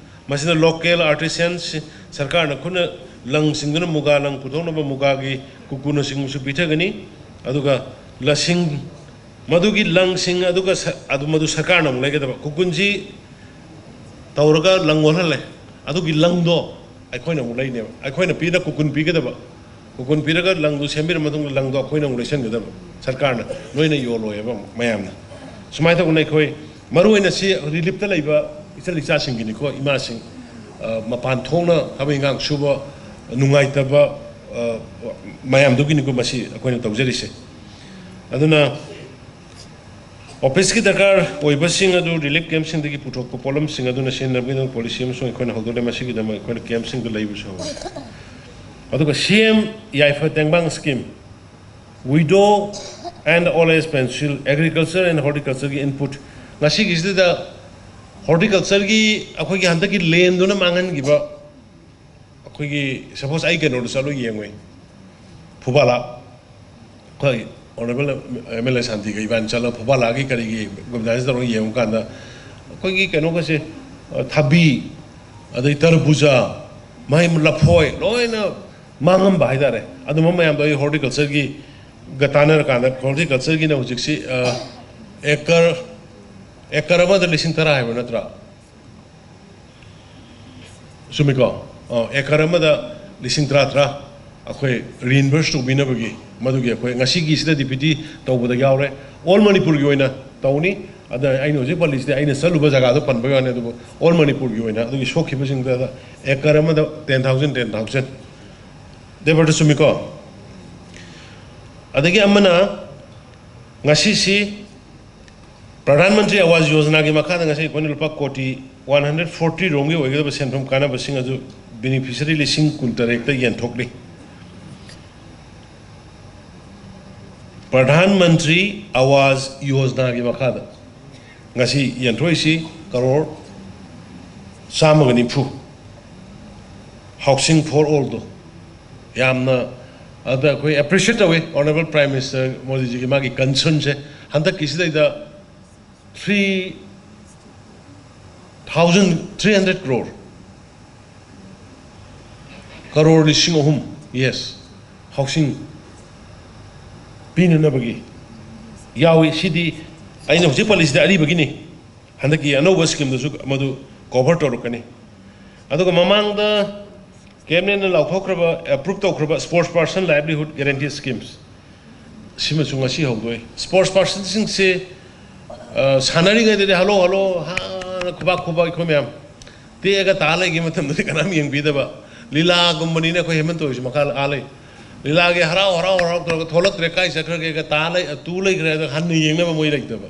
ꯃꯁꯤꯗ ꯂꯣꯀꯦꯜ ꯑꯥꯔꯇꯤꯁꯥꯟꯁ, ꯁꯔꯀꯥꯔꯅ ꯈꯨꯠꯅ ꯂꯪꯁꯤꯡꯗꯨꯅ ꯃꯨꯒꯥ ꯂꯪ ꯄꯨꯊꯣꯛꯅꯕ ꯃꯨꯒꯥꯒꯤ ꯀꯨꯀꯨꯅꯆꯤꯡꯕꯁꯨ ꯄꯤꯊꯒꯅꯤ꯫ ꯑꯗꯨꯒ ꯂꯁꯤꯡ, ꯃꯗꯨꯒꯤ ꯂꯪꯁꯤꯡ ꯑꯗꯨꯒ ꯁ-, ꯑꯗꯨ, ꯃꯗꯨ ꯁꯔꯀꯥꯔꯅ ꯑꯃꯨꯛ ꯂꯩꯒꯗꯕ꯫ ꯀꯨꯀꯨꯟꯁꯤ ꯇꯧꯔꯒ ꯂꯪ ꯑꯣꯜꯍꯜꯂꯦ, ꯑꯗꯨꯒꯤ ꯂꯪꯗꯣ ꯑꯩꯈꯣꯏꯅ ꯑꯃꯨꯛ ꯂꯩꯅꯦꯕ꯫ ꯑꯩꯈꯣꯏꯅ ꯄꯤꯅ ꯀꯨꯀꯨꯟ ꯄꯤꯒꯗꯕ, ꯀꯨꯀꯨꯟ ꯄꯤꯔꯒ ꯂꯪꯗꯨ ꯁꯦꯝꯕꯤꯔ ꯃꯇꯨꯡꯗ ꯂꯪꯗꯣ ꯑꯩꯈꯣꯏꯅ ꯑꯃꯨꯛ ꯂꯩꯁꯟꯒꯗꯕ꯫ ꯁꯔꯀꯥꯔꯅ, ꯅꯣꯏꯅ ꯌꯣꯜꯂꯣꯏꯕ ꯃꯌꯥꯝꯅ꯫ ꯁꯨꯃꯥꯏꯅ ꯇꯧꯗꯅ ꯑꯩꯈꯣꯏ ꯃꯔꯨꯑꯣꯏꯅ ꯁꯤ ꯔꯤꯂꯤꯞꯇ ꯂꯩꯕ ꯏꯆꯜ ꯏꯆꯥꯁꯤꯡꯒꯤꯅꯤꯀꯣ, ꯏꯃꯥꯁꯤꯡ, ꯑ, ꯃꯄꯥꯟ ꯊꯣꯛꯅ ꯊꯕꯛ ꯏꯪꯈꯥꯡ ꯁꯨꯕ ꯅꯨꯡꯉꯥꯏꯇꯕ, ꯑ, ꯃꯌꯥꯝꯗꯨꯒꯤꯅꯤꯀꯣ ꯃꯁꯤ ꯑꯩꯈꯣꯏꯅ ꯇꯧꯖꯔꯤꯁꯦ꯫ ꯑꯗꯨꯅ ꯑꯣꯐꯤꯁꯀꯤ ꯗꯔꯀꯥꯔ ꯑꯣꯏꯕꯁꯤꯡ ꯑꯗꯨ ꯔꯤꯂꯤꯐ ꯀꯦꯝꯞꯁꯤꯡꯗꯒꯤ ꯄꯨꯊꯣꯛꯄ ꯄꯣꯠꯂꯝꯁꯤꯡ ꯑꯗꯨꯅ ꯁꯤꯖꯤꯟꯅꯕꯒꯤꯗꯃꯛ ꯄꯣꯂꯤꯁꯤ ꯑꯃꯁꯨ ꯑꯩꯈꯣꯏꯅ ꯍꯧꯗꯣꯛꯂꯦ꯫ ꯃꯁꯤꯒꯤꯗꯃꯛ ꯑꯩꯈꯣꯏꯅ ꯀꯦꯝꯞꯁꯤꯡꯗ ꯂꯩꯕꯁꯨ ꯍꯧꯔꯦ꯫ ꯑꯗꯨꯒ ꯁꯤ M Yaipha Tengbang scheme, widow and old age pension, agriculture and horticultureꯒꯤ ꯏꯟꯄꯨꯠ, ꯉꯁꯤꯒꯤꯁꯤꯗ ꯍꯣꯔꯇꯤꯀꯜꯆꯔꯒꯤ ꯑꯩꯈꯣꯏꯒꯤ ꯍꯟꯗꯛꯀꯤ ꯂꯦꯟꯗꯨꯅ ꯃꯥꯡꯍꯟꯈꯤꯕ, ꯑꯩꯈꯣꯏꯒꯤ, ꯁꯄꯣꯁ, ꯑꯩ ꯀꯩꯅꯣꯗ ꯆꯠꯂꯨ ꯌꯦꯡꯉꯨꯏ, ꯐꯨꯕꯥꯂꯥ, ꯑꯩꯈꯣꯏ ꯑꯣꯅꯔꯦꯕꯜ ꯑꯦꯝ ꯑꯦꯜ ꯑꯦ ꯁꯥꯟꯇꯤꯒ ꯏꯕꯥꯅꯤ ꯆꯠꯂꯒ ꯐꯨꯕꯥꯂꯥꯒꯤ ꯀꯔꯤꯒꯤ ꯑꯣꯔꯒꯅꯥꯏꯖ ꯇꯧꯔꯒ ꯌꯦꯡꯉꯨꯀꯥꯟꯗ, ꯑꯩꯈꯣꯏꯒꯤ ꯀꯩꯅꯣꯒꯁꯦ, ꯑ, ꯊꯕꯤ, ꯑꯗꯩ ꯇꯔꯕꯨꯖꯥ, ꯃꯍꯩ, ꯂꯐꯣꯏ, ꯂꯣꯏꯅ ꯃꯥꯡꯉꯝꯕ ꯍꯥꯏꯇꯥꯔꯦ꯫ ꯑꯗꯨꯝꯕ ꯃꯌꯥꯝꯗꯣ ꯑꯩ ꯍꯣꯔꯇꯤꯀꯜꯆꯔꯒꯤ ꯒ ꯇꯥꯟꯅꯔꯀꯥꯟꯗ, ꯍꯣꯔꯇꯤꯀꯜꯆꯔꯒꯤꯅ ꯍꯧꯖꯤꯛꯁꯤ, ꯑ, ꯑꯦꯀꯔ, ꯑꯦꯀꯔ ꯑꯃꯗ ꯂꯤꯁꯤꯡ ꯇꯔꯥ ꯍꯥꯏꯕ ꯅꯠꯇ꯭ꯔꯥ? ꯆꯨꯝꯃꯤꯀꯣ? ꯑ, ꯑꯦꯀꯔ ꯑꯃꯗ ꯂꯤꯁꯤꯡ ꯇꯔꯥ ꯇꯔꯥ ꯑꯩꯈꯣꯏ ꯔꯤꯏꯟꯕꯔꯁ ꯇꯧꯕꯤꯅꯕꯒꯤ, ꯃꯗꯨꯒꯤ ꯑꯩꯈꯣꯏ ꯉꯁꯤꯒꯤꯁꯤꯗ ꯗꯤꯄꯤꯇꯤ ꯇꯧꯕꯗ ꯌꯥꯎꯔꯦ꯫ ꯑꯣꯜ ꯃꯅꯤꯄꯨꯔꯒꯤ ꯑꯣꯏꯅ ꯇꯧꯅꯤ꯫ ꯑꯗ ꯑꯩꯅ ꯍꯧꯖꯤꯛ ꯄꯜꯂꯤꯁꯤꯗꯤ ꯑꯩꯅ ꯆꯠꯂꯨꯕ ꯖꯒꯥꯗꯣ ꯄꯟꯕꯒꯤ ꯋꯥꯅꯤ, ꯑꯗꯨꯕꯨ ꯑꯣꯜ ꯃꯅꯤꯄꯨꯔꯒꯤ ꯑꯣꯏꯅ ꯑꯗꯨꯒꯤ ꯁꯣꯛꯈꯤꯕꯁꯤꯡꯗ ꯑꯦꯀꯔ ꯑꯃꯗ ꯇꯦꯟ ꯊꯥꯎꯖꯟ, ꯇꯦꯟ ꯊꯥꯎꯖꯟ꯫ ꯗꯦꯕꯔꯇ, ꯆꯨꯝꯃꯤꯀꯣ? ꯑꯗꯒꯤ ꯑꯃꯅ ꯉꯁꯤꯁꯤ ꯄ꯭ꯔꯙꯥꯟ ꯃꯟꯇ꯭ꯔꯤ ꯑꯋꯥꯖ ꯌꯣꯖꯅꯥꯒꯤ ꯃꯈꯥꯗ ꯉꯁꯤ ꯑꯩꯈꯣꯏꯅ ꯂꯨꯄꯥ ꯀꯣꯇꯤ ꯋꯥꯟ ꯍꯟꯗ꯭ꯔꯦꯠ ꯐꯣꯔꯇꯤ ꯔꯣꯝꯒꯤ ꯑꯣꯏꯒꯗꯕ ꯁꯦꯟꯐꯝ ꯀꯥꯟꯅꯕꯁꯤꯡ ꯑꯗꯨ ꯕꯦꯅꯤꯐꯤꯁꯔꯤ ꯂꯤꯁꯤꯡ ꯀꯨꯟ ꯇꯔꯦꯠꯇ ꯌꯦꯟꯊꯣꯛꯂꯤ꯫ ꯄ꯭ꯔꯙꯥꯟ ꯃꯟꯇ꯭ꯔꯤ ꯑꯋꯥꯖ ꯌꯣꯖꯅꯥꯒꯤ ꯃꯈꯥꯗ ꯉꯁꯤ ꯌꯦꯟꯊꯣꯛꯏꯁꯤ ꯀꯔꯣꯔ ꯆꯥꯝꯃꯒ ꯅꯤꯐꯨ, Housing for All ꯗꯣ ꯌꯥꯝꯅ, ꯑꯗ ꯑꯩꯈꯣꯏ ꯑꯦꯄ꯭ꯔꯤꯁꯤꯌꯦꯠ ꯇꯧꯋꯤ ꯑꯣꯅꯔꯦꯕꯜ ꯄ꯭ꯔꯥꯏꯝ ꯃꯤꯅꯤꯁꯇꯔ ꯃꯣꯗꯤꯖꯤꯒꯤ ꯃꯥꯒꯤ ꯀꯟꯁꯔꯟꯁꯦ꯫ ꯍꯟꯗꯛꯀꯤꯁꯤꯗꯩꯗ three thousand three hundred crore, crore ꯂꯤꯁꯤꯡ ꯑꯍꯨꯝ, ꯌꯦꯁ, ꯍꯥꯎꯁꯤꯡ ꯄꯤꯅꯅꯕꯒꯤ ꯌꯥꯎꯏ꯫ ꯁꯤꯗꯤ ꯑꯩꯅ ꯍꯧꯖꯤꯛ ꯄꯜꯂꯤꯁꯤꯗꯤ ꯑꯔꯤꯕꯒꯤꯅꯤ꯫ ꯍꯟꯗꯛꯀꯤ ꯑꯅꯧꯕ ꯁ꯭ꯀꯤꯝꯗꯁꯨ ꯃꯗꯨ ꯀꯣꯚꯔ ꯇꯧꯔꯛꯀꯅꯤ꯫ ꯑꯗꯨꯒ ꯃꯃꯥꯡꯗ ꯀꯦꯕꯤꯅꯦꯠꯅ ꯂꯥꯎꯊꯣꯛꯈ꯭ꯔꯕ, ꯑꯦꯄ꯭ꯔꯨꯞ ꯇꯧꯈ꯭ꯔꯕ Sports Person Livelihood Guarantee Schemes, ꯁꯤꯃꯁꯨ ꯉꯁꯤ ꯍꯧꯗꯣꯛꯏ꯫ ꯁ꯭ꯄꯣꯔꯠꯁ ꯄꯥꯔꯁꯟꯁꯤꯡꯁꯦ, ꯑ, ꯁꯥꯟꯅꯔꯤꯉꯩꯗꯗꯤ ꯍꯜꯂꯣ ꯍꯜꯂꯣ ꯍꯥꯟꯅ ꯈꯨꯕꯥꯛ ꯈꯨꯕꯥꯛ ꯑꯩꯈꯣꯏ ꯃꯌꯥꯝ ꯇꯦꯛꯑꯒ ꯇꯥ ꯂꯩꯈꯤꯕ ꯃꯇꯝꯗꯗꯤ ꯀꯅꯥꯝ ꯌꯦꯡꯕꯤꯗꯕ꯫ ꯂꯤꯂꯥꯒꯨꯝꯕꯅꯤꯅ ꯑꯩꯈꯣꯏ ꯍꯦꯃꯟꯇ ꯍꯣꯏꯁꯨ ꯃꯈꯥ ꯑꯥ ꯂꯩ꯫ ꯂꯤꯂꯥꯒꯤ ꯍꯔꯥꯎ ꯍꯔꯥꯎ ꯍꯔꯥꯎ ꯇꯧꯔꯒ ꯊꯣꯛꯂꯛꯇ꯭ꯔꯦ, ꯀꯥꯏ ꯆꯠꯈ꯭ꯔꯒꯦꯒ ꯇꯥ ꯂꯩ, ꯇꯨ ꯂꯩꯈ꯭ꯔꯦ, ꯑꯗ ꯍꯟꯅ ꯌꯦꯡꯅꯕ ꯃꯣꯏ ꯂꯩꯇꯕ꯫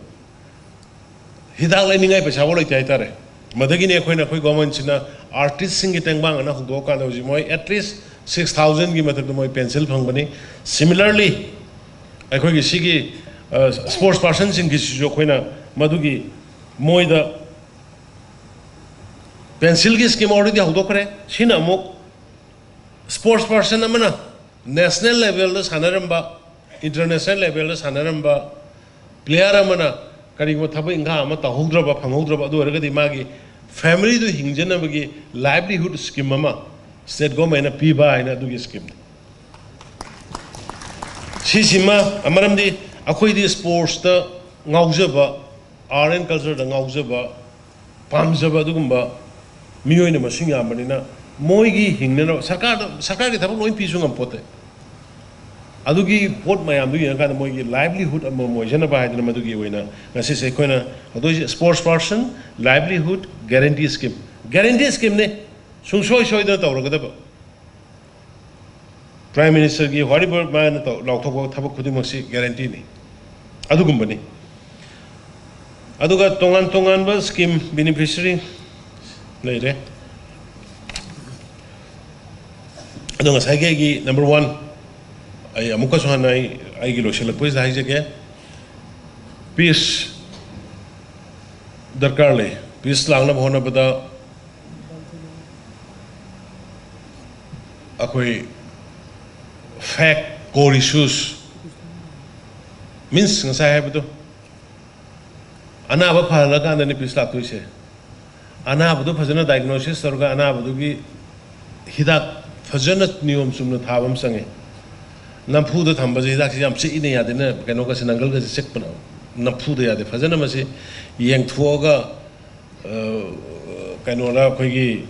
ꯍꯤꯗꯥꯛ ꯂꯩꯅꯤꯡꯉꯥꯏ ꯄꯩꯁꯥꯐꯥꯎ ꯂꯩꯇꯦ ꯍꯥꯏꯇꯥꯔꯦ꯫ ꯃꯗꯒꯤꯅꯦ ꯑꯩꯈꯣꯏꯅ, ꯑꯩꯈꯣꯏ ꯒꯣꯔꯃꯦꯟꯁꯤꯅ ꯑꯥꯔꯇꯤꯁꯁꯤꯡꯒꯤ ꯇꯦꯡꯕꯥꯡ ꯑꯅ ꯍꯧꯗꯣꯛꯑꯀꯥꯟꯗ ꯍꯧꯖꯤꯛ ꯃꯣꯏ at least six thousand ꯒꯤ ꯃꯊꯛꯇ ꯃꯣꯏ ꯄꯦꯟꯁꯤꯜ ꯐꯪꯕꯅꯤ꯫ Similarly, ꯑꯩꯈꯣꯏꯒꯤ ꯁꯤꯒꯤ, ꯑ, ꯁ꯭ꯄꯣꯔꯠꯁ ꯄꯥꯔꯁꯟꯁꯤꯡꯒꯤꯁꯤꯁꯨ ꯑꯩꯈꯣꯏꯅ ꯃꯗꯨꯒꯤ ꯃꯣꯏꯗ ꯄꯦꯟꯁꯤꯜꯒꯤ ꯁ꯭ꯀꯤꯝ already ꯍꯧꯗꯣꯛꯈ꯭ꯔꯦ꯫ ꯁꯤꯅ ꯑꯃꯨꯛ ꯁ꯭ꯄꯣꯔꯠꯁ ꯄꯥꯔꯁꯟ ꯑꯃꯅ ꯅꯦꯁꯅꯦꯜ ꯂꯦꯚꯦꯜꯗ ꯁꯥꯟꯅꯔꯝꯕ, ꯏꯟꯇꯔꯅꯦꯁꯅꯦꯜ ꯂꯦꯚꯦꯜꯗ ꯁꯥꯟꯅꯔꯝꯕ ꯄ꯭ꯂꯦꯌꯔ ꯑꯃꯅ ꯀꯔꯤꯒꯨꯝꯕ ꯊꯕꯛ ꯏꯪꯈꯥꯡ ꯑꯃ ꯇꯧꯍꯧꯗ꯭ꯔꯕ, ꯐꯪꯍꯧꯗ꯭ꯔꯕ, ꯑꯗꯨ ꯑꯣꯏꯔꯒꯗꯤ ꯃꯥꯒꯤ ꯐꯦꯃꯤꯂꯤꯗꯨ ꯍꯤꯡꯖꯅꯕꯒꯤ ꯂꯥꯏꯚꯂꯤꯍꯨꯗ ꯁ꯭ꯀꯤꯝ ꯑꯃ ꯁ꯭ꯇꯦꯠ ꯒꯣꯔꯃꯦꯟꯅ ꯄꯤꯕ ꯍꯥꯏꯅ ꯑꯗꯨꯒꯤ ꯁ꯭ꯀꯤꯝꯗꯣ꯫ ꯁꯤꯁꯤꯃ, ꯃꯔꯝꯗꯤ ꯑꯩꯈꯣꯏꯗꯤ ꯁ꯭ꯄꯣꯔꯠꯁꯇ ꯉꯥꯎꯖꯕ, ꯑꯥꯔꯠ ꯑꯦꯟ ꯀꯜꯆꯔꯗ ꯉꯥꯎꯖꯕ, ꯄꯥꯝꯖꯕ ꯑꯗꯨꯒꯨꯝꯕ ꯃꯤꯑꯣꯏꯅ ꯃꯁꯤꯡ ꯌꯥꯝꯕꯅꯤꯅ ꯃꯣꯏꯒꯤ ꯍꯤꯡꯅꯅꯕ ꯁꯔꯀꯥꯔꯗ, ꯁꯔꯀꯥꯔꯒꯤ ꯊꯕꯛ ꯂꯣꯏ ꯄꯤꯁꯨ ꯉꯝꯄꯣꯠꯇꯦ꯫ ꯑꯗꯨꯒꯤ ꯄꯣꯠ ꯃꯌꯥꯝꯗꯨ ꯌꯦꯡꯉꯀꯥꯟꯗ ꯃꯣꯏꯒꯤ ꯂꯥꯏꯚꯂꯤꯍꯨꯗ ꯑꯃꯃꯝ ꯑꯣꯏꯖꯅꯕ ꯍꯥꯏꯗꯅ ꯃꯗꯨꯒꯤ ꯑꯣꯏꯅ ꯉꯁꯤꯁꯦ ꯑꯩꯈꯣꯏꯅ ꯍꯧꯗꯣꯛꯏꯁꯦ Sports Person Livelihood Guarantee Scheme꯫ Guarantee ꯁ꯭ꯀꯤꯝꯅꯦ, ꯁꯨꯡꯁꯣꯏ ꯁꯣꯏꯗꯅ ꯇꯧꯔꯒꯗꯕ꯫ ꯄ꯭ꯔꯥꯏꯝ ꯃꯤꯅꯤꯁꯇꯔꯒꯤ whatever ꯃꯥꯅ ꯇꯧ-, ꯂꯥꯎꯊꯣꯛꯄ ꯊꯕꯛ ꯈꯨꯗꯤꯡꯃꯛꯁꯤ ꯒꯦꯔꯦꯟꯇꯤꯅꯤ꯫ ꯑꯗꯨꯒꯨꯝꯕꯅꯤ꯫ ꯑꯗꯨꯒ ꯇꯣꯉꯥꯟ ꯇꯣꯉꯥꯟꯕ ꯁ꯭ꯀꯤꯝ ꯕꯦꯅꯤꯐꯤꯁꯔꯤ ꯂꯩꯔꯦ꯫ ꯑꯗꯣ ꯉꯁꯥꯏꯒꯤ ꯑꯩꯒꯤ ꯅꯝꯕꯔ ꯋꯥꯟ, ꯑꯩ ꯑꯃꯨꯛꯀꯁꯨ ꯍꯟꯅ ꯑꯩ ꯑꯩꯒꯤ ꯂꯣꯏꯁꯤꯜꯂꯛꯄꯁꯤꯗ ꯍꯥꯏꯖꯒꯦ, ꯄꯤꯁ ꯗꯔꯀꯥꯔ ꯂꯩ꯫ ꯄꯤꯁ ꯂꯥꯛꯅꯕ ꯍꯣꯠꯅꯕꯗ ꯑꯩꯈꯣꯏ ꯐꯦꯛ ꯀꯣꯔ ꯏꯁꯨꯁ, ꯃꯤꯟꯁ ꯉꯁꯥꯏ ꯍꯥꯏꯕꯗꯣ, ꯑꯅꯥꯕ ꯐꯍꯜꯂꯀꯥꯟꯗꯅꯤ ꯄꯤꯁ ꯂꯥꯛꯇꯣꯏꯁꯦ꯫ ꯑꯅꯥꯕꯗꯨ ꯐꯖꯅ ꯗꯥꯏꯒꯅꯣꯁꯤꯁ ꯇꯧꯔꯒ ꯑꯅꯥꯕꯗꯨꯒꯤ ꯍꯤꯗꯥꯛ ꯐꯖꯅ ꯅꯤꯌꯣꯝ ꯆꯨꯝꯅ ꯊꯥꯕ ꯑꯃ ꯆꯪꯉꯤ꯫ ꯅꯝꯐꯨꯗ ꯊꯝꯕꯁꯦ, ꯍꯤꯗꯥꯛꯁꯦ ꯌꯥꯝ ꯆꯤꯛꯏꯅ ꯌꯥꯗꯦꯅ, ꯀꯩꯅꯣꯒꯁꯦ, ꯅꯪꯒꯜꯒꯁꯦ ꯆꯤꯛꯄꯅ, ꯅꯝꯐꯨꯗ ꯌꯥꯗꯦ꯫ ꯐꯖꯅ ꯃꯁꯤ ꯌꯦꯡꯊꯣꯛꯑꯒ, ꯑ, ꯀꯩꯅꯣꯗ ꯑꯩꯈꯣꯏꯒꯤ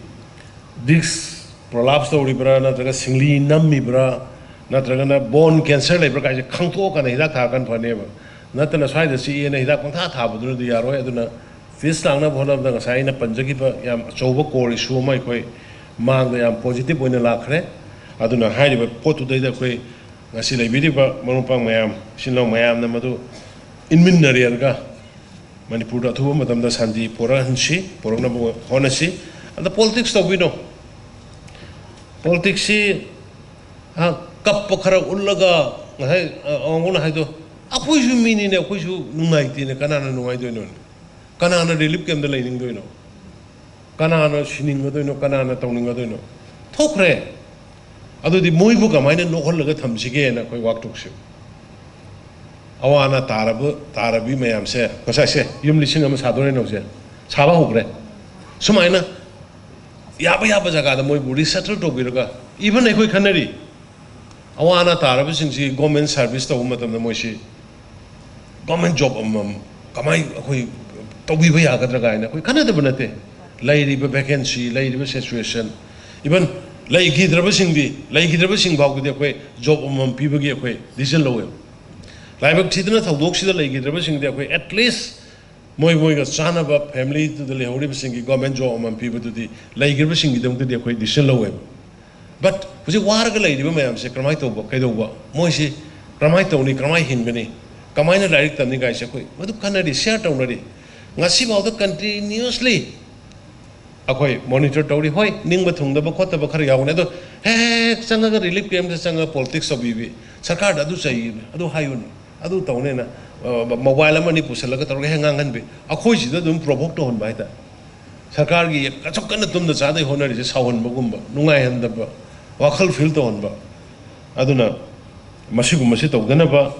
ꯗꯤꯁ ꯄ꯭ꯔꯣꯂꯥꯞꯁ ꯇꯧꯔꯤꯕ꯭ꯔꯥ, ꯅꯠꯇ꯭ꯔꯒ ꯁꯤꯡꯂꯤ ꯅꯝꯃꯤꯕ꯭ꯔꯥ, ꯅꯠꯇ꯭ꯔꯒꯅ ꯕꯣꯟ ꯀꯦꯟꯁꯔ ꯂꯩꯕ꯭ꯔꯥ ꯀꯥꯏꯁꯦ ꯈꯪꯗꯣꯛꯑꯀꯥꯟꯗ ꯍꯤꯗꯥꯛ ꯊꯥꯔꯀꯥꯟꯗ ꯐꯅꯦꯕ꯫ ꯅꯠꯇꯅ ꯁ꯭ꯋꯥꯏꯗ ꯆꯤꯛꯑꯦꯅ ꯍꯤꯗꯥꯛ ꯄꯪꯊꯥ ꯊꯥꯕꯗꯨꯅꯗꯤ ꯌꯥꯔꯣꯏ꯫ ꯑꯗꯨꯅ ꯄꯤꯁ ꯂꯥꯛꯅꯕ ꯍꯣꯠꯅꯕꯗ ꯉꯁꯥꯏ ꯑꯩꯅ ꯄꯟꯖꯈꯤꯕ ꯌꯥꯝ ꯑꯆꯧꯕ ꯀꯣꯔ ꯏꯁꯨ ꯑꯃ ꯑꯩꯈꯣꯏ ꯃꯥꯡꯗ ꯌꯥꯝ ꯄꯣꯖꯤꯇꯤꯚ ꯑꯣꯏꯅ ꯂꯥꯛꯈ꯭ꯔꯦ꯫ ꯑꯗꯨꯅ ꯍꯥꯏꯔꯤꯕ ꯄꯣꯠꯇꯨꯗꯩꯗ ꯑꯩꯈꯣꯏ ꯉꯁꯤ ꯂꯩꯕꯤꯔꯤꯕ ꯃꯔꯨꯞ ꯃꯄꯥꯡ ꯃꯌꯥꯝ, ꯏꯆꯤꯟ ꯏꯅꯥꯎ ꯃꯌꯥꯝꯅ ꯃꯗꯨ ꯏꯟꯃꯤꯟꯅꯔꯦꯔꯒ ꯃꯅꯤꯄꯨꯔꯗ ꯑꯊꯨꯕ ꯃꯇꯝꯗ ꯁꯥꯟꯇꯤ ꯄꯨꯔꯛꯍꯟꯁꯤ, ꯄꯨꯔꯛꯅꯕ ꯍꯣꯠꯅꯁꯤ꯫ ꯑꯗ ꯄꯣꯂꯤꯇꯤꯛꯁ ꯇꯧꯕꯤꯅꯣ꯫ ꯄꯣꯂꯤꯇꯤꯛꯁꯁꯤ, ꯑ, ꯀꯞꯄ ꯈꯔ ꯎꯠꯂꯒ, ꯉꯁꯥꯏ, ꯑ, ꯑꯋꯥꯡꯕꯅ ꯍꯥꯏꯗꯣ, "ꯑꯩꯈꯣꯏꯁꯨ ꯃꯤꯅꯤꯅꯦ, ꯑꯩꯈꯣꯏꯁꯨ ꯅꯨꯡꯉꯥꯏꯇꯦꯅꯦ, ꯀꯅꯥꯅ ꯅꯨꯡꯉꯥꯏꯗꯣꯏꯅꯣꯅꯦ? ꯀꯅꯥꯅ ꯔꯤꯂꯤꯐ ꯀꯦꯝꯗ ꯂꯩꯅꯤꯡꯗꯣꯏꯅꯣ? ꯀꯅꯥꯅ ꯁꯤꯅꯤꯡꯒꯗꯣꯏꯅꯣ? ꯀꯅꯥꯅ ꯇꯧꯅꯤꯡꯒꯗꯣꯏꯅꯣ?" ꯊꯣꯛꯈ꯭ꯔꯦ꯫ ꯑꯗꯨꯗꯤ ꯃꯣꯏꯕꯨ ꯀꯃꯥꯏꯅ ꯅꯣꯛꯍꯜꯂꯒ ꯊꯝꯁꯤꯒꯦꯅ ꯑꯩꯈꯣꯏ ꯋꯥꯛ ꯇꯧꯁꯤ꯫ ꯑꯋꯥ ꯑꯅꯥ ꯇꯥꯔꯕ, ꯇꯥꯔꯕꯤ ꯃꯌꯥꯝꯁꯦ, ꯉꯁꯥꯏꯁꯦ ꯌꯨꯝ ꯂꯤꯁꯤꯡ ꯑꯃ ꯁꯥꯗꯣꯔꯦꯅꯦ ꯍꯧꯖꯤꯛ, ꯁꯥꯕ ꯍꯧꯈ꯭ꯔꯦ꯫ ꯁꯨꯃꯥꯏꯅ ꯌꯥꯕ ꯌꯥꯕ ꯖꯒꯥꯗ ꯃꯣꯏꯕꯨ ꯔꯤꯁꯦꯇꯜ ꯇꯧꯕꯤꯔꯒ, ꯏꯚꯟ ꯑꯩꯈꯣꯏ ꯈꯟꯅꯔꯤ, ꯑꯋꯥ ꯑꯅꯥ ꯇꯥꯔꯕꯁꯤꯡꯁꯤ ꯒꯣꯔꯃꯦꯟ ꯁꯥꯔꯚꯤꯁ ꯇꯧꯕ ꯃꯇꯝꯗ ꯃꯣꯏꯁꯤ ꯒꯣꯔꯃꯦꯟ ꯖꯣꯕ ꯑꯃꯃꯝ ꯀꯃꯥꯏ ꯑꯩꯈꯣꯏ ꯇꯧꯕꯤꯕ ꯌꯥꯒꯗ꯭ꯔꯥ ꯀꯥꯏꯅ ꯑꯩꯈꯣꯏ ꯈꯟꯅꯗꯕ ꯅꯠꯇꯦ꯫ ꯂꯩꯔꯤꯕ ꯚꯦꯀꯦꯟꯁꯤ, ꯂꯩꯔꯤꯕ ꯁꯤꯆꯨꯋꯦꯁꯟ, ꯏꯚꯟ ꯂꯩꯈꯤꯗ꯭ꯔꯕꯁꯤꯡꯗꯤ, ꯂꯩꯈꯤꯗ꯭ꯔꯕꯁꯤꯡ ꯐꯥꯎꯕꯗꯤ ꯑꯩꯈꯣꯏ ꯖꯣꯕ ꯑꯃꯃꯝ ꯄꯤꯕꯒꯤ ꯑꯩꯈꯣꯏ ꯗꯤꯁꯤꯖꯟ ꯂꯧꯋꯦꯕ꯫ ꯂꯥꯏꯕꯛ ꯊꯤꯗꯅ ꯊꯧꯗꯣꯛꯁꯤꯗ ꯂꯩꯈꯤꯗ꯭ꯔꯕꯁꯤꯡꯗꯤ ꯑꯩꯈꯣꯏ at least ꯃꯣꯏ ꯃꯣꯏꯒ ꯆꯥꯟꯅꯕ, ꯐꯦꯃꯤꯂꯤꯗꯨꯗ ꯂꯩꯍꯧꯔꯤꯕꯁꯤꯡꯒꯤ ꯒꯣꯔꯃꯦꯟ ꯖꯣꯕ ꯑꯃꯃꯝ ꯄꯤꯕꯗꯨꯗꯤ ꯂꯩꯈꯤꯕꯁꯤꯡꯒꯤꯗꯃꯛꯇꯗꯤ ꯑꯩꯈꯣꯏ ꯗꯤꯁꯤꯖꯟ ꯂꯧꯋꯦꯕ꯫ ꯕꯠ ꯍꯧꯖꯤꯛ ꯋꯥꯔꯒ ꯂꯩꯔꯤꯕ ꯃꯌꯥꯝꯁꯦ ꯀꯔꯝꯍꯥꯏꯅ ꯇꯧꯕ, ꯀꯩꯗꯧꯕ, ꯃꯣꯏꯁꯤ ꯀꯔꯝꯍꯥꯏꯅ ꯇꯧꯅꯤ, ꯀꯔꯝꯍꯥꯏꯅ ꯍꯤꯡꯒꯅꯤ, ꯀꯃꯥꯏꯅ ꯂꯥꯏꯔꯤꯛ ꯇꯝꯅꯤ ꯀꯥꯏꯁꯦ ꯑꯩꯈꯣꯏ ꯃꯗꯨ ꯈꯟꯅꯔꯤ, ꯁꯤꯌꯔ ꯇꯧꯅꯔꯤ꯫ ꯉꯁꯤꯐꯥꯎꯗ continuously ꯑꯩꯈꯣꯏ monitor ꯇꯧꯔꯤ꯫ ꯍꯣꯏ, ꯅꯤꯡꯕ ꯊꯨꯡꯗꯕ ꯈꯣꯠꯇꯕ ꯈꯔ ꯌꯥꯎꯒꯅꯤ, ꯑꯗꯣ ꯍꯦꯛ ꯍꯦꯛ ꯆꯪꯉꯒ relief camp ꯇ ꯆꯪꯉꯒ politics ꯇꯧꯕꯤꯕꯤ, ꯁꯔꯀꯥꯔꯗ ꯑꯗꯨ ꯆꯩꯅꯤ, ꯑꯗꯨ ꯍꯥꯏꯌꯨꯅꯤ, ꯑꯗꯨ ꯇꯧꯅꯦꯅ, ꯑ, mobile ꯑꯃꯅꯤ ꯄꯨꯁꯜꯂꯒ ꯇꯧꯔꯒ ꯍꯦꯛ ꯉꯥꯡꯍꯟꯕꯤ, ꯑꯩꯈꯣꯏꯁꯤꯗ ꯑꯗꯨꯝ provoke ꯇꯧꯍꯟꯕ ꯍꯥꯏꯇꯥꯔꯦ꯫ ꯁꯔꯀꯥꯔꯒꯤ ꯑꯁꯨꯛ ꯀꯟꯅ ꯇꯨꯝꯗ ꯆꯥꯗꯩ ꯍꯣꯠꯅꯔꯤꯁꯦ ꯁꯥꯎꯍꯟꯕꯒꯨꯝꯕ, ꯅꯨꯡꯉꯥꯏꯍꯟꯗꯕ, ꯋꯥꯈꯜ feel ꯇꯧꯍꯟꯕ꯫ ꯑꯗꯨꯅ ꯃꯁꯤꯒꯨꯝꯕꯁꯤ ꯇꯧꯗꯅꯕ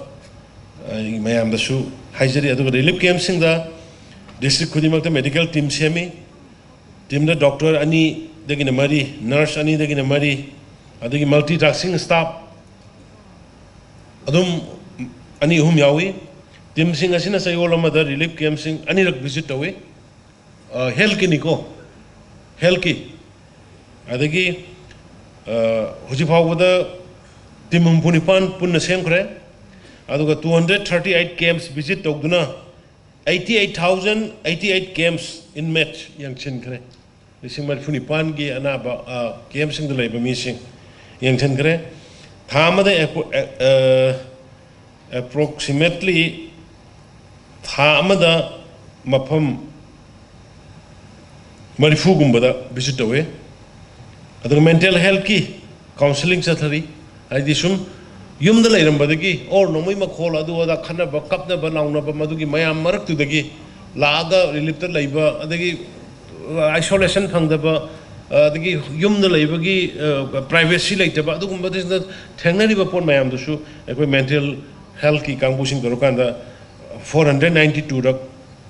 ꯑꯩ ꯃꯌꯥꯝꯗꯁꯨ ꯍꯥꯏꯖꯔꯤ꯫ ꯑꯗꯨꯒ relief camp ꯁꯤꯡꯗ district ꯈꯨꯗꯤꯡꯃꯛꯇ medical team ꯁꯦꯝꯃꯤ꯫ Team ꯗ doctor ꯑꯅꯤꯗꯒꯤꯅ ꯃꯔꯤ, nurse ꯑꯅꯤꯗꯒꯤꯅ ꯃꯔꯤ, ꯑꯗꯒꯤ multitasking staff ꯑꯗꯨꯝ ꯑꯅꯤ ꯑꯍꯨꯝ ꯌꯥꯎꯏ꯫ Team ꯁꯤꯡ ꯑꯁꯤꯅ ꯆꯌꯣꯜ ꯑꯃꯗ relief camp ꯁꯤꯡ ꯑꯅꯤꯔꯛ visit ꯇꯧꯏ꯫ ꯑ, health ꯀꯤꯅꯤꯀꯣ, health ꯀꯤ꯫ ꯑꯗꯒꯤ, ꯑ, ꯍꯧꯖꯤꯛ ꯐꯥꯎꯕꯗ team ꯍꯨꯝꯐꯨ ꯅꯤꯄꯥꯟ ꯄꯨꯟꯅ ꯁꯦꯝꯈ꯭ꯔꯦ꯫ ꯑꯗꯨꯒ two hundred thirty eight camps visit ꯇꯧꯗꯨꯅ eighty eight thousand eighty eight camps inmates ꯌꯦꯡꯁꯤꯟꯈ꯭ꯔꯦ꯫ ꯂꯤꯁꯤꯡ ꯃꯔꯤꯐꯨ ꯅꯤꯄꯥꯟꯒꯤ ꯑꯅꯥꯕ, ꯑ, camp ꯁꯤꯡꯗ ꯂꯩꯕ ꯃꯤꯁꯤꯡ ꯌꯦꯡꯁꯤꯟꯈ꯭ꯔꯦ꯫ ꯊꯥ ꯑꯃꯗ ꯑꯦꯄꯣ-, ꯑꯦ-, ꯑ, approximately ꯊꯥ ꯑꯃꯗ ꯃꯐꯝ ꯃꯔꯤꯐꯨꯒꯨꯝꯕꯗ visit ꯇꯧꯋꯦ꯫ ꯑꯗꯨꯒ mental health ꯀꯤ counselling ꯆꯠꯊꯔꯤ꯫ ꯍꯥꯏꯗꯤ ꯁꯨꯝ ꯌꯨꯝꯗ ꯂꯩꯔꯝꯕꯗꯒꯤ ꯑꯣꯔ ꯅꯣꯡꯃꯩ ꯃꯈꯣꯜ, ꯑꯗꯨ ꯑꯗꯥ, ꯈꯠꯅꯕ, ꯀꯞꯅꯕ, ꯂꯥꯎꯅꯕ, ꯃꯗꯨꯒꯤ ꯃꯌꯥꯝ ꯃꯔꯛꯇꯨꯗꯒꯤ ꯂꯥꯛꯑꯒ relief ꯇ ꯂꯩꯕ, ꯑꯗꯒꯤ isolation ꯐꯪꯗꯕ, ꯑꯗꯒꯤ ꯌꯨꯝꯗ ꯂꯩꯕꯒꯤ, ꯑ, privacy ꯂꯩꯇꯕ, ꯑꯗꯨꯒꯨꯝꯕꯗ ꯊꯦꯡꯅꯔꯤꯕ ꯄꯣꯠ ꯃꯌꯥꯝꯗꯨꯁꯨ ꯑꯩꯈꯣꯏ mental health ꯀꯤ ꯀꯥꯡꯕꯨꯁꯤꯡ ꯇꯧꯔꯀꯥꯟꯗ four hundred ninety two ꯔꯛ,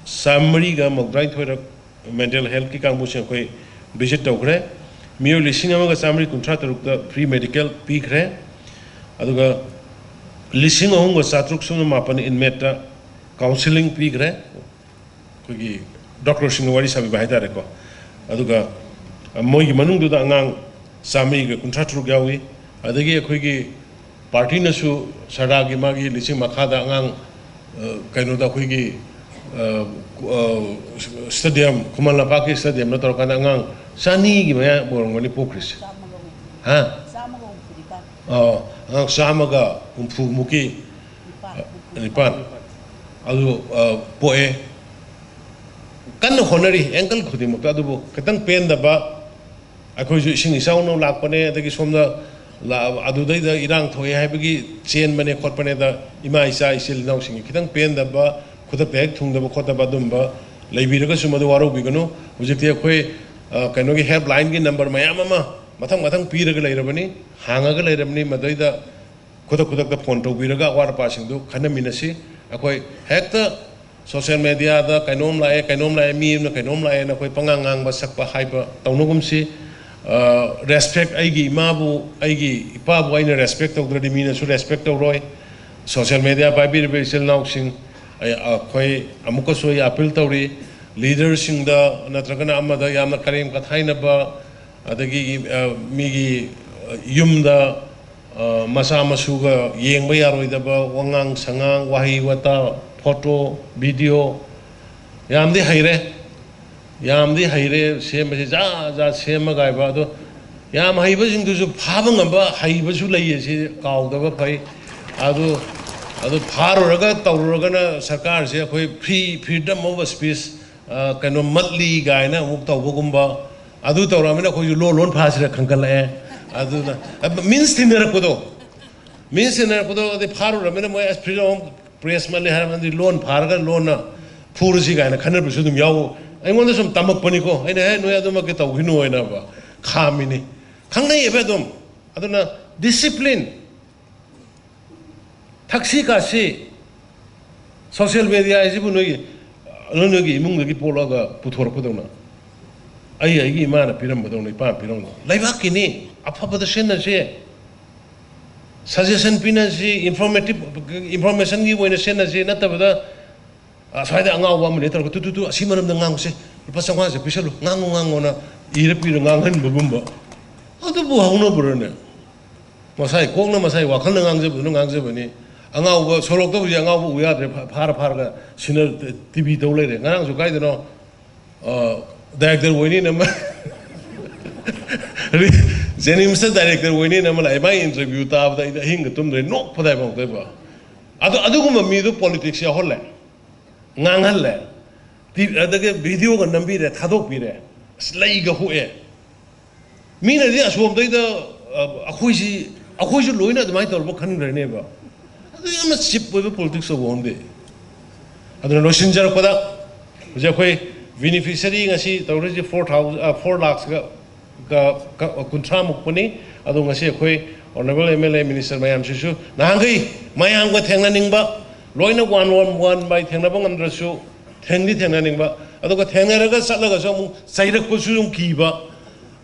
ꯆꯥꯃꯔꯤꯒ ꯃꯧꯗ꯭ꯔꯥꯅꯤꯊꯣꯏ ꯔꯛ mental health ꯀꯤ ꯀꯥꯡꯕꯨꯁꯤꯡ ꯑꯩꯈꯣꯏ visit ꯇꯧꯈ꯭ꯔꯦ꯫ ꯃꯤꯑꯣꯏ ꯂꯤꯁꯤꯡ ꯑꯃꯒ ꯆꯥꯃꯔꯤ ꯀꯨꯟꯊ꯭ꯔꯥ ꯇꯔꯨꯛꯇ free medical ꯄꯤꯈ꯭ꯔꯦ꯫ ꯑꯗꯨꯒ ꯂꯤꯁꯤꯡ ꯑꯍꯨꯝꯒ ꯆꯥꯇ꯭ꯔꯨꯛ ꯁꯨꯞꯅ ꯃꯥꯄꯟ inmate ꯇ counselling ꯄꯤꯈ꯭ꯔꯦ꯫ ꯑꯩꯈꯣꯏꯒꯤ doctor ꯁꯤꯡꯒ ꯋꯥꯔꯤ ꯁꯥꯕꯤꯕ ꯍꯥꯏꯇꯥꯔꯦꯀꯣ꯫ ꯑꯗꯨꯒ ꯃꯣꯏꯒꯤ ꯃꯅꯨꯡꯗꯨꯗ ꯑꯉꯥꯡ ꯆꯥꯃꯔꯤꯒ ꯀꯨꯟꯊ꯭ꯔꯥ ꯇꯔꯨꯛ ꯌꯥꯎꯏ꯫ ꯑꯗꯒꯤ ꯑꯩꯈꯣꯏꯒꯤ party ꯅꯁꯨ, ꯁꯔꯗꯥꯔꯒꯤ ꯃꯥꯒꯤ ꯂꯤꯁꯤꯡ ꯃꯈꯥꯗ ꯑꯉꯥꯡ, ꯑ, ꯀꯩꯅꯣꯗ ꯑꯩꯈꯣꯏꯒꯤ, ꯑ, ꯑ, stadium, ꯈꯨꯃꯟ ꯂꯝꯄꯥꯛꯀꯤ stadium ꯗ ꯇꯧꯔꯀꯥꯟꯗ ꯑꯉꯥꯡ ꯆꯅꯤꯒꯤ ꯃꯌꯥ ꯑꯣꯏꯔꯝꯒꯅꯤ ꯄꯣꯛꯈ꯭ꯔꯤꯁꯦ꯫ ꯍꯥ? ꯑ, ꯑꯉꯥꯡ ꯆꯥꯝꯃꯒ ꯍꯨꯝꯐꯨ ꯃꯨꯛꯀꯤ, ꯅꯤꯄꯥꯟ꯫ ꯑ, ꯅꯤꯄꯥꯟ꯫ ꯑꯗꯨ, ꯑ, ꯄꯣꯛꯑꯦ꯫ ꯀꯟꯅ ꯍꯣꯠꯅꯔꯤ ꯑꯦꯡꯒꯜ ꯈꯨꯗꯤꯡꯃꯛꯇ꯫ ꯑꯗꯨꯕꯨ ꯈꯤꯇꯪ ꯄꯦꯟꯗꯕ, ꯑꯩꯈꯣꯏꯁꯨ ꯏꯁꯤꯡ ꯏꯆꯥꯎꯅ ꯂꯥꯛꯄꯅꯦ, ꯑꯗꯒꯤ ꯁꯣꯝꯗ ꯂꯥ-, ꯑꯗꯨꯗꯩꯗ ꯏꯔꯥꯡ ꯊꯣꯛꯑꯦ ꯍꯥꯏꯕꯒꯤ ꯆꯦꯟꯕꯅꯦ ꯈꯣꯠꯄꯅꯦꯗ ꯏꯃꯥ ꯏꯆꯥ ꯏꯆꯤꯜ ꯏꯅꯥꯎꯁꯤꯡꯒꯤ ꯈꯤꯇꯪ ꯄꯦꯟꯗꯕ, ꯈꯨꯗꯛꯇ ꯍꯦꯛ ꯊꯨꯡꯗꯕ ꯈꯣꯠꯇꯕ ꯑꯗꯨꯝꯕ ꯂꯩꯕꯤꯔꯒꯁꯨ ꯃꯗꯨ ꯋꯥꯔꯧꯕꯤꯒꯅꯨ꯫ ꯍꯧꯖꯤꯛꯇꯤ ꯑꯩꯈꯣꯏ, ꯑ, ꯀꯩꯅꯣꯒꯤ helpline ꯒꯤ number ꯃꯌꯥꯝ ꯑꯃ ꯃꯊꯪ ꯃꯊꯪ ꯄꯤꯔꯒ ꯂꯩꯔꯕꯅꯤ, ꯍꯥꯡꯉꯒ ꯂꯩꯔꯕꯅꯤ꯫ ꯃꯗꯩꯗ ꯈꯨꯗꯛ ꯈꯨꯗꯛꯇ phone ꯇꯧꯕꯤꯔꯒ ꯑꯋꯥꯠ ꯑꯄꯥꯁꯤꯡꯗꯨ ꯈꯟꯅꯃꯤꯟꯅꯁꯤ꯫ ꯑꯩꯈꯣꯏ ꯍꯦꯛꯇ social media ꯗ ꯀꯩꯅꯣꯝ ꯂꯥꯛꯑꯦ, ꯀꯩꯅꯣꯝ ꯂꯥꯛꯑꯦ, ꯃꯤ ꯑꯃꯅ ꯀꯩꯅꯣꯝ ꯂꯥꯛꯑꯦꯅ ꯑꯩꯈꯣꯏ ꯄꯉꯥꯡ ꯉꯥꯡꯕ ꯁꯛꯄ ꯍꯥꯏꯕ ꯇꯧꯅꯒꯨꯝꯁꯤ꯫ ꯑ, respect, ꯑꯩꯒꯤ ꯏꯃꯥꯕꯨ, ꯑꯩꯒꯤ ꯏꯄꯥꯕꯨ ꯑꯩꯅ respect ꯇꯧꯗ꯭ꯔꯗꯤ ꯃꯤꯅꯁꯨ respect ꯇꯧꯔꯣꯏ꯫ Social media ꯄꯥꯏꯕꯤꯔꯤꯕ ꯏꯆꯤꯜ ꯏꯅꯥꯎꯁꯤꯡ, ꯑꯩ, ꯑꯩꯈꯣꯏ ꯑꯃꯨꯛꯀꯁꯨ ꯑꯩ appeal ꯇꯧꯔꯤ, leader ꯁꯤꯡꯗ ꯅꯠꯇ꯭ꯔꯒꯅ ꯑꯃꯗ ꯌꯥꯝꯅ ꯀꯔꯦꯝ ꯀꯊꯥꯏꯅꯕ, ꯑꯗꯒꯤ, ꯑ, ꯃꯤꯒꯤ, ꯑ, ꯌꯨꯝꯗ, ꯑ, ꯃꯆꯥ ꯃꯁꯨꯒ ꯌꯦꯡꯕ ꯌꯥꯔꯣꯏꯗꯕ ꯋꯥꯉꯥꯡ ꯁꯉꯥꯡ, ꯋꯥꯍꯩ ꯋꯥꯇꯥ, photo, video, ꯌꯥꯝꯗꯤ ꯍꯩꯔꯦ, ꯌꯥꯝꯗꯤ ꯍꯩꯔꯦ ꯁꯦꯝꯕꯁꯦ, ꯖꯥꯠ ꯖꯥꯠ ꯁꯦꯝꯃꯒ ꯍꯥꯏꯕ꯫ ꯑꯗꯣ ꯌꯥꯝ ꯍꯩꯕꯁꯤꯡꯗꯨꯁꯨ ꯐꯥꯕ ꯉꯝꯕ ꯍꯩꯕꯁꯨ ꯂꯩꯌꯦ, ꯁꯤ ꯀꯥꯎꯗꯕ ꯐꯩ꯫ ꯑꯗꯨ, ꯑꯗꯨ ꯐꯥꯔꯨꯔꯒ ꯇꯧꯔꯨꯔꯒꯅ ꯁꯔꯀꯥꯔꯁꯦ ꯑꯩꯈꯣꯏ free, freedom of speech, ꯑ, ꯀꯩꯅꯣ, ꯃꯠꯂꯤ ꯀꯥꯏꯅ ꯑꯃꯨꯛ ꯇꯧꯕꯒꯨꯝꯕ, ꯑꯗꯨ ꯇꯧꯔꯛꯑꯃꯤꯅ ꯑꯩꯈꯣꯏꯁꯨ ꯂꯣꯟ ꯂꯣꯟ ꯐꯥꯁꯤꯔ ꯈꯟꯒꯠꯂꯛꯑꯦ꯫ ꯑꯗꯨꯅ, ꯑ, means ꯊꯤꯅꯔꯛꯄꯗꯣ, means ꯊꯤꯅꯔꯛꯄꯗꯣ, ꯑꯗꯩ ꯐꯥꯔꯨꯔꯃꯤꯅ ꯃꯣꯏ ꯑꯁ freedom of press ꯃꯠꯂꯦ ꯍꯥꯏꯔꯝꯃꯗꯤ ꯂꯣꯟ ꯐꯥꯔꯒ ꯂꯣꯟꯅ ꯐꯨꯔꯁꯤ ꯀꯥꯏꯅ ꯈꯟꯅꯕꯁꯨ ꯑꯗꯨꯝ ꯌꯥꯎ꯫ ꯑꯩꯉꯣꯟꯗ ꯁꯨꯝ ꯇꯝꯃꯛꯄꯅꯤꯀꯣ, ꯑꯩꯅ, "ꯍꯦ, ꯅꯣꯏ ꯑꯗꯨꯃꯛꯇꯤ ꯇꯧꯈꯤꯅꯨ" ꯍꯥꯏꯅꯕ ꯈꯥꯝꯃꯤꯅꯤ꯫ ꯈꯪꯅꯩꯌꯦꯕ ꯑꯗꯨꯝ꯫ ꯑꯗꯨꯅ discipline, ꯊꯛꯁꯤ ꯈꯥꯁꯤ, social media ꯍꯥꯏꯁꯤꯕꯨ ꯅꯣꯏꯒꯤ, ꯅꯣꯏ, ꯅꯣꯏꯒꯤ ꯏꯃꯨꯡꯗꯒꯤ ꯄꯣꯛꯂꯛꯑꯒ ꯄꯨꯊꯣꯔꯛꯄꯗꯧꯅ, ꯑꯩ, ꯑꯩꯒꯤ ꯏꯃꯥꯅ ꯄꯤꯔꯝꯕꯗꯧꯅ, ꯏꯄꯥꯅ ꯄꯤꯔꯝꯕꯗꯧꯅ, ꯂꯩꯕꯥꯛꯀꯤꯅꯤ꯫ ꯑꯐꯕꯗ ꯁꯤꯖꯤꯟꯅꯁꯦ, suggestion ꯄꯤꯅꯁꯤ, informative, information ꯒꯤ ꯑꯣꯏꯅ ꯁꯤꯖꯤꯟꯅꯁꯤ, ꯅꯠꯇꯕꯗ ꯑꯁ꯭ꯋꯥꯏꯗ ꯑꯉꯥꯎꯕ ꯑꯃꯅꯦ ꯇꯧꯔꯒ, "ꯇꯨ, ꯇꯨ, ꯇꯨ, ꯑꯁꯤ ꯃꯔꯝꯗ ꯉꯥꯡꯉꯨꯁꯦ, ꯂꯨꯄꯥ ꯆꯥꯝꯃꯉꯥꯁꯦ ꯄꯤꯁꯜꯂꯨ, ꯉꯥꯡꯉꯨ, ꯉꯥꯡꯉꯨꯅ" ꯏꯔ ꯄꯤꯔ ꯉꯥꯡꯍꯟꯕꯒꯨꯝꯕ, ꯑꯗꯨꯕꯨ ꯍꯧꯅꯕ꯭ꯔꯅꯦ? ꯃꯁꯥꯏ ꯀꯣꯛꯅ ꯃꯁꯥꯏ ꯋꯥꯈꯜꯅ ꯉꯥꯡꯖꯕꯗꯨꯅ ꯉꯥꯡꯖꯕꯅꯤ꯫ ꯑꯉꯥꯎꯕ, ꯁꯣꯔꯣꯛꯇ ꯍꯧꯖꯤꯛ ꯑꯉꯥꯎꯕ ꯎ ꯌꯥꯗ꯭ꯔꯦ, ꯐꯥ-, ꯐꯥꯔ ꯐꯥꯔꯒ ꯁꯤꯅ ꯇꯤ ꯚꯤ ꯇꯧ ꯂꯩꯔꯦ꯫ ꯉꯔꯥꯡꯁꯨ ꯀꯥꯏꯗꯅꯣ, ꯑ, director ꯑꯣꯏꯅꯤꯅ ꯑꯃ, ꯖꯦꯅꯤꯝꯁꯇ director ꯑꯣꯏꯅꯤꯅ ꯑꯃ ꯂꯥꯛꯑꯦ꯫ ꯃꯥꯒꯤ interview ꯇꯥꯕꯗ ꯑꯩꯗꯤ ꯑꯍꯤꯡꯒ ꯇꯨꯝꯗ꯭ꯔꯦ, ꯅꯣꯛꯄꯗ ꯍꯥꯏꯐꯝ ꯊꯣꯛꯏꯕ꯫ ꯑꯗꯣ ꯑꯗꯨꯒꯨꯝꯕ ꯃꯤꯗꯨ politics ꯌꯥꯎꯍꯜꯂꯦ, ꯉꯥꯡꯍꯜꯂꯦ꯫ ꯑꯗꯒꯤ ꯚꯤꯗꯤꯑꯣꯒ ꯅꯝꯕꯤꯔꯦ, ꯊꯥꯗꯣꯛꯄꯤꯔꯦ, ꯑꯁ, ꯂꯩꯒ ꯍꯨꯛꯑꯦ꯫ ꯃꯤꯅꯗꯤ ꯑꯁꯣꯝꯗꯩꯗ, ꯑ, ꯑꯩꯈꯣꯏꯁꯤ, ꯑꯩꯈꯣꯏꯁꯨ ꯂꯣꯏꯅ ꯑꯗꯨꯃꯥꯏꯅ ꯇꯧꯔꯕ ꯈꯟꯈ꯭ꯔꯅꯦꯕ꯫ ꯑꯗꯨ ꯌꯥꯝꯅ ꯆꯤꯞ ꯑꯣꯏꯕ ꯄꯣꯂꯤꯇꯤꯛꯁ ꯇꯧꯕ ꯍꯧꯅꯗꯦ꯫ ꯑꯗꯨꯅ ꯂꯣꯏꯁꯤꯟꯖꯔꯛꯄꯗ, ꯍꯧꯖꯤꯛ ꯑꯩꯈꯣꯏ ꯕꯤꯅꯤꯐꯤꯁꯔꯤ ꯉꯁꯤ ꯇꯧꯔꯤꯁꯤ ꯐꯣꯔ ꯊꯥꯎꯖꯟ, ꯐꯣꯔ ꯂꯥꯛꯁꯀ ꯀ-, ꯀ-, ꯀꯨꯟꯊ꯭ꯔꯥ ꯃꯨꯛꯄꯅꯤ꯫ ꯑꯗꯣ ꯉꯁꯤ ꯑꯩꯈꯣꯏ honourable M L A, minister ꯃꯌꯥꯝꯁꯤꯁꯨ ꯅꯍꯥꯟꯈꯩ ꯃꯌꯥꯝꯒ ꯊꯦꯡꯅꯅꯤꯡꯕ, ꯂꯣꯏꯅ ꯋꯥꯟ ꯑꯣꯟ ꯋꯥꯟ ꯕꯥꯏ ꯊꯦꯡꯅꯕ ꯉꯝꯗ꯭ꯔꯁꯨ, ꯊꯦꯡꯗꯤ ꯊꯦꯡꯅꯅꯤꯡꯕ, ꯑꯗꯨꯒ ꯊꯦꯡꯅꯔꯒ ꯆꯠꯂꯒꯁꯨ ꯑꯃꯨꯛ ꯆꯩꯔꯛꯄꯁꯨ ꯑꯗꯨꯝ ꯀꯤꯕ,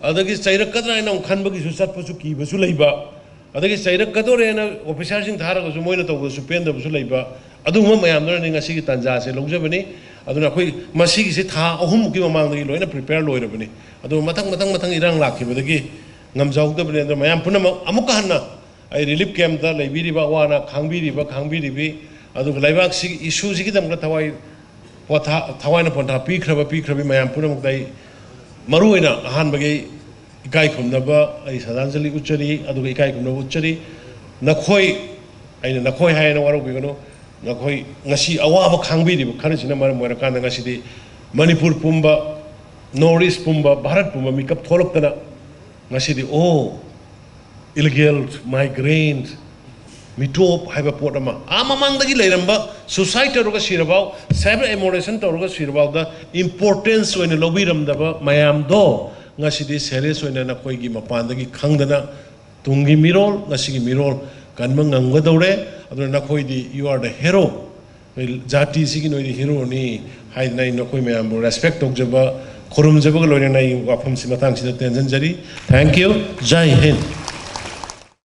ꯑꯗꯒꯤ ꯆꯩꯔꯛꯀꯗ꯭ꯔꯥ ꯍꯥꯏꯅ ꯑꯃꯨꯛ ꯈꯟꯕꯒꯤꯁꯨ ꯆꯠꯄꯁꯨ ꯀꯤꯕꯁꯨ ꯂꯩꯕ, ꯑꯗꯒꯤ ꯆꯩꯔꯛꯀꯗꯣꯔꯦꯅ ꯑꯣꯐꯤꯁꯥꯔꯁꯤꯡ ꯊꯥꯔꯒꯁꯨ ꯃꯣꯏꯅ ꯇꯧꯕꯗꯁꯨ ꯄꯦꯟꯗꯕꯁꯨ ꯂꯩꯕ, ꯑꯗꯨꯒꯨꯝꯕ ꯃꯌꯥꯝꯗꯨꯅꯅꯤ ꯉꯁꯤꯒꯤ ꯇꯥꯟꯖꯥꯁꯦ ꯂꯧꯖꯕꯅꯤ꯫ ꯑꯗꯨꯅ ꯑꯩꯈꯣꯏ ꯃꯁꯤꯒꯤꯁꯤ ꯊꯥ ꯑꯍꯨꯝꯃꯨꯛꯀꯤ ꯃꯃꯥꯡꯗꯒꯤ ꯂꯣꯏꯅ ꯄ꯭ꯔꯤꯄꯦꯌꯔ ꯂꯣꯏꯔꯕꯅꯤ꯫ ꯑꯗꯨ ꯃꯊꯪ ꯃꯊꯪ ꯃꯊꯪ ꯏꯔꯥꯡ ꯂꯥꯛꯈꯤꯕꯗꯒꯤ ꯉꯝꯖꯍꯧꯗꯕꯅꯤ꯫ ꯑꯗꯨꯅ ꯃꯌꯥꯝ ꯄꯨꯝꯅꯃꯛ ꯑꯃꯨꯛꯀ ꯍꯟꯅ ꯑꯩ ꯔꯤꯂꯤꯐ ꯀꯦꯝꯞꯇ ꯂꯩꯕꯤꯔꯤꯕ, ꯑꯋꯥ ꯑꯅꯥ ꯈꯥꯡꯕꯤꯔꯤꯕ, ꯈꯥꯡꯕꯤꯔꯤꯕꯤ, ꯑꯗꯨꯒ ꯂꯩꯕꯥꯛꯁꯤꯒꯤ ꯏꯁꯨꯁꯤꯒꯤꯗꯃꯛꯇ ꯊꯋꯥꯏ ꯄꯣꯊꯥ-, ꯊꯋꯥꯏꯅ ꯄꯣꯟꯊꯥ ꯄꯤꯈ꯭ꯔꯕ, ꯄꯤꯈ꯭ꯔꯕꯤ ꯃꯌꯥꯝ ꯄꯨꯝꯅꯃꯛꯇ ꯑꯩ ꯃꯔꯨꯑꯣꯏꯅ ꯑꯍꯥꯟꯕꯒꯤ ꯏꯀꯥꯏ ꯈꯨꯝꯅꯕ ꯑꯩ ꯁ꯭ꯔꯗꯥꯟꯖꯂꯤ ꯎꯠꯆꯔꯤ, ꯑꯗꯨꯒ ꯏꯀꯥꯏ ꯈꯨꯝꯅꯕ ꯎꯠꯆꯔꯤ꯫ ꯅꯈꯣꯏ, ꯑꯩꯅ ꯅꯈꯣꯏ ꯍꯥꯏꯅ ꯋꯥꯔꯧꯕꯤꯒꯅꯨ, ꯅꯈꯣꯏ ꯉꯁꯤ ꯑꯋꯥꯕ ꯈꯥꯡꯕꯤꯔꯤꯕ ꯈꯔꯁꯤꯅ ꯃꯔꯝ ꯑꯣꯏꯔꯀꯥꯟꯗ ꯉꯁꯤꯗꯤ ꯃꯅꯤꯄꯨꯔ ꯄꯨꯝꯕ, ꯅꯣꯔꯠ ꯏꯁ ꯄꯨꯝꯕ, ꯚꯥꯔꯠ ꯄꯨꯝꯕ ꯃꯤꯀꯞ ꯊꯣꯛꯂꯛꯇꯅ ꯉꯁꯤꯗꯤ, ꯑꯣ, ꯏꯂꯤꯒꯦꯜ ꯃꯥꯏꯒ꯭ꯔꯦꯟꯠ, ꯃꯤꯇꯣꯞ ꯍꯥꯏꯕ ꯄꯣꯠ ꯑꯃ, ꯑꯥ ꯃꯃꯥꯡꯗꯒꯤ ꯂꯩꯔꯝꯕ, ꯁꯨꯁꯥꯏꯠ ꯇꯧꯔꯒ ꯁꯤꯔꯐꯥꯎ, ꯁꯦꯜꯐ ꯏꯃꯣꯂꯦꯁꯟ ꯇꯧꯔꯒ ꯁꯤꯔꯐꯥꯎꯗ ꯏꯝꯄꯣꯔꯇꯦꯟꯁ ꯑꯣꯏꯅ ꯂꯧꯕꯤꯔꯝꯗꯕ ꯃꯌꯥꯝꯗꯣ ꯉꯁꯤꯗꯤ ꯁꯦꯔꯤꯌꯁ ꯑꯣꯏꯅ ꯅꯈꯣꯏꯒꯤ ꯃꯄꯥꯟꯗꯒꯤ ꯈꯪꯗꯅ ꯇꯨꯡꯒꯤ ꯃꯤꯔꯣꯜ, ꯉꯁꯤꯒꯤ ꯃꯤꯔꯣꯜ ꯀꯟꯕ ꯉꯝꯒꯗꯧꯔꯦ꯫ ꯑꯗꯨꯅ ꯅꯈꯣꯏꯗꯤ, you are the hero꯫ ꯅꯣꯏ ꯖꯥꯇꯤꯁꯤꯒꯤ ꯅꯣꯏꯗꯤ ꯍꯤꯔꯣꯅꯤ ꯍꯥꯏꯗꯅ ꯑꯩ ꯅꯈꯣꯏ ꯃꯌꯥꯝꯕꯨ ꯔꯦꯁꯄꯦꯛ ꯇꯧꯖꯕ, ꯈꯨꯔꯨꯝꯖꯕꯒ ꯂꯣꯏꯅꯅ ꯑꯩ ꯋꯥꯐꯝꯁꯤ ꯃꯇꯥꯡꯁꯤꯗ ꯇꯦꯟꯖꯟꯖꯔꯤ꯫ Thank you꯫ Jai Hind.